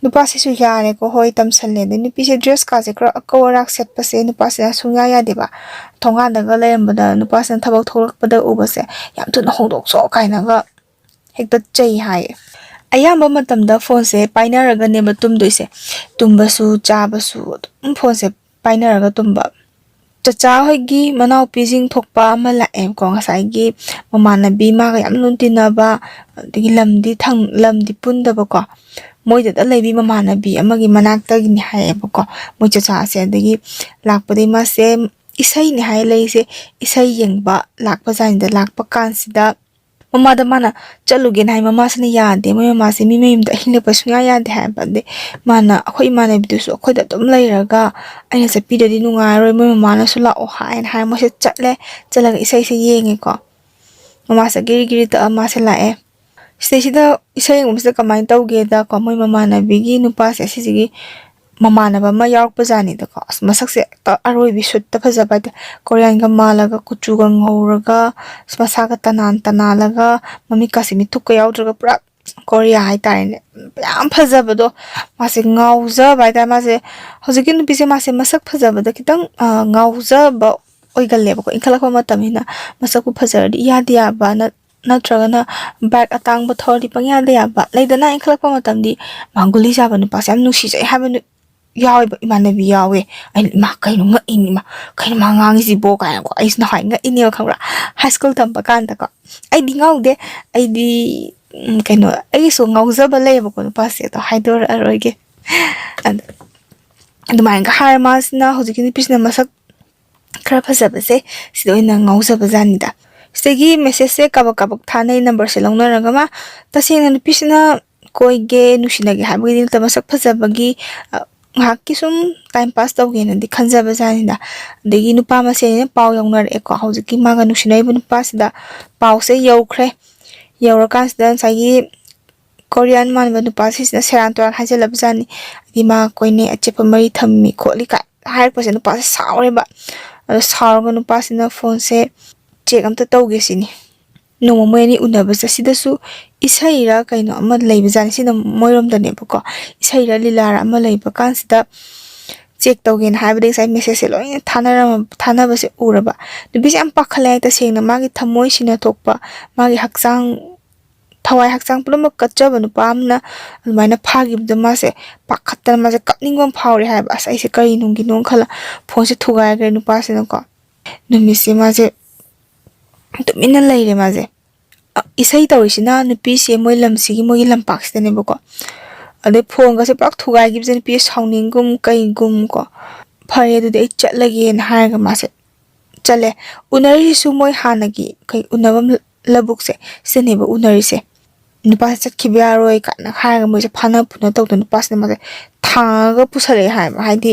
ꯅꯨꯄꯥꯁꯤꯁꯨ ꯌꯥꯔꯦꯀꯣ, ꯍꯣꯏ ꯇꯝꯁꯜꯂꯦ꯫ ꯑꯗꯩ ꯅꯨꯄꯤꯁꯦ ꯗ꯭ꯔꯦꯁꯀꯥꯁꯦ ꯈꯔ ꯑꯀꯧ ꯑꯔꯥꯛ ꯁꯦꯠꯄꯁꯦ ꯅꯨꯄꯥꯁꯤꯅ ꯁꯨꯡꯌꯥ ꯌꯥꯗꯦꯕ꯫ ꯊꯣꯡꯒꯥꯟꯗꯒ ꯂꯩꯔꯝꯕꯗ ꯅꯨꯄꯥꯁꯤꯅ ꯊꯕꯛ ꯊꯣꯛꯂꯛꯄꯗ ꯎꯕꯁꯦ ꯌꯥꯝ ꯊꯨꯅ "ꯍꯣꯡꯗꯣꯛꯆꯣ" ꯀꯥꯏꯅꯒ ꯍꯦꯛꯇ ꯆꯩ ꯍꯥꯏꯌꯦ꯫ ꯑꯌꯥꯝꯕ ꯃꯇꯝꯗ ꯐꯣꯟꯁꯦ ꯄꯥꯏꯅꯔꯒꯅꯦꯕ ꯇꯨꯝꯗꯣꯏꯁꯦ꯫ ꯇꯨꯝꯕꯁꯨ ꯆꯥꯕꯁꯨ ꯑꯗꯨꯝ ꯐꯣꯟꯁꯦ ꯄꯥꯏꯅꯔꯒ ꯇꯨꯝꯕ꯫ ꯆꯆꯥ ꯍꯣꯏꯒꯤ ꯃꯅꯥꯎꯄꯤꯁꯤꯡ ꯊꯣꯛꯄ ꯑꯃ ꯂꯥꯛꯑꯦꯕꯀꯣ, ꯉꯁꯥꯏꯒꯤ ꯃꯃꯥꯟꯅꯕꯤ ꯃꯥꯒ ꯌꯥꯝ ꯂꯨꯅ ꯇꯤꯟꯅꯕ, ꯑꯗꯒꯤ ꯂꯝꯗꯤ ꯊꯪ-, ꯂꯝꯗꯤ ꯄꯨꯟꯗꯕꯀꯣ, ꯃꯣꯏꯗꯇ ꯂꯩꯕꯤ ꯃꯃꯥꯟꯅꯕꯤ ꯑꯃꯒꯤ ꯃꯅꯥꯛꯇꯒꯤꯅꯤ ꯍꯥꯏꯌꯦꯕꯀꯣ꯫ ꯃꯣꯏ ꯆꯆꯥꯁꯦ ꯑꯗꯒꯤ ꯂꯥꯛꯄꯗꯒꯤ ꯃꯥꯁꯦ ꯏꯁꯩꯅꯤ ꯍꯥꯏ ꯂꯩꯔꯤꯁꯦ, ꯏꯁꯩ ꯌꯦꯡꯕ ꯂꯥꯛꯄ ꯖꯥꯠꯅꯤꯗ꯫ ꯂꯥꯛꯄ ꯀꯥꯟꯁꯤꯗ ꯃꯃꯥꯗ ꯃꯥꯅ ꯆꯠꯂꯨꯒꯦꯅ ꯍꯥꯏ, ꯃꯃꯥꯁꯤꯅ ꯌꯥꯗꯦ꯫ ꯃꯣꯏ ꯃꯃꯥꯁꯦ ꯃꯤ ꯃꯌꯨꯝꯗ ꯑꯍꯤꯡ ꯂꯦꯛꯄ ꯁꯨꯡꯌꯥ ꯌꯥꯗꯦ ꯍꯥꯏꯕ꯫ ꯑꯗꯩ ꯃꯥꯅ, "ꯑꯩꯈꯣꯏ ꯏꯃꯥꯟꯅꯕꯤꯗꯨꯁꯨ ꯑꯩꯈꯣꯏꯗ ꯑꯗꯨꯝ ꯂꯩꯔꯒ ꯑꯩꯅ ꯆꯠꯄꯤꯗ꯭ꯔꯗꯤ ꯅꯨꯡꯉꯥꯏꯔꯣꯏ, ꯃꯣꯏ ꯃꯃꯥꯅꯁꯨ ꯂꯥꯛꯑꯣ ꯍꯥꯏꯅ" ꯍꯥꯏ꯫ ꯃꯣꯏꯁꯦ ꯆꯠꯂꯦ꯫ ꯆꯠꯂꯒ ꯏꯁꯩꯁꯦ ꯌꯦꯡꯉꯦꯀꯣ꯫ ꯃꯃꯥꯁꯦ ꯒꯤꯔꯤ ꯒꯤꯔꯤ ꯇꯛꯑ ꯃꯥꯁꯦ ꯂꯥꯛꯑꯦ꯫ ꯁꯤꯗꯩꯁꯤꯗ ꯏꯁꯩ ꯌꯦꯡꯕꯁꯤꯗ ꯀꯃꯥꯏꯅ ꯇꯧꯒꯦꯗꯀꯣ, ꯃꯣꯏ ꯃꯃꯥꯟꯅꯕꯤꯒꯤ ꯅꯨꯄꯥꯁꯦ ꯁꯤꯁꯤꯒꯤ ꯃꯃꯥꯟꯅꯕ ꯑꯃ ꯌꯥꯎꯔꯛꯄ ꯖꯥꯠꯅꯤꯗꯀꯣ꯫ ꯑꯁ, ꯃꯁꯛꯁꯦ ꯍꯦꯛꯇ ꯑꯔꯣꯏꯕꯤ ꯁꯨꯠꯇ ꯐꯖꯕ ꯍꯥꯏꯇꯥꯔꯦ꯫ ꯀꯣꯔꯤꯌꯥꯟꯒ ꯃꯥꯜꯂꯒ, ꯀꯨꯆꯨꯒ ꯉꯧꯔꯒ, ꯑꯁ, ꯃꯁꯥꯒ ꯇꯅꯥꯟ ꯇꯅꯥꯜꯂꯒ, ꯃꯃꯤꯠꯀꯥꯁꯦ ꯃꯤꯊꯨꯞꯀ ꯌꯥꯎꯗ꯭ꯔꯒ ꯄꯨꯔꯥ ꯀꯣꯔꯤꯌꯥ ꯍꯥꯏꯇꯥꯔꯦꯅꯦ꯫ ꯌꯥꯝ ꯐꯖꯕꯗꯣ, ꯃꯥꯁꯦ ꯉꯥꯎꯖꯕ ꯍꯥꯏꯇꯥꯔꯦ꯫ ꯃꯥꯁꯦ, ꯍꯧꯖꯤꯛꯀꯤ ꯅꯨꯄꯤꯁꯦ, ꯃꯥꯁꯦ ꯃꯁꯛ ꯐꯖꯕꯗ ꯈꯤꯇꯪ, ꯑ, ꯉꯥꯎꯖꯕ ꯑꯣꯏꯒꯜꯂꯦꯕꯀꯣ꯫ ꯏꯟꯈꯠꯂꯛꯄ ꯃꯇꯝꯅꯤꯅ ꯃꯁꯛꯄꯨ ꯐꯖꯔꯗꯤ ꯏꯌꯥꯗ ꯌꯥꯕ, ꯅꯠ-, ꯅꯠꯇ꯭ꯔꯒꯅ ꯕꯥꯏꯛ ꯑꯇꯥꯡꯕ ꯊꯧꯔꯗꯤ ꯄꯪꯌꯥꯗ ꯌꯥꯕ꯫ ꯂꯩꯗꯅ, ꯏꯟꯈꯠꯂꯛꯄ ꯃꯇꯝꯗꯤ ꯃꯥ ꯒꯨꯂꯤ ꯆꯥꯕ ꯅꯨꯄꯥꯁꯦ ꯌꯥꯝ ꯅꯨꯡꯁꯤꯖꯩ ꯍꯥꯏꯕ ꯅꯨ-, ꯌꯥꯎꯋꯦꯕ, ꯏꯃꯥꯟꯅꯕꯤ ꯌꯥꯎꯋꯦ꯫ ꯑꯩꯅ, "ꯏꯃꯥ, ꯀꯩꯅꯣ ꯉꯛꯏꯅꯤ, ꯏꯃꯥ, ꯀꯩꯅꯣ ꯃꯥ ꯉꯥꯡꯉꯤꯁꯤꯕꯣ?" ꯀꯥꯏꯅꯀꯣ꯫ ꯑꯩꯁꯨ ꯅꯍꯥꯟꯋꯥꯏ ꯉꯛꯏꯅꯦꯕ, ꯈꯪꯕ꯭ꯔꯥ? ꯍꯥꯏ ꯁ꯭ꯀꯨꯜ ꯇꯝꯕ ꯀꯥꯟꯗꯀꯣ꯫ ꯑꯩꯗꯤ ꯉꯥꯎꯗꯦ, ꯑꯩꯗꯤ, ꯎꯝ, ꯀꯩꯅꯣ, ꯑꯩꯒꯤꯁꯨ ꯉꯥꯎꯖꯕ ꯂꯩꯌꯦꯕꯀꯣ, ꯅꯨꯄꯥꯁꯦ, ꯑꯗꯣ ꯍꯥꯏꯗꯣꯔꯛꯑꯔꯣꯏꯒꯦ꯫ ꯑꯗ ꯑꯗꯨꯃꯥꯏꯅꯒ ꯍꯥꯏꯔ ꯃꯥꯁꯤꯅ, ꯍꯧꯖꯤꯛꯀꯤ ꯅꯨꯄꯤꯁꯤꯅ ꯃꯁꯛ ꯈꯔ ꯐꯖꯕꯁꯦ, ꯁꯤꯗ ꯑꯣꯏꯅ ꯉꯥꯎꯖꯕ ꯖꯥꯠꯅꯤꯗ꯫ ꯁꯤꯗꯒꯤ ꯃꯦꯁꯦꯖꯁꯦ ꯀꯥꯕꯛ ꯀꯥꯕꯛ ꯊꯥꯅꯩ, ꯅꯝꯕꯔꯁꯦ ꯂꯧꯅꯔꯒ꯫ ꯃꯥ ꯇꯁꯦꯡꯅ ꯅꯨꯄꯤꯁꯤꯅ ꯀꯣꯏꯒꯦ, ꯅꯨꯡꯁꯤꯅꯒꯦ ꯍꯥꯏꯕꯒꯤꯗꯤ ꯅꯠꯇꯕ, ꯃꯁꯛ ꯐꯖꯕꯒꯤ, ꯑ, ꯉꯥꯏꯍꯥꯛꯀꯤ ꯁꯨꯝ ꯇꯥꯏꯝ ꯄꯥꯁ ꯇꯧꯒꯦꯅꯗꯤ ꯈꯟꯖꯕ ꯖꯥꯠꯅꯤꯗ꯫ ꯑꯗꯒꯤ ꯅꯨꯄꯥ ꯃꯁꯦꯟꯅ ꯄꯥꯎ ꯌꯧꯅꯔꯛꯑꯦꯀꯣ꯫ ꯍꯧꯖꯤꯛꯀꯤ ꯃꯥꯒ ꯅꯨꯡꯁꯤꯅꯔꯤꯕ ꯅꯨꯄꯥꯁꯤꯗ ꯄꯥꯎꯁꯦ ꯌꯧꯈ꯭ꯔꯦ꯫ ꯌꯧꯔꯀꯥꯟꯁꯤꯗ ꯉꯁꯥꯏꯒꯤ ꯀꯣꯔꯤꯌꯥꯟ ꯃꯥꯟꯕ ꯅꯨꯄꯥꯁꯤꯁꯤꯅ ꯁꯦꯔꯥꯟ ꯇꯨꯔꯥꯟ ꯍꯥꯏꯖꯜꯂꯕ ꯖꯥꯠꯅꯤ꯫ ꯍꯥꯏꯗꯤ ꯃꯥ ꯀꯣꯏꯅꯩ, ꯑꯆꯦꯠꯄ ꯃꯔꯤ ꯊꯝꯃꯤ ꯈꯣꯠꯂꯤ ꯀꯥꯏ ꯍꯥꯏꯔꯛꯄꯁꯦ ꯅꯨꯄꯥꯁꯦ ꯁꯥꯎꯔꯦꯕ꯫ ꯑꯗꯣ ꯁꯥꯎꯔꯒ ꯅꯨꯄꯥꯁꯤꯅ ꯐꯣꯟꯁꯦ ꯆꯦꯛ ꯑꯝꯇ ꯇꯧꯒꯦ ꯁꯤꯅꯤ꯫ ꯅꯣꯡꯃ ꯃꯣꯏ ꯑꯅꯤ ꯎꯅꯕ ꯆꯠꯁꯤꯗꯁꯨ ꯏꯁꯩꯔ ꯀꯩꯅꯣ ꯑꯃ ꯂꯩꯕ ꯖꯥꯠꯅꯤ꯫ ꯁꯤꯅ ꯃꯣꯏꯔꯣꯝꯗꯅꯦꯕꯀꯣ꯫ ꯏꯁꯩꯔ ꯂꯤꯂꯥꯔ ꯑꯃ ꯂꯩꯕ ꯀꯥꯟꯁꯤꯗ ꯆꯦꯛ ꯇꯧꯒꯦꯅ ꯍꯥꯏꯕꯗꯒꯤ ꯉꯁꯥꯏ ꯃꯦꯁꯦꯖꯁꯦ ꯂꯣꯏꯅ ꯊꯥꯅꯔꯝ-, ꯊꯥꯅꯕꯁꯦ ꯎꯔꯕ꯫ ꯅꯨꯄꯤꯁꯦ ꯌꯥꯝ ꯄꯥꯈꯠꯂꯦ ꯍꯥꯏ, ꯇꯁꯦꯡꯅ ꯃꯥꯒꯤ ꯊꯃꯣꯏ ꯁꯤꯅ ꯊꯣꯛꯄ, ꯃꯥꯒꯤ ꯍꯛꯆꯥꯡ ꯊꯋꯥꯏ ꯍꯛꯆꯥꯡ ꯄꯨꯝꯅꯃꯛ ꯀꯠꯆꯕ ꯅꯨꯄꯥ ꯑꯃꯅ ꯑꯗꯨꯃꯥꯏꯅ ꯐꯥꯈꯤꯕꯗꯣ ꯃꯥꯁꯦ ꯄꯥꯈꯠꯇꯅ ꯃꯥꯁꯦ ꯀꯞꯅꯤꯡꯕ ꯑꯃ ꯐꯥꯎꯔꯦ ꯍꯥꯏꯕ꯫ "ꯑꯁ, ꯑꯩꯁꯦ ꯀꯔꯤ ꯅꯨꯡꯒꯤꯅꯣ?" ꯈꯜꯂ ꯐꯣꯟꯁꯦ ꯊꯨꯒꯥꯏꯈ꯭ꯔꯦ ꯅꯨꯄꯥꯁꯤꯅꯀꯣ꯫ ꯅꯨꯃꯤꯠꯁꯦ ꯃꯥꯁꯦ ꯇꯨꯃꯤꯟꯅ ꯂꯩꯔꯦ ꯃꯥꯁꯦ꯫ ꯑ, ꯏꯁꯩ ꯇꯧꯔꯤꯁꯤꯅ ꯅꯨꯄꯤꯁꯦ ꯃꯣꯏ ꯂꯝꯁꯤꯒꯤ, ꯃꯣꯏꯒꯤ ꯂꯝꯄꯥꯛꯁꯤꯗꯅꯦꯕꯀꯣ꯫ ꯑꯗꯩ ꯐꯣꯟꯒꯁꯦ ꯄꯨꯔꯥ ꯊꯨꯒꯥꯏꯈꯤꯕꯁꯦ ꯅꯨꯄꯤꯁꯦ ꯁꯥꯎꯅꯤꯡꯒꯨꯝ ꯀꯩꯒꯨꯝ ꯀꯣ꯫ "ꯐꯔꯦ, ꯑꯗꯨꯗꯤ ꯑꯩ ꯆꯠꯂꯒꯦꯅ" ꯍꯥꯏꯔꯒ ꯃꯥꯁꯦ ꯆꯠꯂꯦ꯫ ꯎꯅꯔꯤꯁꯤꯁꯨ ꯃꯣꯏ ꯍꯥꯟꯅꯒꯤ ꯀꯩ ꯎꯅꯐꯝ ꯂꯧꯕꯨꯛꯁꯦ, ꯁꯤꯗꯅꯦꯕ ꯎꯅꯔꯤꯁꯦ꯫ ꯅꯨꯄꯥꯁꯦ ꯆꯠꯈꯤꯕ ꯌꯥꯔꯣꯏ ꯀꯥꯏꯅ ꯍꯥꯏꯔꯒ ꯃꯣꯏꯁꯦ ꯐꯥꯅ ꯐꯨꯅ ꯇꯧꯗꯅ ꯅꯨꯄꯥꯁꯤꯅ ꯃꯥꯁꯦ ꯊꯥꯡꯉꯒ ꯄꯨꯁꯜꯂꯛꯑꯦ ꯍꯥꯏꯕ꯫ ꯍꯥꯏꯗꯤ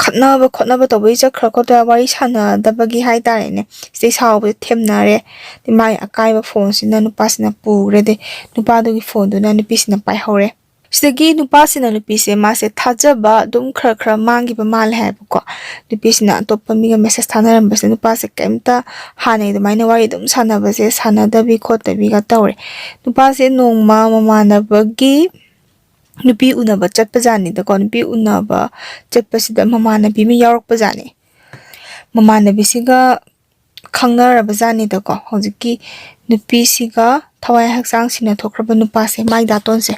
ꯈꯠꯅꯕ ꯈꯣꯠꯅꯕ ꯇꯧꯕꯒꯤ ꯆꯠꯈ꯭ꯔ ꯈꯣꯠꯇ꯭ꯔ ꯋꯥꯔꯤ ꯁꯥꯟꯅꯗꯕꯒꯤ ꯍꯥꯏꯇꯥꯔꯦꯅꯦ꯫ ꯁꯤꯗꯩ ꯁꯥꯎꯕꯁꯦ ꯊꯦꯝꯅꯔꯦ꯫ ꯑꯗꯩ ꯃꯥꯒꯤ ꯑꯀꯥꯏꯕ ꯐꯣꯟꯁꯤꯅ ꯅꯨꯄꯥꯁꯤꯅ ꯄꯨꯈ꯭ꯔꯦ꯫ ꯑꯗꯩ ꯅꯨꯄꯥꯗꯨꯒꯤ ꯐꯣꯟꯗꯨꯅ ꯅꯨꯄꯤꯁꯤꯅ ꯄꯥꯏꯍꯧꯔꯦ꯫ ꯁꯤꯗꯒꯤ ꯅꯨꯄꯥꯁꯤꯅ ꯅꯨꯄꯤꯁꯦ ꯃꯥꯁꯦ ꯊꯥꯖꯕ ꯑꯗꯨꯝ ꯈꯔ ꯈꯔ ꯃꯥꯡꯈꯤꯕ ꯃꯥꯜꯂꯦ ꯍꯥꯏꯕꯀꯣ꯫ ꯅꯨꯄꯤꯁꯤꯅ ꯑꯇꯣꯞꯄ ꯃꯤꯒ ꯃꯦꯁꯦꯁ ꯊꯥꯅꯔꯝꯕꯁꯤꯗ ꯅꯨꯄꯥꯁꯦ ꯀꯩꯝꯇ ꯍꯥꯟꯅꯩ ꯑꯗꯨꯃꯥꯏꯅ ꯋꯥꯔꯤ ꯑꯗꯨꯝ ꯁꯥꯟꯅꯕꯁꯦ ꯁꯥꯟꯅꯗꯕꯤ ꯈꯣꯠꯇꯕꯤꯒ ꯇꯧꯔꯦ꯫ ꯅꯨꯄꯥꯁꯦ ꯅꯣꯡꯃ ꯃꯃꯥꯟꯅꯕꯒꯤ ꯅꯨꯄꯤ ꯎꯅꯕ ꯆꯠꯄꯖꯥꯠꯅꯤꯗꯀꯣ꯫ ꯅꯨꯄꯤ ꯎꯅꯕ ꯆꯠꯄꯁꯤꯗ ꯃꯃꯥꯟꯅꯕꯤ ꯑꯃ ꯌꯥꯎꯔꯛꯄꯖꯥꯠꯅꯤ꯫ ꯃꯃꯥꯟꯅꯕꯤꯁꯤꯒ ꯈꯪꯅꯔꯕ ꯖꯥꯠꯅꯤꯗꯀꯣ꯫ ꯍꯧꯖꯤꯛꯀꯤ ꯅꯨꯄꯤꯁꯤꯒ ꯊꯋꯥꯏ ꯍꯛꯆꯥꯡ ꯁꯤꯟꯅ ꯊꯣꯛꯈ꯭ꯔꯕ ꯅꯨꯄꯥꯁꯦ, ꯃꯥꯏ ꯗꯥꯇꯣꯟꯁꯦ,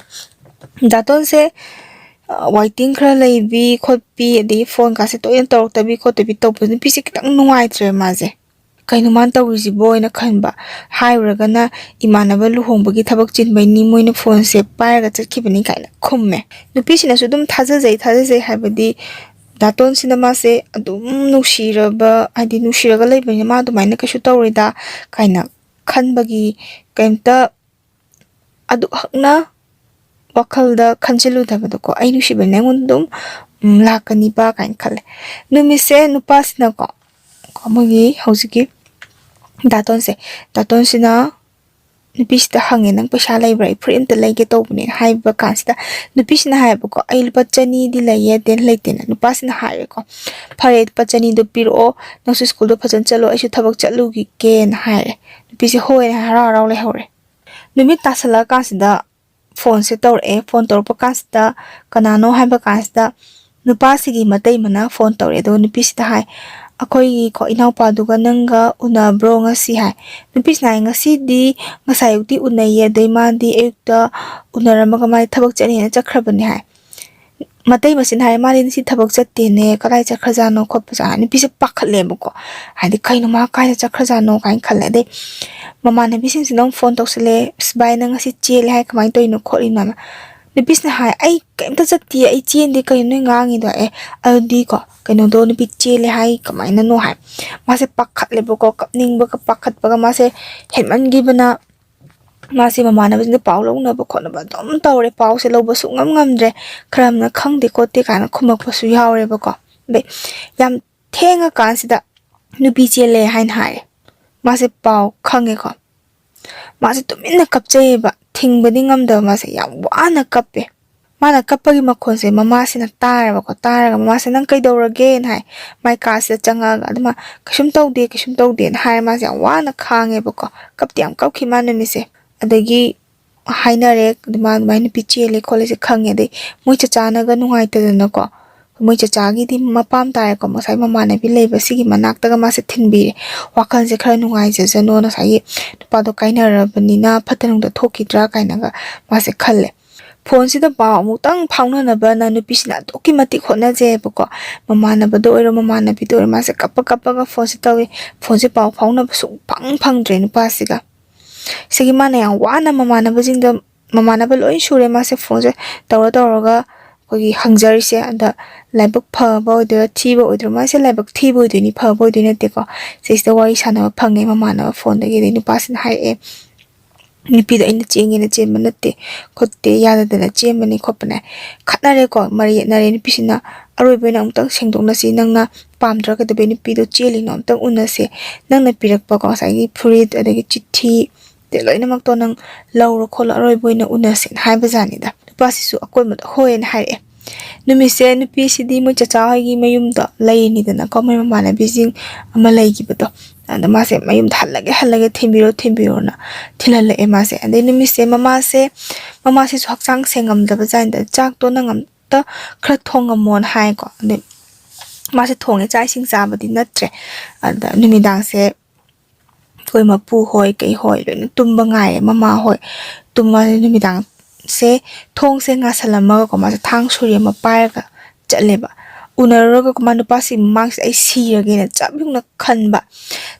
ꯗꯥꯇꯣꯟꯁꯦ, ꯑ, ꯋꯥꯏꯇꯤꯡ ꯈꯔ ꯂꯩꯕꯤ ꯈꯣꯠꯄꯤ, ꯑꯗꯒꯤ ꯐꯣꯟꯒꯥꯁꯦ ꯇꯣꯏꯅ ꯇꯧꯔꯛꯇꯕꯤ ꯈꯣꯠꯇꯕꯤ ꯇꯧꯕ ꯅꯨꯄꯤꯁꯦ ꯈꯤꯇꯪ ꯅꯨꯡꯉꯥꯏꯇ꯭ꯔꯦ ꯃꯥꯁꯦ꯫ "ꯀꯩꯅꯣ ꯃꯥꯅ ꯇꯧꯔꯤꯁꯤꯕꯣ?" ꯍꯥꯏꯅ ꯈꯟꯕ꯫ ꯍꯥꯏꯔꯨꯔꯒꯅ, "ꯏꯃꯥꯟꯅꯕ ꯂꯨꯍꯣꯡꯕꯒꯤ ꯊꯕꯛ ꯆꯤꯟꯕꯩꯅꯤ, ꯃꯣꯏꯅ ꯐꯣꯟꯁꯦ ꯄꯥꯏꯔꯒ ꯆꯠꯈꯤꯕꯅꯤ" ꯀꯥꯏꯅ ꯈꯨꯝꯃꯦ꯫ ꯅꯨꯄꯤꯁꯤꯅꯁꯨ ꯑꯗꯨꯝ ꯊꯥꯖꯖꯩ, ꯊꯥꯖꯖꯩ ꯍꯥꯏꯕꯗꯤ ꯗꯥꯇꯣꯟꯁꯤꯅ ꯃꯥꯁꯦ ꯑꯗꯨꯝ ꯅꯨꯡꯁꯤꯔꯕ, ꯍꯥꯏꯗꯤ ꯅꯨꯡꯁꯤꯔꯒ ꯂꯩꯕꯅꯤꯅ ꯃꯥ ꯑꯗꯨꯃꯥꯏꯅ ꯀꯩꯁꯨ ꯇꯧꯔꯣꯏꯗ ꯀꯥꯏꯅ ꯈꯟꯕꯒꯤ ꯀꯩꯝꯇ ꯑꯗꯨ ꯍꯛꯅ ꯋꯥꯈꯜꯗ ꯈꯟꯖꯤꯜꯂꯨꯗꯕꯗꯣꯀꯣ꯫ "ꯑꯩ ꯅꯨꯡꯁꯤꯕꯅ ꯑꯩꯉꯣꯟꯗ ꯑꯗꯨꯝ, ꯎꯝ, ꯂꯥꯛꯀꯅꯤꯕ" ꯀꯥꯏꯅ ꯈꯜꯂꯦ꯫ ꯅꯨꯃꯤꯠꯁꯦ ꯅꯨꯄꯥꯁꯤꯅꯀꯣ, ꯀꯣ, ꯃꯣꯏꯒꯤ ꯍꯧꯖꯤꯛꯀꯤ ꯗꯥꯇꯣꯟꯁꯦ, ꯗꯥꯇꯣꯟꯁꯤꯅ ꯅꯨꯄꯤꯁꯤꯗ ꯍꯪꯉꯦ, "ꯅꯪ ꯄꯩꯁꯥ ꯂꯩꯕ꯭ꯔꯥ? ꯑꯩ ꯐꯨꯔꯤꯠ ꯑꯝꯇ ꯂꯩꯒꯦ ꯇꯧꯕꯅꯦ" ꯍꯥꯏꯕ ꯀꯥꯟꯁꯤꯗ ꯅꯨꯄꯤꯁꯤꯅ ꯍꯥꯏꯌꯦꯕꯀꯣ, "ꯑꯩ ꯂꯨꯄꯥ ꯆꯅꯤꯗꯤ ꯂꯩꯌꯦ, ꯑꯗꯩ ꯂꯩꯇꯦꯅ"꯫ ꯅꯨꯄꯥꯁꯤꯅ ꯍꯥꯏꯔꯦꯀꯣ, "ꯐꯔꯦ, ꯂꯨꯄꯥ ꯆꯅꯤꯗꯣ ꯄꯤꯔꯛꯑꯣ, ꯅꯪꯁꯨ ꯁ꯭ꯀꯨꯜꯗꯣ ꯐꯖꯅ ꯆꯠꯂꯣ, ꯑꯩꯁꯨ ꯊꯕꯛ ꯆꯠꯂꯨꯈꯤꯒꯦꯅ" ꯍꯥꯏꯔꯦ꯫ ꯅꯨꯄꯤꯁꯦ "ꯍꯣꯏ" ꯍꯥꯏꯅ ꯍꯔꯥꯎ ꯍꯔꯥꯎ ꯂꯩꯍꯧꯔꯦ꯫ ꯅꯨꯃꯤꯠ ꯇꯥꯁꯜꯂꯛꯑꯀꯥꯟꯁꯤꯗ ꯐꯣꯟꯁꯦ ꯇꯧꯔꯛꯑꯦ꯫ ꯐꯣꯟ ꯇꯧꯔꯛꯄ ꯀꯥꯟꯁꯤꯗ ꯀꯅꯥꯅꯣ ꯍꯥꯏꯕ ꯀꯥꯟꯁꯤꯗ ꯅꯨꯄꯥꯁꯤꯒꯤ ꯃꯇꯩꯃꯅ ꯐꯣꯟ ꯇꯧꯔꯛꯑꯦ꯫ ꯑꯗꯨꯒ ꯅꯨꯄꯤꯁꯤꯗ ꯍꯥꯏ, "ꯑꯩꯈꯣꯏꯒꯤꯀꯣ ꯏꯅꯥꯎꯄꯥꯗꯨꯒ ꯅꯪꯒ ꯎꯅꯕ꯭ꯔꯣ ꯉꯁꯤ?" ꯍꯥꯏ꯫ ꯅꯨꯄꯤꯁꯤꯅ ꯍꯥꯏ, "ꯉꯁꯤꯗꯤ, ꯉꯁꯥꯏ ꯑꯌꯨꯛꯇꯤ ꯎꯅꯩꯌꯦ, ꯑꯗꯩ ꯃꯥꯗꯤ ꯑꯌꯨꯛꯇ ꯎꯅꯔꯝꯃꯒ ꯃꯥꯗꯤ ꯊꯕꯛ ꯆꯠꯅꯤꯅ ꯆꯠꯈ꯭ꯔꯕꯅꯦ" ꯍꯥꯏ꯫ ꯃꯇꯩ ꯃꯁꯦꯟ ꯍꯥꯏ, "ꯃꯥꯗꯤ ꯉꯁꯤ ꯊꯕꯛ ꯆꯠꯇꯦꯅꯦ, ꯀꯗꯥꯏ ꯆꯠꯈ꯭ꯔꯖꯥꯠꯅꯣ ꯈꯣꯠꯄꯖꯥꯠꯅꯣ?" ꯍꯥꯏ꯫ ꯅꯨꯄꯤꯁꯦ ꯄꯥꯈꯠꯂꯦꯕꯀꯣ꯫ ꯍꯥꯏꯗꯤ, "ꯀꯩꯅꯣ, ꯃꯥ ꯀꯥꯏꯗ ꯆꯠꯈ꯭ꯔꯖꯥꯠꯅꯣ?" ꯀꯥꯏꯅ ꯈꯜꯂꯦ꯫ ꯑꯗꯩ ꯃꯃꯥꯟꯅꯕꯤꯁꯤꯡꯁꯤꯅ ꯑꯃꯨꯛ ꯐꯣꯟ ꯇꯧꯁꯜꯂꯛꯑꯦ, "ꯑꯁ ꯚꯥꯏ, ꯅꯪ ꯉꯁꯤ ꯆꯦꯜꯂꯦ ꯍꯥꯏ, ꯀꯃꯥꯏꯅ ꯇꯧꯔꯤꯅꯣ ꯈꯣꯠꯂꯤꯅꯣꯅ?" ꯅꯨꯄꯤꯁꯤꯅ ꯍꯥꯏ, "ꯑꯩ ꯀꯩꯝꯇ ꯆꯠꯇꯤꯌꯦ, ꯑꯩ ꯆꯦꯟꯗꯦ, ꯀꯩꯅꯣ ꯅꯣꯏ ꯉꯥꯡꯉꯤꯗꯣ?" ꯑꯦ, ꯑꯗꯨꯗꯤꯀꯣ, ꯀꯩꯅꯣꯗꯣ, ꯅꯨꯄꯤ ꯆꯦꯜꯂꯦ ꯍꯥꯏ, ꯀꯃꯥꯏꯅꯅꯣ ꯍꯥꯏ꯫ ꯃꯥꯁꯦ ꯄꯥꯈꯠꯂꯦꯕꯀꯣ, ꯀꯞꯅꯤꯡꯕꯒ ꯄꯥꯈꯠꯄꯒ ꯃꯥꯁꯦ ꯍꯦꯟꯃꯟꯈꯤꯕꯅ ꯃꯥꯁꯦ ꯃꯃꯥꯟꯅꯕꯁꯤꯡꯗ ꯄꯥꯎ ꯂꯧꯅꯕ ꯈꯣꯠꯅꯕ ꯑꯗꯨꯝ ꯇꯧꯔꯦ꯫ ꯄꯥꯎꯁꯦ ꯂꯧꯕ ꯁꯨꯡꯉꯝ ꯉꯝꯗ꯭ꯔꯦ꯫ ꯈꯔ ꯑꯃꯅ "ꯈꯪꯗꯦ ꯈꯣꯠꯇꯦ" ꯀꯥꯏꯅ ꯈꯨꯝꯃꯛꯄꯁꯨ ꯌꯥꯎꯔꯦꯕꯀꯣ꯫ ꯑꯗꯩ ꯌꯥꯝ ꯊꯦꯡꯉꯀꯥꯟꯁꯤꯗ ꯅꯨꯄꯤ ꯆꯦꯜꯂꯦ ꯍꯥꯏꯅ ꯍꯥꯏꯔꯦ꯫ ꯃꯥꯁꯦ ꯄꯥꯎ ꯈꯪꯉꯦꯀꯣ꯫ ꯃꯥꯁꯦ ꯇꯨꯃꯤꯟꯅ ꯀꯞꯆꯩꯌꯦꯕ, ꯊꯤꯡꯕꯗꯤ ꯉꯝꯗꯕ, ꯃꯥꯁꯦ ꯌꯥꯝ ꯋꯥꯅ ꯀꯞꯄꯦ꯫ ꯃꯥꯅ ꯀꯞꯄꯒꯤ ꯃꯈꯣꯟꯁꯦ ꯃꯃꯥꯁꯤꯅ ꯇꯥꯔꯦꯕꯀꯣ꯫ ꯇꯥꯔꯒ ꯃꯃꯥꯁꯦ "ꯅꯪ ꯀꯩꯗꯧꯔꯒꯦꯅ?" ꯍꯥꯏ꯫ ꯃꯥꯏ ꯀꯥꯁꯤꯗ ꯆꯪꯉꯛꯑꯒ ꯑꯗꯨꯃ "ꯀꯩꯁꯨꯝ ꯇꯧꯗꯦ, ꯀꯩꯁꯨꯝ ꯇꯧꯗꯦꯅ" ꯍꯥꯏꯔꯦ꯫ ꯃꯥꯁꯦ ꯌꯥꯝ ꯋꯥꯅ ꯈꯥꯡꯉꯦꯕꯀꯣ꯫ ꯀꯞꯇꯤ ꯌꯥꯝ ꯀꯞꯈꯤ ꯃꯥ ꯅꯨꯃꯤꯠꯁꯦ꯫ ꯑꯗꯒꯤ ꯍꯥꯏꯅꯔꯦ, ꯑꯗꯨ ꯃꯥ ꯑꯗꯨꯃꯥꯏꯅ ꯅꯨꯄꯤ ꯆꯦꯜꯂꯦ ꯈꯣꯠꯂꯦꯁꯦ ꯈꯪꯉꯦ꯫ ꯑꯗꯩ ꯃꯣꯏ ꯆꯆꯥꯅꯒ ꯅꯨꯡꯉꯥꯏꯇꯗꯅꯀꯣ, ꯃꯣꯏ ꯆꯆꯥꯒꯤꯗꯤ ꯃꯄꯥꯝ ꯇꯥꯔꯦꯀꯣ, ꯉꯁꯥꯏ ꯃꯃꯥꯟꯅꯕꯤ ꯂꯩꯕ ꯁꯤꯒꯤ ꯃꯅꯥꯛꯇꯒ ꯃꯥꯁꯦ ꯊꯤꯟꯕꯤꯔꯦ꯫ ꯋꯥꯈꯜꯁꯦ ꯈꯔ ꯅꯨꯡꯉꯥꯏꯖꯁꯅꯣ, ꯉꯁꯥꯏꯒꯤ ꯅꯨꯄꯥꯗꯣ ꯀꯥꯏꯅꯔꯕꯅꯤꯅ ꯐꯠꯇ ꯅꯨꯡꯗ ꯊꯣꯛꯈꯤꯗ꯭ꯔꯥ ꯀꯥꯏꯅꯒ ꯃꯥꯁꯦ ꯈꯜꯂꯦ꯫ ꯐꯣꯟꯁꯤꯗ ꯄꯥꯎ ꯑꯃꯨꯛꯇꯪ ꯐꯥꯎꯅꯅꯕꯅ ꯅꯨꯄꯤꯁꯤꯅ ꯑꯗꯨꯛꯀꯤ ꯃꯇꯤꯛ ꯍꯣꯠꯅꯖꯩꯌꯦꯕꯀꯣ꯫ ꯃꯃꯥꯟꯅꯕꯗ ꯑꯣꯏꯔꯣ, ꯃꯃꯥꯟꯅꯕꯤꯗ ꯑꯣꯏꯔꯣ, ꯃꯥꯁꯦ ꯀꯞꯄ ꯀꯞꯄꯒ ꯐꯣꯟꯁꯦ ꯇꯧꯏ꯫ ꯐꯣꯟꯁꯦ ꯄꯥꯎ ꯐꯥꯎꯅꯕ ꯁꯨꯡꯐꯪ ꯐꯪꯗ꯭ꯔꯦ ꯅꯨꯄꯥꯁꯤꯒ꯫ ꯁꯤꯒꯤ ꯃꯥꯅ ꯌꯥꯝ ꯋꯥꯅ ꯃꯃꯥꯟꯅꯕꯁꯤꯡꯗ, ꯃꯃꯥꯟꯅꯕ ꯂꯣꯏ ꯁꯨꯔꯦ, ꯃꯥꯁꯦ ꯐꯣꯟꯁꯦ ꯇꯧꯔ ꯇꯧꯔꯒ ꯑꯩꯈꯣꯏꯒꯤ ꯍꯪꯖꯔꯤꯁꯦ꯫ ꯑꯗ ꯂꯥꯏꯕꯛ ꯐꯕ ꯑꯣꯏꯗꯣꯏꯔꯥ ꯊꯤꯕ ꯑꯣꯏꯗꯣꯏꯔꯥ? ꯃꯥꯁꯦ ꯂꯥꯏꯕꯛ ꯊꯤꯕ ꯑꯣꯏꯗꯣꯏꯅꯤ, ꯐꯕ ꯑꯣꯏꯗꯣꯏ ꯅꯠꯇꯦꯀꯣ꯫ ꯁꯤꯁꯤꯗ ꯋꯥꯔꯤ ꯁꯥꯟꯅꯕ ꯐꯪꯉꯦ ꯃꯃꯥꯟꯅꯕ ꯐꯣꯟꯗꯒꯤ꯫ ꯑꯗꯩ ꯅꯨꯄꯥꯁꯤꯅ ꯍꯥꯏꯔꯛꯑꯦ, "ꯅꯨꯄꯤꯗꯣ ꯑꯩꯅ ꯆꯦꯟꯒꯦꯅ ꯆꯦꯟꯕ ꯅꯠꯇꯦ ꯈꯣꯠꯇꯦ, ꯌꯥꯗꯗꯅ ꯆꯦꯟꯕꯅꯤ ꯈꯣꯠꯄꯅꯦ"꯫ ꯈꯠꯅꯔꯦꯀꯣ, ꯃꯔꯩ ꯌꯦꯠꯅꯔꯦ꯫ ꯅꯨꯄꯤꯁꯤꯅ, "ꯑꯔꯣꯏꯕ ꯑꯣꯏꯅ ꯑꯃꯨꯛꯇꯪ ꯁꯦꯡꯗꯣꯛꯅꯁꯤ, ꯅꯪꯅ ꯄꯥꯝꯗ꯭ꯔ ꯀꯩꯗꯧꯕꯩ ꯅꯨꯄꯤꯗꯣ ꯆꯦꯜꯂꯤꯅꯣ? ꯑꯃꯨꯛꯇꯪ ꯎꯅꯁꯦ, ꯅꯪꯅ ꯄꯤꯔꯛꯄꯀꯣ ꯉꯁꯥꯏꯒꯤ ꯐꯨꯔꯤꯠ ꯑꯗꯒꯤ ꯆꯤꯊꯤ ꯑꯗꯩ ꯂꯣꯏꯅꯃꯛꯇꯣ ꯅꯪ ꯂꯧꯔꯣ ꯈꯣꯠꯂꯣ, ꯑꯔꯣꯏꯕ ꯑꯣꯏꯅ ꯎꯅꯁꯦꯅ" ꯍꯥꯏꯕꯖꯥꯠꯅꯤꯗ꯫ ꯅꯨꯄꯥꯁꯤꯁꯨ ꯑꯀꯣꯏꯕꯗ ꯍꯣꯏꯅ ꯍꯥꯏꯔꯛꯑꯦ꯫ ꯅꯨꯃꯤꯠꯁꯦ ꯅꯨꯄꯤꯁꯤꯗꯤ ꯃꯣꯏ ꯆꯆꯥ ꯍꯣꯏꯒꯤ ꯃꯌꯨꯝꯗ ꯂꯩꯔꯤꯅꯤꯗꯅꯀꯣ, ꯃꯣꯏ ꯃꯃꯥꯟꯅꯕꯤꯁꯤꯡ ꯑꯃ ꯂꯩꯈꯤꯕꯗꯣ꯫ ꯑꯗ ꯃꯥꯁꯦ ꯃꯌꯨꯝꯗ "ꯍꯜꯂꯒꯦ, ꯍꯜꯂꯒꯦ, ꯊꯤꯟꯕꯤꯔꯣ, ꯊꯤꯟꯕꯤꯔꯣꯅ" ꯊꯤꯜꯍꯜꯂꯛꯑꯦ ꯃꯥꯁꯦ꯫ ꯑꯗꯩ ꯅꯨꯃꯤꯠꯁꯦ ꯃꯃꯥꯁꯦ, ꯃꯃꯥꯁꯤꯁꯨ ꯍꯛꯆꯥꯡ ꯁꯦꯡꯉꯝꯗꯕ ꯖꯥꯠꯅꯤꯗ꯫ "ꯆꯥꯛꯇꯣ ꯅꯪ ꯑꯝꯇ ꯈꯔ ꯊꯣꯡꯉꯝꯃꯣꯅ" ꯍꯥꯏꯀꯣ꯫ ꯑꯗꯩ ꯃꯥꯁꯦ ꯊꯣꯡꯉꯦ, ꯆꯥꯛ ꯏꯁꯤꯡ ꯆꯥꯕꯗꯤ ꯅꯠꯇ꯭ꯔꯦ꯫ ꯑꯗ ꯅꯨꯃꯤꯗꯥꯡꯁꯦ ꯑꯩꯈꯣꯏ ꯃꯄꯨ ꯍꯣꯏ ꯀꯩ ꯍꯣꯏ ꯂꯣꯏꯅ ꯇꯨꯝꯕ ꯉꯥꯏꯔꯦ, ꯃꯃꯥ ꯍꯣꯏ ꯇꯨꯝꯕ꯫ ꯅꯨꯃꯤꯗꯥꯡꯁꯦ ꯊꯣꯡꯁꯦ ꯉꯥꯁꯜꯂꯝꯃꯒꯀꯣ, ꯃꯥꯁꯦ ꯊꯥꯡ ꯁꯣꯔꯤ ꯑꯃ ꯄꯥꯏꯔꯒ ꯆꯠꯂꯦꯕ꯫ ꯎꯅꯔꯨꯔꯒ ꯃꯥ ꯅꯨꯄꯥꯁꯤ ꯃꯃꯥꯡꯁꯤꯗ ꯑꯩ ꯁꯤꯔꯒꯦꯅ ꯆꯞ ꯌꯨꯡꯅ ꯈꯟꯕ꯫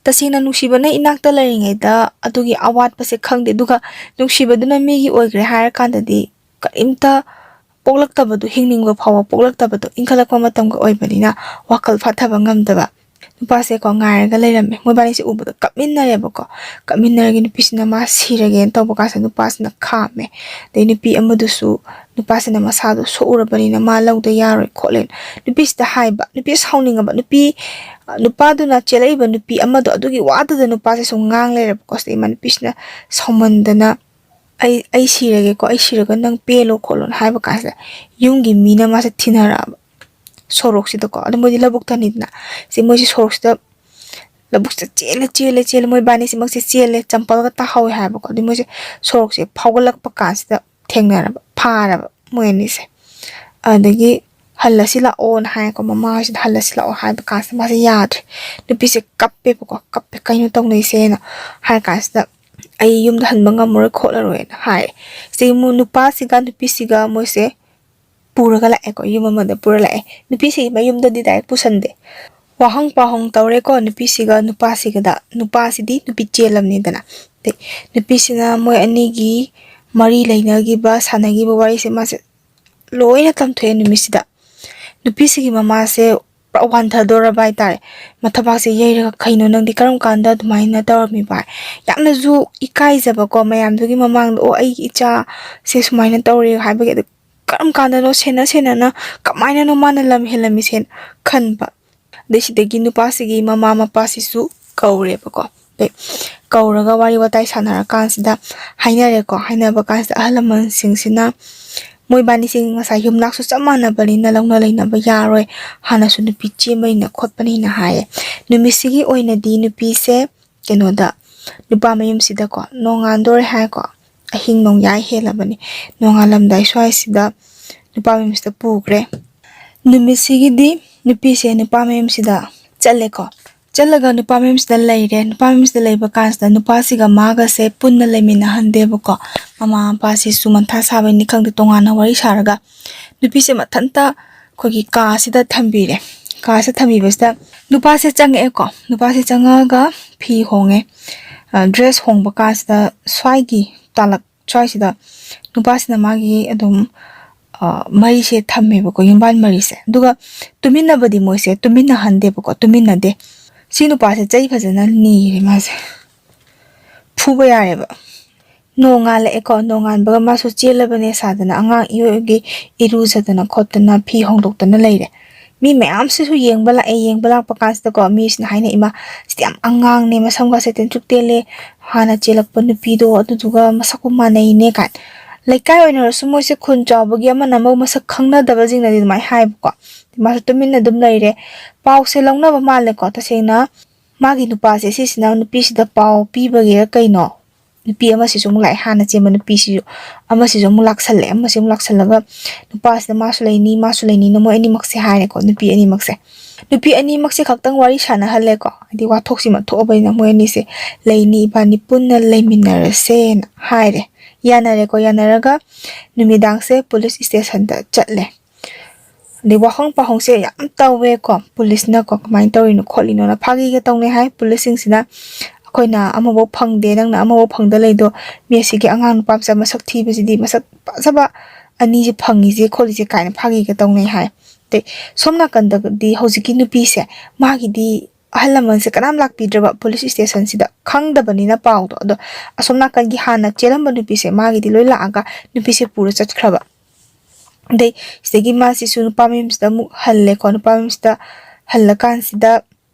ꯇꯁꯦꯡꯅ ꯅꯨꯡꯁꯤꯕꯅ ꯏꯅꯥꯛꯇ ꯂꯩꯔꯤꯉꯩꯗ ꯑꯗꯨꯒꯤ ꯑꯋꯥꯠꯄꯁꯦ ꯈꯪꯗꯦ, ꯑꯗꯨꯒ ꯅꯨꯡꯁꯤꯕꯗꯨꯅ ꯃꯤꯒꯤ ꯑꯣꯏꯈ꯭ꯔꯦ ꯍꯥꯏꯔꯀꯥꯟꯗꯗꯤ ꯀꯔꯤꯝꯇ ꯄꯣꯛꯂꯛꯇꯕꯗꯣ, ꯍꯤꯡꯅꯤꯡꯕ ꯐꯥꯎꯕ ꯄꯣꯛꯂꯛꯇꯕꯗꯣ, ꯏꯟꯈꯠꯂꯛꯄ ꯃꯇꯝꯒ ꯑꯣꯏꯕꯅꯤꯅ ꯋꯥꯈꯜ ꯐꯥꯊꯕ ꯉꯝꯗꯕ꯫ ꯅꯨꯄꯥꯁꯦꯀꯣ ꯉꯥꯏꯔꯒ ꯂꯩꯔꯝꯃꯦ꯫ ꯃꯣꯏꯕꯥꯅꯤꯁꯦ ꯎꯕꯗ ꯀꯞꯃꯤꯟꯅꯔꯦꯕꯀꯣ꯫ ꯀꯞꯃꯤꯟꯅꯔꯒ ꯅꯨꯄꯤꯁꯤꯅ ꯃꯥ ꯁꯤꯔꯒꯦꯅ ꯇꯧꯕ ꯀꯥꯟꯁꯤꯗ ꯅꯨꯄꯥꯁꯤꯅ ꯈꯥꯝꯃꯦ꯫ ꯑꯗꯩ ꯅꯨꯄꯤ ꯑꯃꯗꯨꯁꯨ, ꯅꯨꯄꯥꯁꯤꯅ ꯃꯁꯥꯗꯣ ꯁꯣꯛꯎꯔꯕꯅꯤꯅ ꯃꯥ ꯂꯧꯗ ꯌꯥꯔꯣꯏ ꯈꯣꯠꯂꯦꯅ ꯅꯨꯄꯤꯁꯤꯗ ꯍꯥꯏꯕ꯫ ꯅꯨꯄꯤ ꯁꯥꯎꯅꯤꯡꯉꯕ꯫ ꯅꯨꯄꯤ, ꯅꯨꯄꯥꯗꯨꯅ ꯆꯦꯜꯂꯛꯏꯕ ꯅꯨꯄꯤ ꯑꯃꯗꯣ ꯑꯗꯨꯒꯤ ꯋꯥꯗꯨꯗ ꯅꯨꯄꯥꯁꯦ ꯁꯨꯝ ꯉꯥꯡ ꯂꯩꯔꯕꯀꯣ꯫ ꯁꯤꯗꯩ ꯏꯃꯥ ꯅꯨꯄꯤꯁꯤꯅ ꯁꯥꯎꯃꯟꯗꯅ, "ꯑꯩ, ꯑꯩ ꯁꯤꯔꯒꯦꯀꯣ, ꯑꯩ ꯁꯤꯔꯒ ꯅꯪ ꯄꯦꯜꯂꯣ ꯈꯣꯠꯂꯣꯅ" ꯍꯥꯏꯕ ꯀꯥꯟꯁꯤꯗ ꯌꯨꯝꯒꯤ ꯃꯤꯅ ꯃꯥꯁꯦ ꯊꯤꯅꯔꯛꯑꯕ ꯁꯣꯔꯣꯛꯁꯤꯗꯀꯣ꯫ ꯑꯗꯣ ꯃꯣꯏꯗꯤ ꯂꯧꯕꯨꯛꯇꯅꯤꯗꯅ꯫ ꯁꯤ ꯃꯣꯏꯁꯦ ꯁꯣꯔꯣꯛꯁꯤꯗ, ꯂꯧꯕꯨꯛꯁꯤꯗ ꯆꯦꯜꯂꯦ, ꯆꯦꯜꯂꯦ, ꯆꯦꯜꯂꯦ꯫ ꯃꯣꯏ ꯏꯕꯥꯅꯤꯁꯤꯃꯛꯁꯦ ꯆꯦꯜꯂꯦ, ꯆꯝꯄꯜꯒ ꯇꯥꯍꯧꯋꯦ ꯍꯥꯏꯕꯀꯣ꯫ ꯑꯗꯨ ꯃꯣꯏꯁꯦ ꯁꯣꯔꯣꯛꯁꯦ ꯐꯥꯎꯒꯠꯂꯛꯄ ꯀꯥꯟꯁꯤꯗ ꯊꯦꯡꯅꯔꯕ, ꯐꯥꯔꯕ ꯃꯣꯏ ꯑꯅꯤꯁꯦ꯫ ꯑꯗꯒꯤ "ꯍꯜꯂꯁꯤ ꯂꯥꯛꯑꯣꯅ" ꯍꯥꯏꯀꯣ, ꯃꯃꯥ ꯍꯣꯏꯁꯤꯅ "ꯍꯜꯂꯁꯤ ꯂꯥꯛꯑꯣ" ꯍꯥꯏꯕ ꯀꯥꯟꯁꯤꯗ ꯃꯥꯁꯦ ꯌꯥꯗ꯭ꯔꯦ꯫ ꯅꯨꯄꯤꯁꯦ ꯀꯞꯄꯦꯕꯀꯣ, ꯀꯞꯄꯦ, "ꯀꯩꯅꯣ ꯇꯧꯅꯩꯁꯦꯅ?" ꯍꯥꯏ ꯀꯥꯟꯁꯤꯗ "ꯑꯩ ꯌꯨꯝꯗ ꯍꯟꯕ ꯉꯝꯃꯔꯣꯏ ꯈꯣꯠꯂꯔꯣꯏꯅ" ꯍꯥꯏ꯫ ꯁꯤ ꯃꯨ-, ꯅꯨꯄꯥꯁꯤꯒ ꯅꯨꯄꯤꯁꯤꯒ ꯃꯣꯏꯁꯦ ꯄꯨꯔꯒ ꯂꯥꯛꯑꯦꯀꯣ, ꯌꯨꯝ ꯑꯃꯗ ꯄꯨꯔ ꯂꯥꯛꯑꯦ꯫ ꯅꯨꯄꯤꯁꯤꯒꯤ ꯃꯌꯨꯝꯗꯗꯤ ꯗꯥꯏꯔꯦꯛ ꯄꯨꯁꯟꯗꯦ꯫ ꯋꯥꯍꯪ ꯄꯥꯎꯍꯪ ꯇꯧꯔꯦꯀꯣ ꯅꯨꯄꯤꯁꯤꯒ ꯅꯨꯄꯥꯁꯤꯒꯗ꯫ ꯅꯨꯄꯥꯁꯤꯗꯤ ꯅꯨꯄꯤ ꯆꯦꯜꯂꯝꯅꯤꯗꯅ꯫ ꯑꯗꯩ ꯅꯨꯄꯤꯁꯤꯅ ꯃꯣꯏ ꯑꯅꯤꯒꯤ ꯃꯔꯤ ꯂꯩꯅꯈꯤꯕ, ꯁꯥꯟꯅꯈꯤꯕ ꯋꯥꯔꯤꯁꯦ ꯃꯥꯁꯦ ꯂꯣꯏꯅ ꯇꯝꯊꯣꯛꯑꯦ ꯅꯨꯃꯤꯠꯁꯤꯗ꯫ ꯅꯨꯄꯤꯁꯤꯒꯤ ꯃꯃꯥꯁꯦ ꯄꯨꯔꯥ ꯋꯥꯟꯊꯗꯣꯔꯕ ꯍꯥꯏꯇꯥꯔꯦ꯫ ꯃꯊꯕꯥꯛꯁꯦ ꯌꯩꯔꯒ, "ꯀꯩꯅꯣ ꯅꯪꯗꯤ ꯀꯔꯝ ꯀꯥꯟꯗ ꯑꯗꯨꯃꯥꯏꯅ ꯇꯧꯔꯝꯃꯤꯕ?" ꯌꯥꯝꯅꯁꯨ ꯏꯀꯥꯏꯖꯕꯀꯣ ꯃꯌꯥꯝꯗꯨꯒꯤ ꯃꯃꯥꯡꯗ, "ꯑꯣ, ꯑꯩꯒꯤ ꯏꯆꯥꯁꯦ ꯁꯨꯃꯥꯏꯅ ꯇꯧꯔꯦ" ꯍꯥꯏꯕꯒꯤ꯫ ꯑꯗꯨ ꯀꯔꯝ ꯀꯥꯟꯗꯅꯣ ꯁꯦꯟꯅ ꯁꯦꯟꯅꯅ ꯀꯃꯥꯏꯅꯅꯣ ꯃꯥꯅ ꯂꯝ ꯍꯦꯜꯂꯝꯃꯤꯁꯦꯅ ꯈꯟꯕ꯫ ꯑꯗꯩ ꯁꯤꯗꯒꯤ ꯅꯨꯄꯥꯁꯤꯒꯤ ꯃꯃꯥ ꯃꯄꯥꯁꯤꯁꯨ ꯀꯧꯔꯦꯕꯀꯣ꯫ ꯑꯗꯩ ꯀꯧꯔꯒ ꯋꯥꯔꯤ ꯋꯥꯇꯥꯏ ꯁꯥꯟꯅꯔꯀꯥꯟꯁꯤꯗ ꯍꯥꯏꯅꯔꯦꯀꯣ꯫ ꯍꯥꯏꯅꯕ ꯀꯥꯟꯁꯤꯗ ꯑꯍꯜ ꯂꯃꯟꯁꯤꯡꯁꯤꯅ, "ꯃꯣꯏꯕꯥꯅꯤꯁꯤ ꯉꯁꯥꯏ ꯌꯨꯝꯅꯥꯛꯁꯨ ꯆꯞ ꯃꯥꯟꯅꯕꯅꯤꯅ ꯂꯧꯅ ꯂꯩꯅꯕ ꯌꯥꯔꯣꯏ, ꯍꯥꯟꯅꯁꯨ ꯅꯨꯄꯤ ꯆꯦꯟꯕꯅꯤꯅ ꯈꯣꯠꯄꯅꯤꯅ" ꯍꯥꯏꯌꯦ꯫ ꯅꯨꯃꯤꯠꯁꯤꯒꯤ ꯑꯣꯏꯅꯗꯤ ꯅꯨꯄꯤꯁꯦ ꯀꯩꯅꯣꯗ, ꯅꯨꯄꯥ ꯃꯌꯨꯝꯁꯤꯗꯀꯣ ꯅꯣꯡꯉꯥꯟꯗꯣꯔꯦ ꯍꯥꯏꯀꯣ꯫ ꯑꯍꯤꯡ ꯅꯣꯡꯌꯥꯏ ꯍꯦꯜꯂꯕꯅꯤ꯫ ꯅꯣꯡꯉꯥꯜꯂꯝꯗꯥꯏ ꯁ꯭ꯋꯥꯏꯁꯤꯗ ꯅꯨꯄꯥ ꯃꯌꯨꯝꯁꯤꯗ ꯄꯨꯈ꯭ꯔꯦ꯫ ꯅꯨꯃꯤꯠꯁꯤꯒꯤꯗꯤ ꯅꯨꯄꯤꯁꯦ ꯅꯨꯄꯥ ꯃꯌꯨꯝꯁꯤꯗ ꯆꯠꯂꯦꯀꯣ꯫ ꯆꯠꯂꯒ ꯅꯨꯄꯥ ꯃꯌꯨꯝꯁꯤꯗ ꯂꯩꯔꯦ꯫ ꯅꯨꯄꯥ ꯃꯌꯨꯝꯁꯤꯗ ꯂꯩꯕ ꯀꯥꯟꯁꯤꯗ ꯅꯨꯄꯥꯁꯤꯒ ꯃꯥꯒꯁꯦ ꯄꯨꯟꯅ ꯂꯩꯃꯤꯟꯅꯍꯟꯗꯦꯕꯀꯣ꯫ ꯃꯃꯥ ꯃꯄꯥꯁꯤꯁꯨ ꯃꯟꯊꯥ ꯁꯥꯕꯩꯅꯤ ꯈꯪꯗꯦ, ꯇꯣꯉꯥꯟꯅ ꯋꯥꯔꯤ ꯁꯥꯔꯒ ꯅꯨꯄꯤꯁꯦ ꯃꯊꯟꯇ ꯑꯩꯈꯣꯏꯒꯤ ꯀꯥꯁꯤꯗ ꯊꯝꯕꯤꯔꯦ꯫ ꯀꯥꯁꯤꯗ ꯊꯝꯕꯤꯕꯁꯤꯗ ꯅꯨꯄꯥꯁꯦ ꯆꯪꯉꯛꯑꯦꯀꯣ꯫ ꯅꯨꯄꯥꯁꯦ ꯆꯪꯉꯛꯑꯒ ꯐꯤ ꯍꯣꯡꯉꯦ꯫ ꯗ꯭ꯔꯦꯁ ꯍꯣꯡꯕ ꯀꯥꯟꯁꯤꯗ ꯁ꯭ꯋꯥꯏꯒꯤ ꯇꯥꯂꯛ ꯁ꯭ꯋꯥꯏꯁꯤꯗ ꯅꯨꯄꯥꯁꯤꯅ ꯃꯥꯒꯤ ꯑꯗꯨꯝ ꯃꯔꯤꯁꯦ ꯊꯝꯃꯦꯕꯀꯣ, ꯌꯨꯝꯕꯥꯟ ꯃꯔꯤꯁꯦ꯫ ꯑꯗꯨꯒ ꯇꯨꯃꯤꯟꯅꯕꯗꯤ ꯃꯣꯏꯁꯦ ꯇꯨꯃꯤꯟꯅꯍꯟꯗꯦꯕꯀꯣ, ꯇꯨꯃꯤꯟꯅꯗꯦ꯫ ꯁꯤ ꯅꯨꯄꯥꯁꯦ ꯆꯩ ꯐꯖꯅ ꯅꯤꯔꯦ ꯃꯥꯁꯦ꯫ ꯐꯨꯕ ꯌꯥꯔꯦꯕ꯫ ꯅꯣꯡꯉꯥꯜꯂꯛꯑꯦꯀꯣ꯫ ꯅꯣꯡꯉꯥꯟꯕꯒ ꯃꯥꯁꯨ ꯆꯦꯜꯂꯕꯅꯦ ꯁꯥꯗꯅ, ꯑꯉꯥꯡ ꯏꯌꯣꯏꯒꯤ ꯏꯔꯨꯖꯗꯅ ꯈꯣꯠꯇꯅ ꯐꯤ ꯍꯣꯡꯗꯣꯛꯇꯅ ꯂꯩꯔꯦ꯫ ꯃꯤ ꯃꯌꯥꯝꯁꯤꯁꯨ ꯌꯦꯡꯕ ꯂꯥꯛꯑꯦ꯫ ꯌꯦꯡꯕ ꯂꯥꯛꯄ ꯀꯥꯟꯁꯤꯗꯀꯣ, ꯃꯤꯁꯤꯅ ꯍꯥꯏꯅ, "ꯏꯃꯥ, ꯁꯤꯗꯤ ꯌꯥꯝ ꯑꯉꯥꯡꯅꯦ, ꯃꯁꯝꯒꯁꯦ ꯇꯦꯟꯊ꯭ꯔꯤꯛ ꯇꯦꯜꯂꯦ, ꯍꯥꯟꯅ ꯆꯦꯜꯂꯛꯄ ꯅꯨꯄꯤꯗꯣ ꯑꯗꯨꯗꯨꯒ ꯃꯁꯛꯄꯨ ꯃꯥꯟꯅꯩꯅꯦ" ꯀꯥꯏꯅ꯫ ꯂꯩꯀꯥꯏ ꯑꯣꯏꯅꯔꯁꯨ ꯃꯣꯏꯁꯦ ꯈꯨꯟ ꯆꯥꯎꯕꯒꯤ ꯑꯃꯅ ꯑꯃ ꯃꯁꯛ ꯈꯪꯅꯗꯕꯁꯤꯡꯅꯗꯤ ꯑꯗꯨꯃꯥꯏꯅ ꯍꯥꯏꯕꯀꯣ꯫ ꯃꯥꯁꯨ ꯇꯨꯃꯤꯟꯅ ꯑꯗꯨꯝ ꯂꯩꯔꯦ꯫ ꯄꯥꯎꯁꯦ ꯂꯧꯅꯕ ꯃꯥꯜꯂꯦꯀꯣ꯫ ꯇꯁꯦꯡꯅ ꯃꯥꯒꯤ ꯅꯨꯄꯥꯁꯦ ꯁꯤꯁꯤꯅ ꯅꯨꯄꯤꯁꯤꯗ ꯄꯥꯎ ꯄꯤꯕꯒꯤꯔ ꯀꯩꯅꯣ, ꯅꯨꯄꯤ ꯑꯃꯁꯤꯁꯨ ꯑꯃꯨꯛ ꯂꯥꯛꯑꯦ, ꯍꯥꯟꯅ ꯆꯦꯟꯕ ꯅꯨꯄꯤꯁꯤꯁꯨ, ꯑꯃꯁꯤꯁꯨ ꯑꯃꯨꯛ ꯂꯥꯛꯁꯜꯂꯛꯑꯦ꯫ ꯑꯃꯁꯤ ꯑꯃꯨꯛ ꯂꯥꯛꯁꯜꯂꯒ ꯅꯨꯄꯥꯁꯤꯗ ꯃꯥꯁꯨ ꯂꯩꯅꯤ, ꯃꯥꯁꯨ ꯂꯩꯅꯤꯅ ꯃꯣꯏ ꯑꯅꯤꯃꯛꯁꯦ ꯍꯥꯏꯔꯦꯀꯣ, ꯅꯨꯄꯤ ꯑꯅꯤꯃꯛꯁꯦ꯫ ꯅꯨꯄꯤ ꯑꯅꯤꯃꯛꯁꯦ ꯈꯛꯇꯪ ꯋꯥꯔꯤ ꯁꯥꯟꯅꯍꯜꯂꯦꯀꯣ, ꯍꯥꯏꯗꯤ ꯋꯥꯊꯣꯛꯁꯤꯃ ꯊꯣꯛꯑꯕꯅꯤꯅ ꯃꯣꯏ ꯑꯅꯤꯁꯦ, "ꯂꯩꯅꯤ, ꯏꯕꯥꯅꯤ ꯄꯨꯟꯅ ꯂꯩꯃꯤꯟꯅꯔꯁꯦꯅ" ꯍꯥꯏꯔꯦ꯫ ꯌꯥꯅꯔꯦꯀꯣ, ꯌꯥꯅꯔꯒ ꯅꯨꯃꯤꯗꯥꯡꯁꯦ ꯄꯨꯂꯤꯁ ꯏꯁꯇꯦꯁꯟꯗ ꯆꯠꯂꯦ꯫ ꯑꯗꯩ ꯋꯥꯍꯪ ꯄꯥꯎꯍꯪꯁꯦ ꯌꯥꯝ ꯇꯧꯋꯦꯀꯣ꯫ ꯄꯨꯂꯤꯁꯅꯀꯣ ꯀꯃꯥꯏꯅ ꯇꯧꯔꯤꯅꯣ ꯈꯣꯠꯂꯤꯅꯣꯅ ꯐꯥꯒꯤꯒ ꯇꯧꯅꯩ ꯍꯥꯏ꯫ ꯄꯨꯂꯤꯁꯁꯤꯡꯁꯤꯅ, "ꯑꯩꯈꯣꯏꯅ ꯑꯃꯐꯥꯎ ꯐꯪꯗꯦ, ꯅꯪꯅ ꯑꯃꯐꯥꯎ ꯐꯪꯗ ꯂꯩꯗꯣ, ꯃꯤ ꯑꯁꯤꯒꯤ ꯑꯉꯥꯡ ꯅꯨꯄꯥ ꯃꯆꯥ ꯃꯁꯛ ꯊꯤꯕꯁꯤꯗꯤ, ꯃꯁꯛ ꯐꯖꯕ ꯑꯅꯤꯁꯦ ꯐꯪꯉꯤꯁꯦ ꯈꯣꯠꯂꯤꯁꯦ" ꯀꯥꯏꯅ ꯐꯥꯒꯤꯒ ꯇꯧꯅꯩ ꯍꯥꯏ꯫ ꯑꯗꯩ ꯁꯣꯝ ꯅꯥꯀꯟꯗꯒꯗꯤ ꯍꯧꯖꯤꯛꯀꯤ ꯅꯨꯄꯤꯁꯦ, ꯃꯥꯒꯤꯗꯤ ꯑꯍꯜ ꯂꯃꯟꯁꯦ ꯀꯅꯥꯝ ꯂꯥꯛꯄꯤꯗ꯭ꯔꯕ ꯄꯨꯂꯤꯁ ꯏꯁꯇꯦꯁꯟꯁꯤꯗ, ꯈꯪꯗꯕꯅꯤꯅ ꯄꯥꯎꯗꯣ꯫ ꯑꯗꯣ ꯑꯁꯣꯝ ꯅꯥꯀꯟꯒꯤ ꯍꯥꯟꯅ ꯆꯦꯜꯂꯝꯕ ꯅꯨꯄꯤꯁꯦ, ꯃꯥꯒꯤꯗꯤ ꯂꯣꯏ ꯂꯥꯛꯑꯒ ꯅꯨꯄꯤꯁꯦ ꯄꯨꯔ ꯆꯠꯈ꯭ꯔꯕ꯫ ꯑꯗꯩ ꯁꯤꯗꯒꯤ ꯃꯥꯁꯤꯁꯨ ꯅꯨꯄꯥ ꯃꯌꯨꯝꯁꯤꯗ ꯑꯃꯨꯛ ꯍꯜꯂꯦꯀꯣ꯫ ꯅꯨꯄꯥ ꯃꯌꯨꯝꯁꯤꯗ ꯍꯜꯂꯀꯥꯟꯁꯤꯗ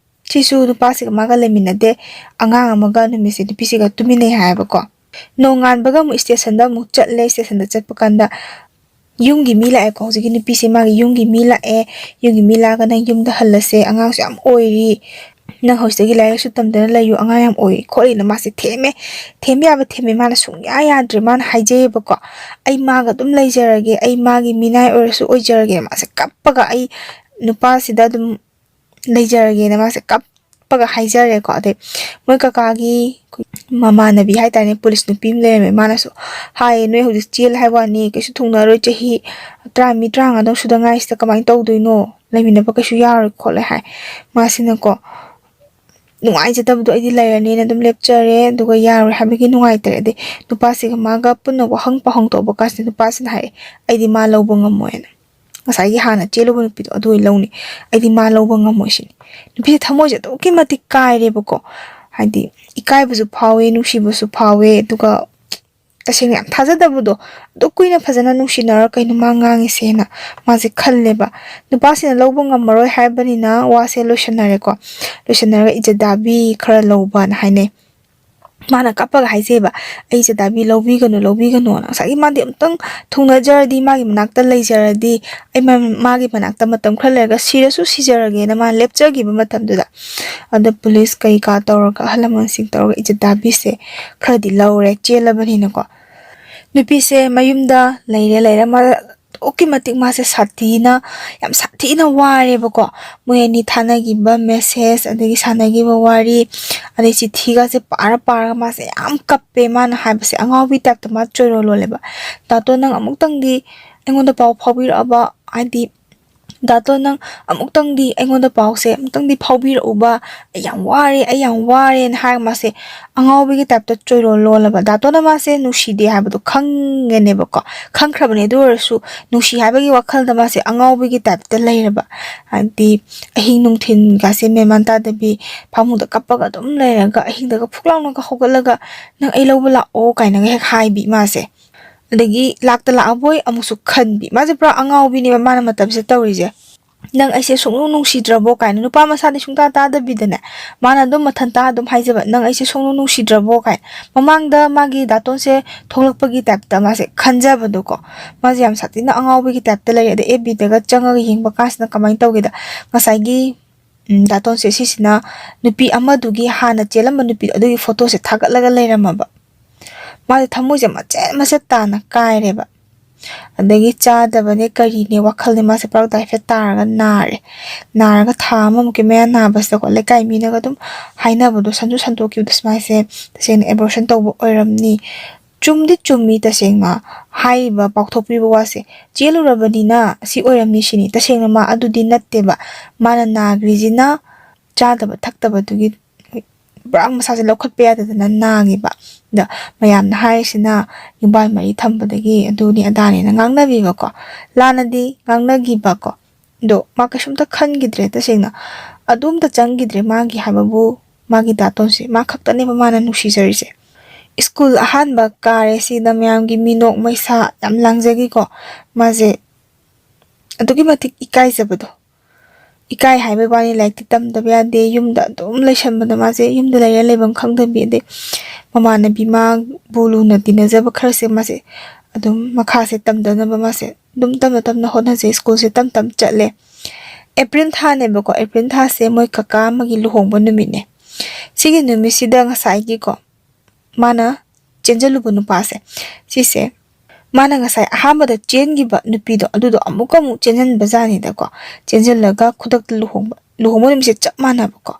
ꯁꯤꯁꯨ ꯅꯨꯄꯥꯁꯤꯒ ꯃꯥꯒ ꯂꯩꯃꯤꯟꯅꯗꯦ, ꯑꯉꯥꯡ ꯑꯃꯒ ꯅꯨꯃꯤꯠꯁꯦ ꯅꯨꯄꯤꯁꯤꯒ ꯇꯨꯃꯤꯟꯅꯩ ꯍꯥꯏꯌꯦꯕꯀꯣ꯫ ꯅꯣꯡꯉꯥꯟꯕꯒ ꯑꯃꯨꯛ ꯏꯁꯇꯦꯁꯟꯗ ꯑꯃꯨꯛ ꯆꯠꯂꯦ꯫ ꯏꯁꯇꯦꯁꯟꯗ ꯆꯠꯄ ꯀꯥꯟꯗ ꯌꯨꯝꯒꯤ ꯃꯤ ꯂꯥꯛꯑꯦꯀꯣ꯫ ꯍꯧꯖꯤꯛꯀꯤ ꯅꯨꯄꯤꯁꯦ ꯃꯥꯒꯤ ꯌꯨꯝꯒꯤ ꯃꯤ ꯂꯥꯛꯑꯦ꯫ ꯌꯨꯝꯒꯤ ꯃꯤ ꯂꯥꯛꯑꯒ, "ꯅꯪ ꯌꯨꯝꯗ ꯍꯜꯂꯁꯦ, ꯑꯉꯥꯡꯁꯨ ꯌꯥꯝ ꯑꯣꯏꯔꯤ, ꯅꯪ ꯍꯧꯖꯤꯛꯇꯒꯤ ꯂꯥꯏꯔꯤꯛ ꯂꯥꯏꯁꯨ ꯇꯝꯗꯅ ꯂꯩꯌꯨ, ꯑꯉꯥꯡ ꯌꯥꯝ ꯑꯣꯏꯔꯤ" ꯈꯣꯠꯂꯤꯅ ꯃꯥꯁꯦ ꯊꯦꯝꯃꯦ꯫ ꯊꯦꯝꯕ ꯌꯥꯕ ꯊꯦꯝꯃꯦ, ꯃꯥꯅ ꯁꯨꯡꯌꯥ ꯌꯥꯗ꯭ꯔꯦ꯫ ꯃꯥꯅ ꯍꯥꯏꯖꯩꯌꯦꯕꯀꯣ, "ꯑꯩ ꯃꯥꯒ ꯑꯗꯨꯝ ꯂꯩꯖꯔꯒꯦ, ꯑꯩ ꯃꯥꯒꯤ ꯃꯤꯅꯥꯏ ꯑꯣꯏꯔꯁꯨ ꯑꯣꯏꯖꯔꯒꯦ"꯫ ꯃꯥꯁꯦ ꯀꯞꯄꯒ, "ꯑꯩ ꯅꯨꯄꯥꯁꯤꯗ ꯑꯗꯨꯝ ꯂꯩꯖꯔꯒꯦꯅ ꯃꯥꯁꯦ ꯀꯞꯄꯒ ꯍꯥꯏꯖꯔꯦꯀꯣ꯫ ꯑꯗꯩ ꯃꯣꯏ ꯀꯀꯥꯒꯤ ꯃꯃꯥꯟꯅꯕꯤ ꯍꯥꯏꯇꯥꯔꯦꯅꯦ, ꯄꯨꯂꯤꯁ ꯅꯨꯄꯤ ꯑꯃ ꯂꯩꯔꯝꯃꯦ꯫ ꯃꯥꯅꯁꯨ ꯍꯥꯏꯌꯦ, "ꯅꯣꯏ ꯍꯧꯖꯤꯛ ꯆꯦꯜꯂꯦ ꯍꯥꯏꯕ ꯋꯥꯅꯤ, ꯀꯩꯁꯨ ꯊꯨꯡꯅꯔꯣꯏ, ꯆꯍꯤ ꯇꯔꯥ, ꯃꯤ ꯇꯔꯥꯃꯉꯥꯗꯪ ꯁꯨꯗ ꯉꯥꯏꯁꯤꯗ ꯀꯃꯥꯏꯅ ꯇꯧꯗꯣꯏꯅꯣ, ꯂꯩꯃꯤꯟꯅꯕ ꯀꯩꯁꯨ ꯌꯥꯔꯣꯏ ꯈꯣꯠꯂꯣꯏ" ꯍꯥꯏ꯫ ꯃꯥꯁꯤꯅꯀꯣ ꯅꯨꯡꯉꯥꯏꯖꯗꯕꯗꯣ, "ꯑꯩꯗꯤ ꯂꯩꯔꯅꯤꯅ ꯑꯗꯨꯝ ꯂꯦꯞꯆꯔꯦ, ꯑꯗꯨꯒ ꯌꯥꯔꯣꯏ ꯍꯥꯏꯕꯒꯤ ꯅꯨꯡꯉꯥꯏꯇꯔꯦ"꯫ ꯑꯗꯩ ꯅꯨꯄꯥꯁꯤꯒ ꯃꯥꯒ ꯄꯨꯟꯅ ꯋꯥꯍꯪ ꯄꯥꯎꯍꯪ ꯇꯧꯕ ꯀꯥꯟꯁꯤꯗ ꯅꯨꯄꯥꯁꯤꯅ ꯍꯥꯏ, "ꯑꯩꯗꯤ ꯃꯥ ꯂꯧꯕ ꯉꯝꯃꯣꯏꯅ, ꯉꯁꯥꯏꯒꯤ ꯍꯥꯟꯅ ꯆꯦꯜꯂꯨꯕ ꯅꯨꯄꯤꯗꯣ ꯑꯗꯨ ꯑꯣꯏ ꯂꯧꯅꯤ, ꯑꯩꯗꯤ ꯃꯥ ꯂꯧꯕ ꯉꯝꯃꯣꯏ" ꯁꯤꯅꯤ꯫ ꯅꯨꯄꯤꯁꯦ ꯊꯃꯣꯏꯁꯦ ꯑꯗꯨꯛꯀꯤ ꯃꯇꯤꯛ ꯀꯥꯏꯔꯦꯕꯀꯣ꯫ ꯍꯥꯏꯗꯤ ꯏꯀꯥꯏꯕꯁꯨ ꯐꯥꯎꯋꯦ, ꯅꯨꯡꯁꯤꯕꯁꯨ ꯐꯥꯎꯋꯦ, ꯑꯗꯨꯒ ꯇꯁꯦꯡꯅ ꯌꯥꯝ ꯊꯥꯖꯗꯕꯗꯣ, ꯑꯗꯨꯛ ꯀꯨꯏꯅ ꯐꯖꯅ ꯅꯨꯡꯁꯤꯅꯔ ꯀꯩꯅꯣ ꯃꯥ ꯉꯥꯡꯉꯤꯁꯦꯅ ꯃꯥꯁꯦ ꯈꯜꯂꯦꯕ꯫ ꯅꯨꯄꯥꯁꯤꯅ ꯂꯧꯕ ꯉꯝꯃꯔꯣꯏ ꯍꯥꯏꯕꯅꯤꯅ ꯋꯥꯁꯦ ꯂꯣꯏꯁꯟꯅꯔꯦꯀꯣ꯫ ꯂꯣꯏꯁꯟꯅꯔꯒ ꯏꯖꯠ ꯗꯥꯕꯤ ꯈꯔ ꯂꯧꯕꯅ ꯍꯥꯏꯅꯩ꯫ ꯃꯥꯅ ꯀꯞꯄꯒ ꯍꯥꯏꯖꯩꯕ, "ꯑꯩ ꯏꯖꯠ ꯗꯥꯕꯤ ꯂꯧꯕꯤꯒꯅꯨ, ꯂꯧꯕꯤꯒꯅꯨꯅ꯫ ꯉꯁꯥꯏꯒꯤ ꯃꯥꯗꯤ ꯑꯃꯨꯛꯇꯪ ꯊꯨꯡꯅꯖꯔꯗꯤ, ꯃꯥꯒꯤ ꯃꯅꯥꯛꯇ ꯂꯩꯖꯔꯗꯤ, ꯑꯩ ꯃ-, ꯃꯥꯒꯤ ꯃꯅꯥꯛꯇ ꯃꯇꯝ ꯈꯔ ꯂꯩꯔꯒ ꯁꯤꯔꯁꯨ ꯁꯤꯖꯔꯒꯦꯅ" ꯃꯥꯅ ꯂꯦꯞꯆꯈꯤꯕ ꯃꯇꯝꯗꯨꯗ꯫ ꯑꯗ ꯄꯨꯂꯤꯁ ꯀꯩꯀꯥ ꯇꯧꯔꯒ, ꯑꯍꯜ ꯂꯃꯟꯁꯤꯡ ꯇꯧꯔꯒ ꯏꯖꯠ ꯗꯥꯕꯤꯁꯦ ꯈꯔꯗꯤ ꯂꯧꯔꯦ, ꯆꯦꯜꯂꯕꯅꯤꯅꯀꯣ꯫ ꯅꯨꯄꯤꯁꯦ ꯃꯌꯨꯝꯗ ꯂꯩꯔꯦ, ꯂꯩꯔꯦ꯫ ꯃꯥ ꯑꯗꯨꯛꯀꯤ ꯃꯇꯤꯛ ꯃꯥꯁꯦ ꯁꯥꯊꯤꯅ, ꯌꯥꯝ ꯁꯥꯊꯤꯅ ꯋꯥꯔꯦꯕꯀꯣ꯫ ꯃꯣꯏ ꯑꯅꯤ ꯊꯥꯅꯈꯤꯕ ꯃꯦꯁꯦꯖ, ꯑꯗꯒꯤ ꯁꯥꯟꯅꯈꯤꯕ ꯋꯥꯔꯤ, ꯑꯗꯩ ꯆꯤꯊꯤꯒꯁꯦ ꯄꯥꯔ ꯄꯥꯔꯒ ꯃꯥꯁꯦ ꯌꯥꯝ ꯀꯞꯄꯦ꯫ ꯃꯥꯅ ꯍꯥꯏꯕꯁꯦ ꯑꯉꯥꯎꯕꯤ ꯇꯥꯏꯞꯇ ꯃꯥ ꯆꯣꯏꯔꯣꯜ ꯂꯣꯜꯂꯦꯕ꯫ "ꯗꯥꯇꯣ, ꯅꯪ ꯑꯃꯨꯛꯇꯪꯗꯤ ꯑꯩꯉꯣꯟꯗ ꯄꯥꯎ ꯐꯥꯎꯕꯤꯔꯛꯑꯕ, ꯍꯥꯏꯗꯤ, ꯗꯥꯇꯣ, ꯅꯪ ꯑꯃꯨꯛꯇꯪꯗꯤ ꯑꯩꯉꯣꯟꯗ ꯄꯥꯎꯁꯦ ꯑꯃꯨꯛꯇꯪꯗꯤ ꯐꯥꯎꯕꯤꯔꯛꯎꯕ, ꯑꯩ ꯌꯥꯝ ꯋꯥꯔꯦ, ꯑꯩ ꯌꯥꯝ ꯋꯥꯔꯦꯅ" ꯍꯥꯏꯔꯒ ꯃꯥꯁꯦ ꯑꯉꯥꯎꯕꯤꯒꯤ ꯇꯥꯏꯞꯇ ꯆꯣꯏꯔꯣꯜ ꯂꯣꯜꯂꯕ꯫ ꯗꯥꯇꯣꯅ ꯃꯥꯁꯦ ꯅꯨꯡꯁꯤꯗꯦ ꯍꯥꯏꯕꯗꯣ ꯈꯪꯉꯦꯅꯦꯕꯀꯣ, ꯈꯪꯈ꯭ꯔꯕꯅꯦ꯫ ꯑꯗꯨ ꯑꯣꯏꯔꯁꯨ ꯅꯨꯡꯁꯤ ꯍꯥꯏꯕꯒꯤ ꯋꯥꯈꯜꯗ ꯃꯥꯁꯦ ꯑꯉꯥꯎꯕꯤꯒꯤ ꯇꯥꯏꯞꯇ ꯂꯩꯔꯕ꯫ ꯍꯥꯏꯗꯤ ꯑꯍꯤꯡ ꯅꯨꯡꯊꯤꯟꯒꯁꯦ ꯃꯦꯟꯃꯥꯟ ꯇꯥꯗꯕꯤ, ꯐꯃꯨꯡꯗ ꯀꯞꯄꯒ ꯑꯗꯨꯝ ꯂꯩꯔꯒ, ꯑꯍꯤꯡꯗꯒ ꯐꯨꯛ ꯂꯥꯎꯅꯒ ꯍꯧꯒꯠꯂꯒ, "ꯅꯪ ꯑꯩ ꯂꯧꯕ ꯂꯥꯛꯑꯣ" ꯀꯥꯏꯅꯒ ꯍꯦꯛ ꯍꯥꯏꯕꯤ ꯃꯥꯁꯦ꯫ ꯑꯗꯒꯤ ꯂꯥꯛꯇ ꯂꯥꯛꯑꯕꯣꯏ ꯑꯃꯨꯛꯁꯨ ꯈꯟꯕꯤ꯫ ꯃꯥꯁꯦ ꯄꯨꯔꯥ ꯑꯉꯥꯎꯕꯤꯅꯦꯕ ꯃꯥꯅ ꯃꯇꯝꯁꯤꯗ ꯇꯧꯔꯤꯁꯦ꯫ "ꯅꯪ ꯑꯩꯁꯦ ꯁꯨꯡꯅꯨꯡ ꯅꯨꯡꯁꯤꯗ꯭ꯔꯕꯣ?" ꯀꯥꯏꯅ ꯅꯨꯄꯥ ꯃꯁꯥꯗꯤ ꯁꯨꯡꯇꯥ ꯇꯥꯗꯕꯤꯗꯅꯦ, ꯃꯥꯅ ꯑꯗꯨꯝ ꯃꯊꯟꯇ ꯑꯗꯨꯝ ꯍꯥꯏꯖꯕ, "ꯅꯪ ꯑꯩꯁꯦ ꯁꯨꯡꯅꯨꯡ ꯅꯨꯡꯁꯤꯗ꯭ꯔꯕꯣ?" ꯀꯥꯏꯅ꯫ ꯃꯃꯥꯡꯗ ꯃꯥꯒꯤ ꯗꯥꯇꯣꯟꯁꯦ ꯊꯣꯛꯂꯛꯄꯒꯤ ꯇꯥꯏꯞꯇ ꯃꯥꯁꯦ ꯈꯟꯖꯕꯗꯣꯀꯣ꯫ ꯃꯥꯁꯦ ꯌꯥꯝ ꯁꯥꯊꯤꯅ ꯑꯉꯥꯎꯕꯒꯤ ꯇꯥꯏꯞꯇ ꯂꯩꯔꯦ꯫ ꯑꯗꯩ ꯑꯦꯐ ꯕꯤꯗꯒ ꯆꯪꯉꯒ ꯌꯦꯡꯕ ꯀꯥꯟꯁꯤꯗ ꯀꯃꯥꯏꯅ ꯇꯧꯒꯦꯗ, ꯉꯁꯥꯏꯒꯤ, ꯎꯝ, ꯗꯥꯇꯣꯟꯁꯦ ꯁꯤꯁꯤꯅ ꯅꯨꯄꯤ ꯑꯃꯗꯨꯒꯤ, ꯍꯥꯟꯅ ꯆꯦꯜꯂꯝꯕ ꯅꯨꯄꯤꯗꯣ ꯑꯗꯨꯒꯤ ꯐꯣꯇꯣꯁꯦ ꯊꯥꯒꯠꯂꯒ ꯂꯩꯔꯝꯃꯕ꯫ ꯃꯥꯁꯦ ꯊꯃꯣꯏꯁꯦ ꯃꯆꯦꯠ ꯃꯆꯦꯠ ꯇꯥꯅ ꯀꯥꯏꯔꯦꯕ꯫ ꯑꯗꯒꯤ ꯆꯥꯗꯕꯅꯦ ꯀꯔꯤꯅꯦ ꯋꯥꯈꯜꯅꯦ ꯃꯥꯁꯦ ꯄꯨꯔꯥ ꯗꯥꯏꯐꯦꯠ ꯇꯥꯔꯒ ꯅꯥꯔꯦ꯫ ꯅꯥꯔꯒ ꯊꯥ ꯑꯃꯃꯨꯛꯀꯤ ꯃꯌꯥ ꯅꯥꯕꯁꯤꯗꯀꯣ ꯂꯩꯀꯥꯏ ꯃꯤꯅꯒ ꯑꯗꯨꯝ ꯍꯥꯏꯅꯕꯗꯣ ꯁꯟꯗꯣꯛ ꯁꯟꯗꯣꯛꯈꯤꯕꯗꯣ ꯁꯨꯃꯥꯏꯁꯦ ꯇꯁꯦꯡꯅ ꯑꯦꯕꯣꯔꯁꯟ ꯇꯧꯕ ꯑꯣꯏꯔꯝꯅꯤ꯫ ꯆꯨꯝꯗꯤ ꯆꯨꯝꯃꯤ ꯇꯁꯦꯡꯅ ꯍꯥꯏꯔꯤꯕ ꯄꯥꯎꯊꯣꯛꯄꯤꯕ ꯋꯥꯁꯦ꯫ ꯆꯦꯜꯂꯨꯔꯕꯅꯤꯅ ꯁꯤ ꯑꯣꯏꯔꯝꯅꯤ ꯁꯤꯅꯤ꯫ ꯇꯁꯦꯡꯅ ꯃꯥ ꯑꯗꯨꯗꯤ ꯅꯠꯇꯦꯕ꯫ ꯃꯥꯅ ꯅꯥꯈ꯭ꯔꯤꯁꯤꯅ ꯆꯥꯗꯕ ꯊꯛꯇꯕꯗꯨꯒꯤ ꯄꯨꯔꯥ ꯃꯁꯥꯁꯦ ꯂꯧꯈꯠꯄ ꯌꯥꯗꯗꯅ ꯅꯥꯉꯤꯕ꯫ ꯑꯗ ꯃꯌꯥꯝꯅ ꯍꯥꯏꯔꯤꯁꯤꯅ ꯌꯨꯝꯕꯥꯜ ꯃꯔꯤ ꯊꯝꯕꯗꯒꯤ ꯑꯗꯨꯅꯤ ꯑꯗꯥꯅꯦꯅ ꯉꯥꯡꯅꯕꯤꯕꯀꯣ꯫ ꯂꯥꯟꯅꯗꯤ ꯉꯥꯡꯅꯈꯤꯕꯀꯣ꯫ ꯑꯗꯣ ꯃꯥ ꯀꯩꯁꯨꯝꯇ ꯈꯟꯈꯤꯗ꯭ꯔꯦ ꯇꯁꯦꯡꯅ꯫ ꯑꯗꯨꯝꯇ ꯆꯪꯈꯤꯗ꯭ꯔꯦ ꯃꯥꯒꯤ ꯍꯥꯏꯕꯕꯨ ꯃꯥꯒꯤ ꯗꯥꯇꯣꯟꯁꯦ ꯃꯥ ꯈꯛꯇꯅꯦꯕ ꯃꯥꯅ ꯅꯨꯡꯁꯤꯖꯔꯤꯁꯦ꯫ ꯁ꯭ꯀꯨꯜ ꯑꯍꯥꯟꯕ ꯀꯥꯔꯦ ꯁꯤꯗ ꯃꯌꯥꯝꯒꯤ ꯃꯤꯅꯣꯛ ꯃꯩꯁꯥ ꯌꯥꯝ ꯂꯥꯡꯖꯈꯤꯀꯣ꯫ ꯃꯥꯁꯦ ꯑꯗꯨꯛꯀꯤ ꯃꯇꯤꯛ ꯏꯀꯥꯏꯖꯕꯗꯣ꯫ ꯏꯀꯥꯏ ꯍꯥꯏꯕꯩ ꯋꯥꯅꯤ ꯂꯥꯏꯔꯤꯛꯇꯤ ꯇꯝꯗꯕ ꯌꯥꯗꯦ꯫ ꯌꯨꯝꯗ ꯑꯗꯨꯝ ꯂꯩꯁꯟꯕꯗ ꯃꯥꯁꯦ ꯌꯨꯝꯗ ꯂꯩꯔ ꯂꯩꯐꯝ ꯈꯪꯗꯕꯤ ꯑꯗꯩ ꯃꯃꯥꯟꯅꯕꯤ ꯃꯥꯕꯨ ꯂꯨꯅ ꯇꯤꯟꯅꯖꯕ ꯈꯔꯁꯦ ꯃꯥꯁꯦ ꯑꯗꯨꯝ ꯃꯈꯥꯁꯦ ꯇꯝꯗꯅꯕ ꯃꯥꯁꯦ ꯑꯗꯨꯝ ꯇꯞꯅ ꯇꯞꯅ ꯍꯣꯠꯅꯖꯩ꯫ ꯁ꯭ꯀꯨꯜꯁꯦ ꯇꯞ ꯇꯞ ꯆꯠꯂꯦ꯫ ꯑꯦꯄ꯭ꯔꯤꯜ ꯊꯥꯅꯦꯕꯀꯣ꯫ ꯑꯦꯄ꯭ꯔꯤꯜ ꯊꯥꯁꯦ ꯃꯣꯏ ꯀꯀꯥ ꯑꯃꯒꯤ ꯂꯨꯍꯣꯡꯕ ꯅꯨꯃꯤꯠꯅꯦ꯫ ꯁꯤꯒꯤ ꯅꯨꯃꯤꯠꯁꯤꯗ ꯉꯁꯥꯏꯒꯤꯀꯣ ꯃꯥꯅ ꯆꯦꯟꯖꯜꯂꯨꯕ ꯅꯨꯄꯥꯁꯦ ꯁꯤꯁꯦ ꯃꯥꯅ ꯉꯁꯥꯏ ꯑꯍꯥꯟꯕꯗ ꯆꯦꯟꯈꯤꯕ ꯅꯨꯄꯤꯗꯣ ꯑꯗꯨꯗꯣ ꯑꯃꯨꯛꯀ ꯑꯃꯨꯛ ꯆꯦꯟꯖꯟꯕ ꯖꯥꯠꯅꯤꯗꯀꯣ꯫ ꯆꯦꯟꯖꯜꯂꯒ ꯈꯨꯗꯛꯇ ꯂꯨꯍꯣꯡꯕ ꯂꯨꯍꯣꯡꯕ ꯅꯨꯃꯤꯠꯁꯦ ꯆꯞ ꯃꯥꯟꯅꯕꯀꯣ꯫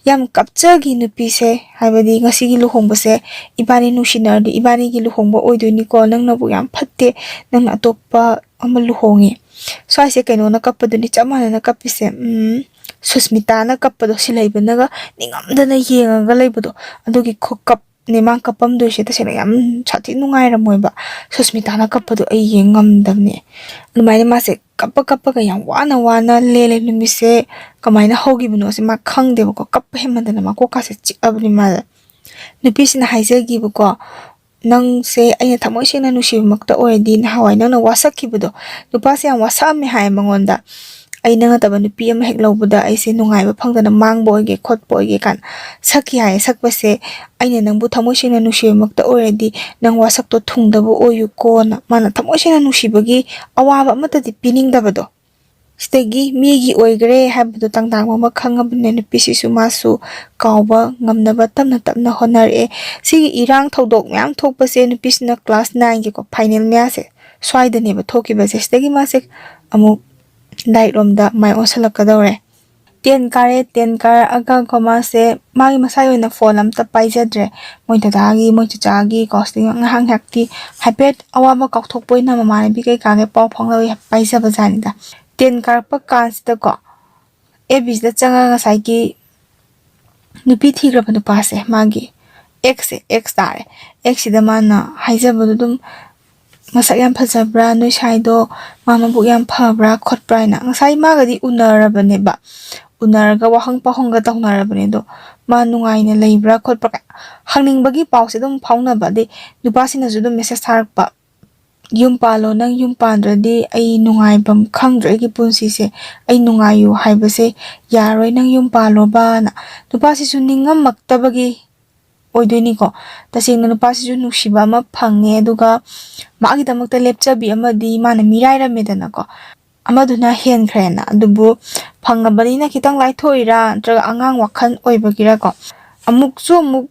ꯌꯥꯝ ꯀꯞꯆꯈꯤ ꯅꯨꯄꯤꯁꯦ꯫ ꯍꯥꯏꯕꯗꯤ ꯉꯁꯤꯒꯤ ꯂꯨꯍꯣꯡꯕꯁꯦ ꯏꯕꯥꯅꯤ ꯅꯨꯡꯁꯤꯅꯔꯗꯤ ꯏꯕꯥꯅꯤꯒꯤ ꯂꯨꯍꯣꯡꯕ ꯑꯣꯏꯗꯣꯏꯅꯤꯀꯣ꯫ ꯅꯪꯅꯕꯨ ꯌꯥꯝ ꯐꯠꯇꯦ꯫ ꯅꯪꯅ ꯑꯇꯣꯞꯄ ꯑꯃ ꯂꯨꯍꯣꯡꯉꯦ꯫ ꯁ꯭ꯋꯥꯏꯁꯦ ꯀꯩꯅꯣꯅ ꯀꯞꯄꯗꯨꯅꯤ ꯆꯞ ꯃꯥꯟꯅꯅ ꯀꯞꯄꯤꯁꯦ꯫ ꯎꯝ, ꯁꯨꯁꯃꯤꯇꯥꯅ ꯀꯞꯄꯗꯣ ꯁꯤꯜꯍꯩꯕꯅꯒ ꯅꯤꯡꯉꯝꯗꯅ ꯌꯦꯡꯉꯒ ꯂꯩꯕꯗꯣ ꯑꯗꯨꯒꯤ ꯈꯨꯀꯞ ꯅꯦ ꯃꯥ ꯀꯞꯄꯝꯗꯣꯏꯁꯦ꯫ ꯇꯁꯦꯡꯅ ꯌꯥꯝ ꯁꯥꯊꯤ ꯅꯨꯡꯉꯥꯏꯔꯝꯃꯣꯏꯕ꯫ ꯁꯨꯁꯃꯤꯇꯥꯅ ꯀꯞꯄꯗꯣ ꯑꯩ ꯌꯦꯡ ꯉꯝꯗꯕꯅꯦ꯫ ꯑꯗꯨꯃꯥꯏꯅ ꯃꯥꯁꯦ ꯀꯞꯄ ꯀꯞꯄꯒ ꯌꯥꯝ ꯋꯥꯅ ꯋꯥꯅ ꯂꯦꯜꯂꯦ ꯅꯨꯃꯤꯠꯁꯦ꯫ ꯀꯃꯥꯏꯅ ꯍꯧꯈꯤꯕꯅꯣꯁꯦ ꯃꯥ ꯈꯪꯗꯦꯕꯀꯣ꯫ ꯀꯞꯄ ꯍꯦꯟꯃꯟꯗꯅ ꯃꯀꯣꯛꯀꯥꯁꯦ ꯆꯤꯛꯑꯕꯅꯤ ꯃꯥꯁꯦ꯫ ꯅꯨꯄꯤꯁꯤꯅ ꯍꯥꯏꯖꯒꯤꯕꯀꯣ, "ꯅꯪꯁꯦ ꯑꯩꯅ ꯊꯃꯣꯏ ꯁꯦꯡꯅ ꯅꯨꯡꯁꯤꯕꯃꯛꯇ ꯑꯣꯏꯔꯗꯤ ꯅꯍꯥꯟꯋꯥꯏ ꯅꯪꯅ ꯋꯥꯁꯛꯈꯤꯕꯗꯣ", ꯅꯨꯄꯥꯁꯦ ꯌꯥꯝ ꯋꯥꯁꯛꯑꯝꯃꯦ ꯍꯥꯏꯌꯦ ꯃꯉꯣꯟꯗ꯫ "ꯑꯩ ꯅꯪ ꯅꯠꯇꯕ ꯅꯨꯄꯤ ꯑꯃ ꯍꯦꯛ ꯂꯧꯕꯗ ꯑꯩꯁꯦ ꯅꯨꯡꯉꯥꯏꯕ ꯐꯪꯗꯅ ꯃꯥꯡꯕ ꯑꯣꯏꯒꯦ ꯈꯣꯠꯄ ꯑꯣꯏꯒꯦ" ꯀꯥꯏꯅ ꯁꯛꯈꯤ ꯍꯥꯏꯌꯦ꯫ ꯁꯛꯄꯁꯦ "ꯑꯩꯅ ꯅꯪꯕꯨ ꯊꯃꯣꯏ ꯁꯦꯡꯅ ꯅꯨꯡꯁꯤꯕꯃꯛꯇ ꯑꯣꯏꯔꯗꯤ ꯅꯪ ꯋꯥꯁꯛꯇꯣ ꯊꯨꯡꯗꯕ ꯑꯣꯏꯌꯨꯀꯣꯅ" ꯃꯥꯅ ꯊꯃꯣꯏ ꯁꯦꯡꯅ ꯅꯨꯡꯁꯤꯕꯒꯤ ꯑꯋꯥꯕ ꯑꯃꯠꯇꯗꯤ ꯄꯤꯅꯤꯡꯗꯕꯗꯣ꯫ ꯁꯤꯗꯒꯤ ꯃꯤꯒꯤ ꯑꯣꯏꯈ꯭ꯔꯦ ꯍꯥꯏꯕꯗꯣ ꯇꯥꯡꯗꯥꯡꯕ ꯑꯃ ꯈꯪꯉꯕꯅꯤꯅ ꯅꯨꯄꯤꯁꯤꯁꯨ ꯃꯥꯁꯨ ꯀꯥꯎꯕ ꯉꯝꯅꯕ ꯇꯞꯅ ꯇꯞꯅ ꯍꯣꯠꯅꯔꯛꯑꯦ꯫ ꯁꯤꯒꯤ ꯏꯔꯥꯡ ꯊꯧꯗꯣꯛ ꯃꯌꯥꯝ ꯊꯣꯛꯄꯁꯦ ꯅꯨꯄꯤꯁꯤꯅ ꯀ꯭ꯂꯥꯁ ꯅꯥꯏꯟꯒꯤꯀꯣ ꯐꯥꯏꯅꯦꯜ ꯃꯌꯥꯁꯦ ꯁ꯭ꯋꯥꯏꯗꯅꯦꯕ ꯊꯣꯛꯈꯤꯕꯁꯦ꯫ ꯁꯤꯗꯒꯤ ꯃꯥꯁꯦ ꯑꯃꯨꯛ ꯂꯥꯏꯔꯤꯛꯂꯣꯝꯗ ꯃꯥꯏ ꯑꯣꯟꯁꯤꯜꯂꯛꯀꯗꯧꯔꯦ꯫ ꯇꯦꯟ ꯀꯥꯔꯦ꯫ ꯇꯦꯟ ꯀꯥꯔꯛꯑꯒꯀꯣ ꯃꯥꯁꯦ ꯃꯥꯒꯤ ꯃꯁꯥꯒꯤ ꯑꯣꯏꯅ ꯐꯣꯟ ꯑꯝꯇ ꯄꯥꯏꯖꯗ꯭ꯔꯦ꯫ ꯃꯣꯏ ꯗꯗꯥꯒꯤ, ꯃꯣꯏ ꯆꯆꯥꯒꯤ ꯀꯣ, ꯁꯤꯗꯒꯤ ꯉꯥꯏꯍꯥꯛ ꯉꯥꯏꯍꯥꯛꯇꯤ ꯍꯥꯏꯐꯦꯠ ꯑꯋꯥꯕ ꯀꯥꯎꯊꯣꯛꯄ ꯑꯣꯏꯅ ꯃꯃꯥꯟꯅꯕꯤ ꯀꯩꯀꯥꯒ ꯄꯥꯎ ꯐꯥꯎꯅꯕ ꯄꯥꯏꯖꯕ ꯖꯥꯠꯅꯤꯗ꯫ ꯇꯦꯟ ꯀꯥꯔꯛꯄ ꯀꯥꯟꯁꯤꯗꯀꯣ ꯑꯦꯐ ꯕꯤꯁꯤꯗ ꯆꯪꯉꯒ ꯉꯁꯥꯏꯒꯤ ꯅꯨꯄꯤ ꯊꯤꯈ꯭ꯔꯕ ꯅꯨꯄꯥꯁꯦ, ꯃꯥꯒꯤ ꯑꯦꯛꯁꯁꯦ, ꯑꯦꯛꯁ ꯇꯥꯔꯦ, ꯑꯦꯛꯁꯁꯤꯗ ꯃꯥꯅ ꯍꯥꯏꯖꯕꯗꯣ ꯑꯗꯨꯝ "ꯃꯁꯛ ꯌꯥꯝ ꯐꯖꯕ꯭ꯔꯥ, ꯅꯣꯏ ꯁꯥꯏꯗꯣ ꯃꯥ ꯃꯕꯨꯛ ꯌꯥꯝ ꯐꯕ꯭ꯔꯥ ꯈꯣꯠꯄ꯭ꯔꯥ" ꯍꯥꯏꯅ꯫ ꯉꯁꯥꯏ ꯃꯥꯒꯗꯤ ꯎꯅꯔꯕꯅꯦꯕ, ꯎꯅꯔꯒ ꯋꯥꯍꯪ ꯄꯥꯎꯍꯪꯒ ꯇꯧꯅꯔꯕꯅꯦ꯫ ꯑꯗꯣ "ꯃꯥ ꯅꯨꯡꯉꯥꯏꯅ ꯂꯩꯕ꯭ꯔꯥ ꯈꯣꯠꯄ꯭ꯔꯥ" ꯀꯥꯏ ꯍꯪꯅꯤꯡꯕꯒꯤ ꯄꯥꯎꯁꯦ ꯑꯗꯨꯝ ꯐꯥꯎꯅꯕ꯫ ꯑꯗꯩ ꯅꯨꯄꯥꯁꯤꯅꯁꯨ ꯑꯗꯨꯝ ꯃꯦꯁꯦꯁ ꯊꯥꯔꯛꯄ, "ꯌꯨꯝ ꯄꯥꯜꯂꯣ, ꯅꯪ ꯌꯨꯝ ꯄꯥꯟꯗ꯭ꯔꯗꯤ ꯑꯩ ꯅꯨꯡꯉꯥꯏꯐꯝ ꯈꯪꯗ꯭ꯔꯦ, ꯑꯩꯒꯤ ꯄꯨꯟꯁꯤꯁꯦ ꯑꯩ ꯅꯨꯡꯉꯥꯏꯌꯨ ꯍꯥꯏꯕꯁꯦ ꯌꯥꯔꯣꯏ, ꯅꯪ ꯌꯨꯝ ꯄꯥꯜꯂꯣꯕꯅ"꯫ ꯅꯨꯄꯥꯁꯤꯁꯨ ꯅꯤꯡꯉꯝꯃꯛꯇꯕꯒꯤ ꯑꯣꯏꯗꯣꯏꯅꯤꯀꯣ꯫ ꯇꯁꯦꯡꯅ ꯅꯨꯄꯥꯁꯤꯁꯨ ꯅꯨꯡꯁꯤꯕ ꯑꯃ ꯐꯪꯉꯦ, ꯑꯗꯨꯒ ꯃꯥꯒꯤꯗꯃꯛꯇ ꯂꯦꯞꯆꯕꯤ ꯑꯃꯗꯤ ꯃꯥꯅ ꯃꯤꯔꯥꯏꯔꯝꯃꯦꯗꯅꯀꯣ꯫ ꯑꯃꯗꯨꯅ ꯍꯦꯟꯈ꯭ꯔꯦꯅ꯫ ꯑꯗꯨꯕꯨ ꯐꯪꯉꯕꯅꯤꯅ ꯈꯤꯇꯪ ꯂꯥꯏꯊꯣꯛꯏꯔꯥ ꯅꯠꯇ꯭ꯔꯒ ꯑꯉꯥꯡ ꯋꯥꯈꯜ ꯑꯣꯏꯕꯒꯤꯔꯀꯣ, ꯑꯃꯨꯛꯁꯨ ꯑꯃꯨꯛ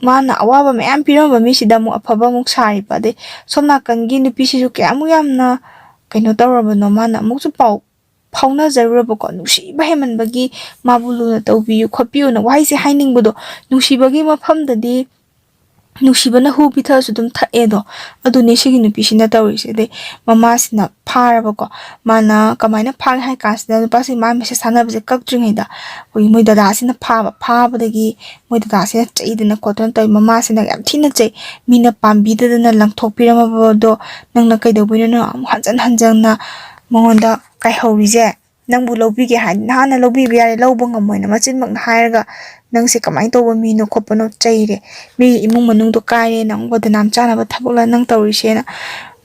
ꯃꯥꯅ ꯑꯋꯥꯕ ꯃꯌꯥꯝ ꯄꯤꯔꯝꯕ ꯃꯤꯁꯤꯗ ꯑꯃꯨꯛ ꯑꯐꯕ ꯑꯃꯨꯛ ꯁꯥꯔꯤꯕ꯫ ꯑꯗꯩ ꯁꯣꯝ ꯅꯥꯀꯟꯒꯤ ꯅꯨꯄꯤꯁꯤꯁꯨ ꯀꯌꯥꯃꯨꯛ ꯌꯥꯝꯅ ꯀꯩꯅꯣ ꯇꯧꯔꯕꯅꯣ, ꯃꯥꯅ ꯑꯃꯨꯛꯁꯨ ꯄꯥꯎ ꯐꯥꯎꯅꯖꯔꯨꯔꯕꯀꯣ, ꯅꯨꯡꯁꯤꯕ ꯍꯦꯟꯃꯟꯕꯒꯤ ꯃꯥꯕꯨ ꯂꯨꯅ ꯇꯧꯕꯤꯌꯨ ꯈꯣꯠꯄꯤꯌꯨꯅ ꯋꯥꯍꯩꯁꯦ ꯍꯥꯏꯅꯤꯡꯕꯗꯣ, ꯅꯨꯡꯁꯤꯕꯒꯤ ꯃꯐꯝꯗꯗꯤ ꯅꯨꯡꯁꯤꯕꯅ ꯍꯨ ꯄꯤꯊꯛꯑꯁꯨ ꯑꯗꯨꯝ ꯊꯛꯑꯦꯗꯣ꯫ ꯑꯗꯨꯅꯦ ꯁꯤꯒꯤ ꯅꯨꯄꯤꯁꯤꯅ ꯇꯧꯔꯤꯁꯦ꯫ ꯑꯗꯩ ꯃꯃꯥꯁꯤꯅ ꯐꯥꯔꯕꯀꯣ꯫ ꯃꯥꯅ ꯀꯃꯥꯏꯅ ꯐꯥꯒꯦ ꯍꯥꯏ ꯀꯥꯟꯁꯤꯗ, ꯅꯨꯄꯥꯁꯤ ꯃꯥ ꯃꯦꯁꯦꯖ ꯊꯥꯅꯕꯁꯦ ꯀꯛꯇ꯭ꯔꯤꯉꯩꯗ ꯑꯩꯈꯣꯏꯒꯤ ꯃꯣꯏ ꯗꯗꯥꯁꯤꯅ ꯐꯥꯕ꯫ ꯐꯥꯕꯗꯒꯤ ꯃꯣꯏ ꯗꯗꯥꯁꯤꯅ ꯆꯩꯗꯅ ꯈꯣꯠꯇꯅ ꯇꯧꯋꯤ꯫ ꯃꯃꯥꯁꯤꯅ ꯌꯥꯝ ꯊꯤꯅ ꯆꯩ꯫ "ꯃꯤꯅ ꯄꯥꯝꯕꯤꯗꯗꯅ ꯂꯪꯊꯣꯛꯄꯤꯔꯝꯃꯕꯗꯣ ꯅꯪꯅ ꯀꯩꯗꯧꯕꯩꯅꯣ?" ꯅꯪ ꯑꯃꯨꯛ ꯍꯟꯖꯟ ꯍꯟꯖꯟꯅ ꯃꯉꯣꯟꯗ ꯀꯥꯏꯍꯧꯔꯤꯁꯦ꯫ "ꯅꯪꯕꯨ ꯂꯧꯕꯤꯒꯦ ꯍꯥꯏ, ꯅꯍꯥꯟꯅ ꯂꯧꯕꯤꯕ ꯌꯥꯔꯦ, ꯂꯧꯕ ꯉꯝꯃꯣꯏꯅ" ꯃꯆꯤꯟꯃꯛꯅ ꯍꯥꯏꯔꯒ, "ꯅꯪꯁꯦ ꯀꯃꯥꯏꯅ ꯇꯧꯕ ꯃꯤꯅꯣ ꯈꯣꯠꯄꯅꯣ, ꯆꯩꯔꯦ, ꯃꯤꯒꯤ ꯏꯃꯨꯡ ꯃꯅꯨꯡꯗꯣ ꯀꯥꯏꯔꯦ, ꯅꯪ ꯕꯗꯅꯥꯝ ꯆꯥꯅꯕ ꯊꯕꯛꯂ ꯅꯪ ꯇꯧꯔꯤꯁꯦꯅ"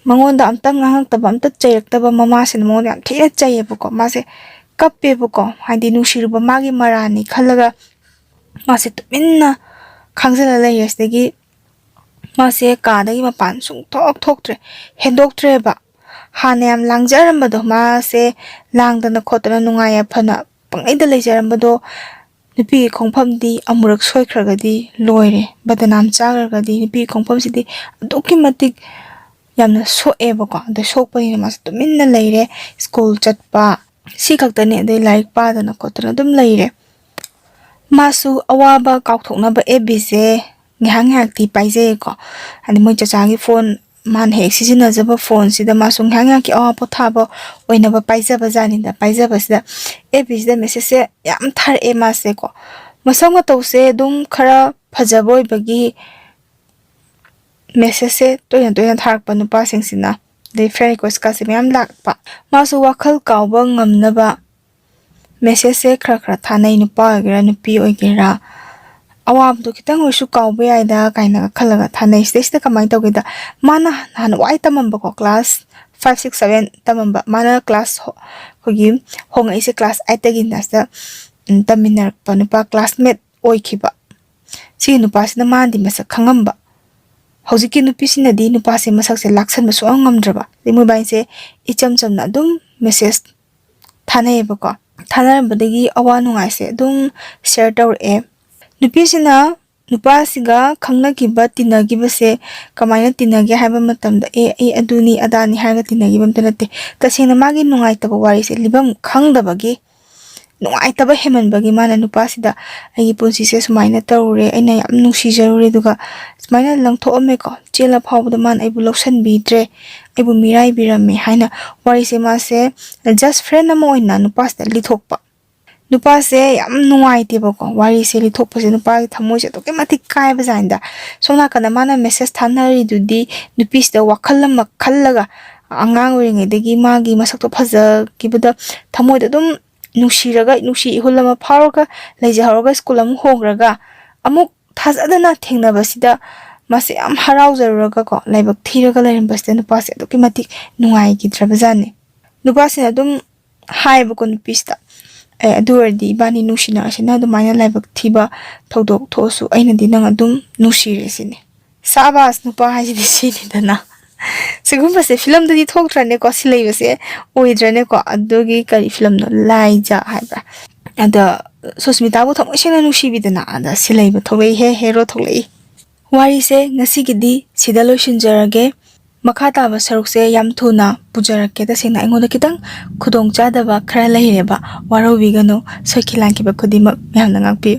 ꯃꯉꯣꯟꯗ ꯑꯝꯇ ꯉꯥꯡꯉꯛꯇꯕ, ꯑꯝꯇ ꯆꯩꯔꯛꯇꯕ ꯃꯃꯥꯁꯤꯅ ꯃꯉꯣꯟꯗ ꯌꯥꯝ ꯊꯤꯅ ꯆꯩꯌꯦꯕꯀꯣ꯫ ꯃꯥꯁꯦ ꯀꯞꯄꯦꯕꯀꯣ, ꯍꯥꯏꯗꯤ ꯅꯨꯡꯁꯤꯔꯨꯕ ꯃꯥꯒꯤ ꯃꯔꯥꯜꯅꯤ ꯈꯜꯂꯒ ꯃꯥꯁꯦ ꯇꯨꯃꯤꯟꯅ ꯈꯥꯡꯖꯤꯜꯂ ꯂꯩꯔꯦ꯫ ꯁꯤꯗꯒꯤ ꯃꯥꯁꯦ ꯀꯥꯗꯒꯤ ꯃꯄꯥꯟ ꯁꯨꯡꯊꯣꯛ ꯊꯣꯛꯇ꯭ꯔꯦ, ꯍꯦꯟꯗꯣꯛꯇ꯭ꯔꯦꯕ꯫ ꯍꯥꯟꯅ ꯌꯥꯝ ꯂꯥꯡꯖꯔꯝꯕꯗꯣ, ꯃꯥꯁꯦ ꯂꯥꯡꯗꯅ ꯈꯣꯠꯇꯅ ꯅꯨꯡꯉꯥꯏ ꯌꯥꯏꯐꯅ ꯄꯪꯂꯩꯗ ꯂꯩꯖꯔꯝꯕꯗꯣ, ꯅꯨꯄꯤꯒꯤ ꯈꯣꯡꯐꯝꯗꯤ ꯑꯃꯨꯔꯛ ꯁꯣꯏꯈ꯭ꯔꯒꯗꯤ ꯂꯣꯏꯔꯦ꯫ ꯕꯗꯅꯥꯝ ꯆꯥꯈ꯭ꯔꯒꯗꯤ ꯅꯨꯄꯤꯒꯤ ꯈꯣꯡꯐꯝꯁꯤꯗꯤ ꯑꯗꯨꯛꯀꯤ ꯃꯇꯤꯛ ꯌꯥꯝꯅ ꯁꯣꯛꯑꯦꯕꯀꯣ꯫ ꯑꯗꯣ ꯁꯣꯛꯄꯅꯤꯅ ꯃꯥꯁꯦ ꯇꯨꯃꯤꯟꯅ ꯂꯩꯔꯦ, ꯁ꯭ꯀꯨꯜ ꯆꯠꯄ ꯁꯤ ꯈꯛꯇꯅꯦ, ꯑꯗꯩ ꯂꯥꯏꯔꯤꯛ ꯄꯥꯗꯅ ꯈꯣꯠꯇꯅ ꯑꯗꯨꯝ ꯂꯩꯔꯦ꯫ ꯃꯥꯁꯨ ꯑꯋꯥꯕ ꯀꯥꯎꯊꯣꯛꯅꯕ ꯑꯦꯞ ꯕꯤꯁꯦ ꯉꯥꯏꯍꯥꯛ ꯉꯥꯏꯍꯥꯛꯇꯤ ꯄꯥꯏꯖꯩꯌꯦꯀꯣ꯫ ꯍꯥꯏꯗꯤ ꯃꯣꯏ ꯆꯆꯥꯒꯤ ꯐꯣꯟ, ꯃꯥꯅ ꯍꯦꯛ ꯁꯤꯖꯤꯟꯅꯖꯕ ꯐꯣꯟꯁꯤꯗ ꯃꯥꯁꯨ ꯉꯥꯏꯍꯥꯛ ꯉꯥꯏꯍꯥꯛꯀꯤ ꯑꯋꯥ ꯄꯣꯊꯥꯕ ꯑꯣꯏꯅꯕ ꯄꯥꯏꯖꯕ ꯖꯥꯠꯅꯤꯗ꯫ ꯄꯥꯏꯖꯕꯁꯤꯗ ꯑꯦꯞ ꯕꯤꯁꯤꯗ ꯃꯦꯁꯦꯖꯁꯦ ꯌꯥꯝ ꯊꯥꯔꯛꯑꯦ ꯃꯥꯁꯦꯀꯣ꯫ ꯃꯁꯛ ꯃꯇꯧꯁꯦ ꯑꯗꯨꯝ ꯈꯔ ꯐꯖꯕ ꯑꯣꯏꯕꯒꯤ ꯃꯦꯁꯦꯖꯁꯦ ꯇꯣꯏꯅ ꯇꯣꯏꯅ ꯊꯥꯔꯛꯄ ꯅꯨꯄꯥꯁꯤꯡꯁꯤꯅ, ꯑꯗꯩ ꯐ꯭ꯔꯦꯟ ꯔꯤꯀ꯭ꯋꯦꯁꯀꯥꯁꯦ ꯃꯌꯥꯝ ꯂꯥꯛꯄ꯫ ꯃꯥꯁꯨ ꯋꯥꯈꯜ ꯀꯥꯎꯕ ꯉꯝꯅꯕ ꯃꯦꯁꯦꯖꯁꯦ ꯈꯔ ꯈꯔ ꯊꯥꯅꯩ, ꯅꯨꯄꯥ ꯑꯣꯏꯒꯦꯔꯥ ꯅꯨꯄꯤ ꯑꯣꯏꯒꯦꯔꯥ꯫ ꯑꯋꯥꯕꯗꯣ ꯈꯤꯇꯪ ꯑꯣꯏꯔꯁꯨ ꯀꯥꯎꯕ ꯌꯥꯏꯗ ꯀꯥꯏꯅꯒ ꯈꯜꯂꯒ ꯊꯥꯅꯩ꯫ ꯁꯤꯗꯩꯁꯤꯗ ꯀꯃꯥꯏꯅ ꯇꯧꯒꯦꯗ, ꯃꯥꯅ ꯅꯍꯥꯟꯋꯥꯏ ꯇꯝꯃꯝꯕꯀꯣ, ꯀ꯭ꯂꯥꯁ ꯐꯥꯏꯚ, ꯁꯤꯛꯁ, ꯁꯚꯦꯟ ꯇꯝꯃꯝꯕ, ꯃꯥꯅ ꯀ꯭ꯂꯥꯁ ꯍꯣ-, ꯑꯩꯈꯣꯏꯒꯤ ꯍꯣꯡꯉꯛꯏꯁꯦ ꯀ꯭ꯂꯥꯁ ꯑꯥꯏꯠꯇꯒꯤꯅ ꯁꯤꯗ, ꯎꯝ, ꯇꯝꯃꯤꯟꯅꯔꯛꯄ ꯅꯨꯄꯥ ꯀ꯭ꯂꯥꯁꯃꯦꯠ ꯑꯣꯏꯈꯤꯕ꯫ ꯁꯤꯒꯤ ꯅꯨꯄꯥꯁꯤꯅ ꯃꯥꯅꯗꯤ ꯃꯁꯛ ꯈꯪꯉꯝꯕ꯫ ꯍꯧꯖꯤꯛꯀꯤ ꯅꯨꯄꯤꯁꯤꯅꯗꯤ ꯅꯨꯄꯥꯁꯦ ꯃꯁꯛꯁꯦ ꯂꯥꯛꯁꯟꯕ ꯁꯨꯡꯉꯝ ꯉꯝꯗ꯭ꯔꯕ꯫ ꯑꯗꯩ ꯃꯣꯏꯕꯥꯏꯅꯤꯁꯦ ꯏꯆꯝ ꯆꯝꯅ ꯑꯗꯨꯝ ꯃꯦꯁꯦꯖ ꯊꯥꯅꯩꯌꯦꯕꯀꯣ꯫ ꯊꯥꯅꯔꯝꯕꯗꯒꯤ ꯑꯋꯥ ꯅꯨꯡꯉꯥꯏꯁꯦ ꯑꯗꯨꯝ ꯁꯤꯌꯔ ꯇꯧꯔꯛꯑꯦ꯫ ꯅꯨꯄꯤꯁꯤꯅ ꯅꯨꯄꯥꯁꯤꯒ ꯈꯪꯅꯈꯤꯕ, ꯇꯤꯟꯅꯈꯤꯕꯁꯦ ꯀꯃꯥꯏꯅ ꯇꯤꯟꯅꯒꯦ ꯍꯥꯏꯕ ꯃꯇꯝꯗ, "ꯑꯦ, ꯑꯩ ꯑꯗꯨꯅꯤ ꯑꯗꯥꯅꯤ" ꯍꯥꯏꯔꯒ ꯇꯤꯟꯅꯈꯤꯕ ꯑꯝꯇ ꯅꯠꯇꯦ꯫ ꯇꯁꯦꯡꯅ ꯃꯥꯒꯤ ꯅꯨꯡꯉꯥꯏꯇꯕ ꯋꯥꯔꯤꯁꯦ ꯂꯤꯐꯝ ꯈꯪꯗꯕꯒꯤ, ꯅꯨꯡꯉꯥꯏꯇꯕ ꯍꯦꯟꯃꯟꯕꯒꯤ ꯃꯥꯅ ꯅꯨꯄꯥꯁꯤꯗ, "ꯑꯩꯒꯤ ꯄꯨꯟꯁꯤꯁꯦ ꯁꯨꯃꯥꯏꯅ ꯇꯧꯔꯨꯔꯦ, ꯑꯩꯅ ꯌꯥꯝ ꯅꯨꯡꯁꯤꯖꯔꯨꯔꯦ, ꯑꯗꯨꯒ ꯁꯨꯃꯥꯏꯅ ꯂꯪꯊꯣꯛꯑꯝꯃꯦꯀꯣ, ꯆꯦꯜꯂ ꯐꯥꯎꯕꯗ ꯃꯥꯅ ꯑꯩꯕꯨ ꯂꯧꯁꯟꯕꯤꯗ꯭ꯔꯦ, ꯑꯩꯕꯨ ꯃꯤꯔꯥꯏꯕꯤꯔꯝꯃꯦ" ꯍꯥꯏꯅ ꯋꯥꯔꯤꯁꯦ ꯃꯥꯁꯦ just friend ꯑꯃ ꯑꯣꯏꯅ ꯅꯨꯄꯥꯁꯤꯗ ꯂꯤꯊꯣꯛꯄ꯫ ꯅꯨꯄꯥꯁꯦ ꯌꯥꯝ ꯅꯨꯡꯉꯥꯏꯇꯦꯕꯀꯣ꯫ ꯋꯥꯔꯤꯁꯦ ꯂꯤꯊꯣꯛꯄꯁꯦ ꯅꯨꯄꯥꯒꯤ ꯊꯃꯣꯏꯁꯦ ꯑꯗꯨꯛꯀꯤ ꯃꯇꯤꯛ ꯀꯥꯏꯕ ꯖꯥꯠꯅꯤꯗ꯫ ꯁꯣꯝ ꯅꯥꯀꯟꯗ ꯃꯥꯅ ꯃꯦꯁꯦꯖ ꯊꯥꯅꯔꯤꯗꯨꯗꯤ ꯅꯨꯄꯤꯁꯤꯗ ꯋꯥꯈꯜ ꯑꯃ ꯈꯜꯂꯒ, ꯑꯉꯥꯡ ꯑꯣꯏꯔꯤꯉꯩꯗꯒꯤ ꯃꯥꯒꯤ ꯃꯁꯛꯇꯣ ꯐꯖꯈꯤꯕꯗ ꯊꯃꯣꯏꯗ ꯑꯗꯨꯝ ꯅꯨꯡꯁꯤꯔꯒ, ꯅꯨꯡꯁꯤ ꯏꯍꯨꯜ ꯑꯃ ꯐꯥꯎꯔꯒ ꯂꯩꯖꯍꯧꯔꯒ, ꯁ꯭ꯀꯨꯜ ꯑꯃꯨꯛ ꯍꯣꯡꯈ꯭ꯔꯒ, ꯑꯃꯨꯛ ꯊꯥꯖꯗꯅ ꯊꯦꯡꯅꯕꯁꯤꯗ ꯃꯥꯁꯦ ꯌꯥꯝ ꯍꯔꯥꯎꯖꯔꯨꯔꯒꯀꯣ, ꯂꯥꯏꯕꯛ ꯊꯤꯔꯒ ꯂꯩꯔꯝꯕꯁꯤꯗ ꯅꯨꯄꯥꯁꯦ ꯑꯗꯨꯛꯀꯤ ꯃꯇꯤꯛ ꯅꯨꯡꯉꯥꯏꯈꯤꯗ꯭ꯔꯕ ꯖꯥꯠꯅꯤ꯫ ꯅꯨꯄꯥꯁꯤꯅ ꯑꯗꯨꯝ ꯍꯥꯏꯌꯦꯕꯀꯣ ꯅꯨꯄꯤꯁꯤꯗ, "ꯑꯦ, ꯑꯗꯨ ꯑꯣꯏꯔꯗꯤ ꯏꯕꯥꯅꯤ ꯅꯨꯡꯁꯤꯅꯔꯁꯤꯅ, ꯑꯗꯨꯃꯥꯏꯅ ꯂꯥꯏꯕꯛ ꯊꯤꯕ ꯊꯧꯗꯣꯛ ꯊꯣꯛꯑꯁꯨ ꯑꯩꯅꯗꯤ ꯅꯪ ꯑꯗꯨꯝ ꯅꯨꯡꯁꯤꯔꯦ" ꯁꯤꯅꯤ꯫ ꯁꯥꯕꯥꯁ, ꯅꯨꯄꯥ ꯍꯥꯏꯁꯤꯗꯤ ꯁꯤꯅꯤꯗꯅ꯫ ꯁꯤꯒꯨꯝꯕꯁꯦ ꯐꯤꯂꯝꯗꯗꯤ ꯊꯣꯛꯇ꯭ꯔꯅꯦꯀꯣ, ꯁꯤ ꯂꯩꯕꯁꯦ ꯑꯣꯏꯗ꯭ꯔꯅꯦꯀꯣ꯫ ꯑꯗꯨꯒꯤ ꯀꯔꯤ ꯐꯤꯂꯝꯅꯣ, ꯂꯥꯏꯖ ꯍꯥꯏꯕ꯭ꯔꯥ? ꯑꯗ ꯁꯨꯁꯃꯤꯇꯥꯕꯨ ꯊꯃꯣꯏ ꯁꯦꯡꯅ ꯅꯨꯡꯁꯤꯕꯤꯗꯅ, ꯑꯗ ꯁꯤ ꯂꯩꯕ ꯊꯣꯛꯂꯛꯏꯍꯦ, ꯍꯦꯔꯣ ꯊꯣꯛꯂꯛꯏ꯫ ꯋꯥꯔꯤꯁꯦ ꯉꯁꯤꯒꯤꯗꯤ ꯁꯤꯗ ꯂꯣꯏꯁꯤꯟꯖꯔꯒꯦ꯫ ꯃꯈꯥ ꯇꯥꯕ ꯁꯔꯨꯛꯁꯦ ꯌꯥꯝ ꯊꯨꯅ ꯄꯨꯖꯔꯛꯀꯦ꯫ ꯇꯁꯦꯡꯅ ꯑꯩꯉꯣꯟꯗ ꯈꯤꯇꯪ ꯈꯨꯗꯣꯡ ꯆꯥꯗꯕ ꯈꯔ ꯂꯩꯔꯦꯕ, ꯋꯥꯔꯧꯕꯤꯒꯅꯨ꯫ ꯁꯣꯏꯈꯤ ꯂꯥꯟꯈꯤꯕ ꯈꯨꯗꯤꯡꯃꯛ ꯃꯌꯥꯝꯅ ꯉꯥꯛꯄꯤꯌꯨ꯫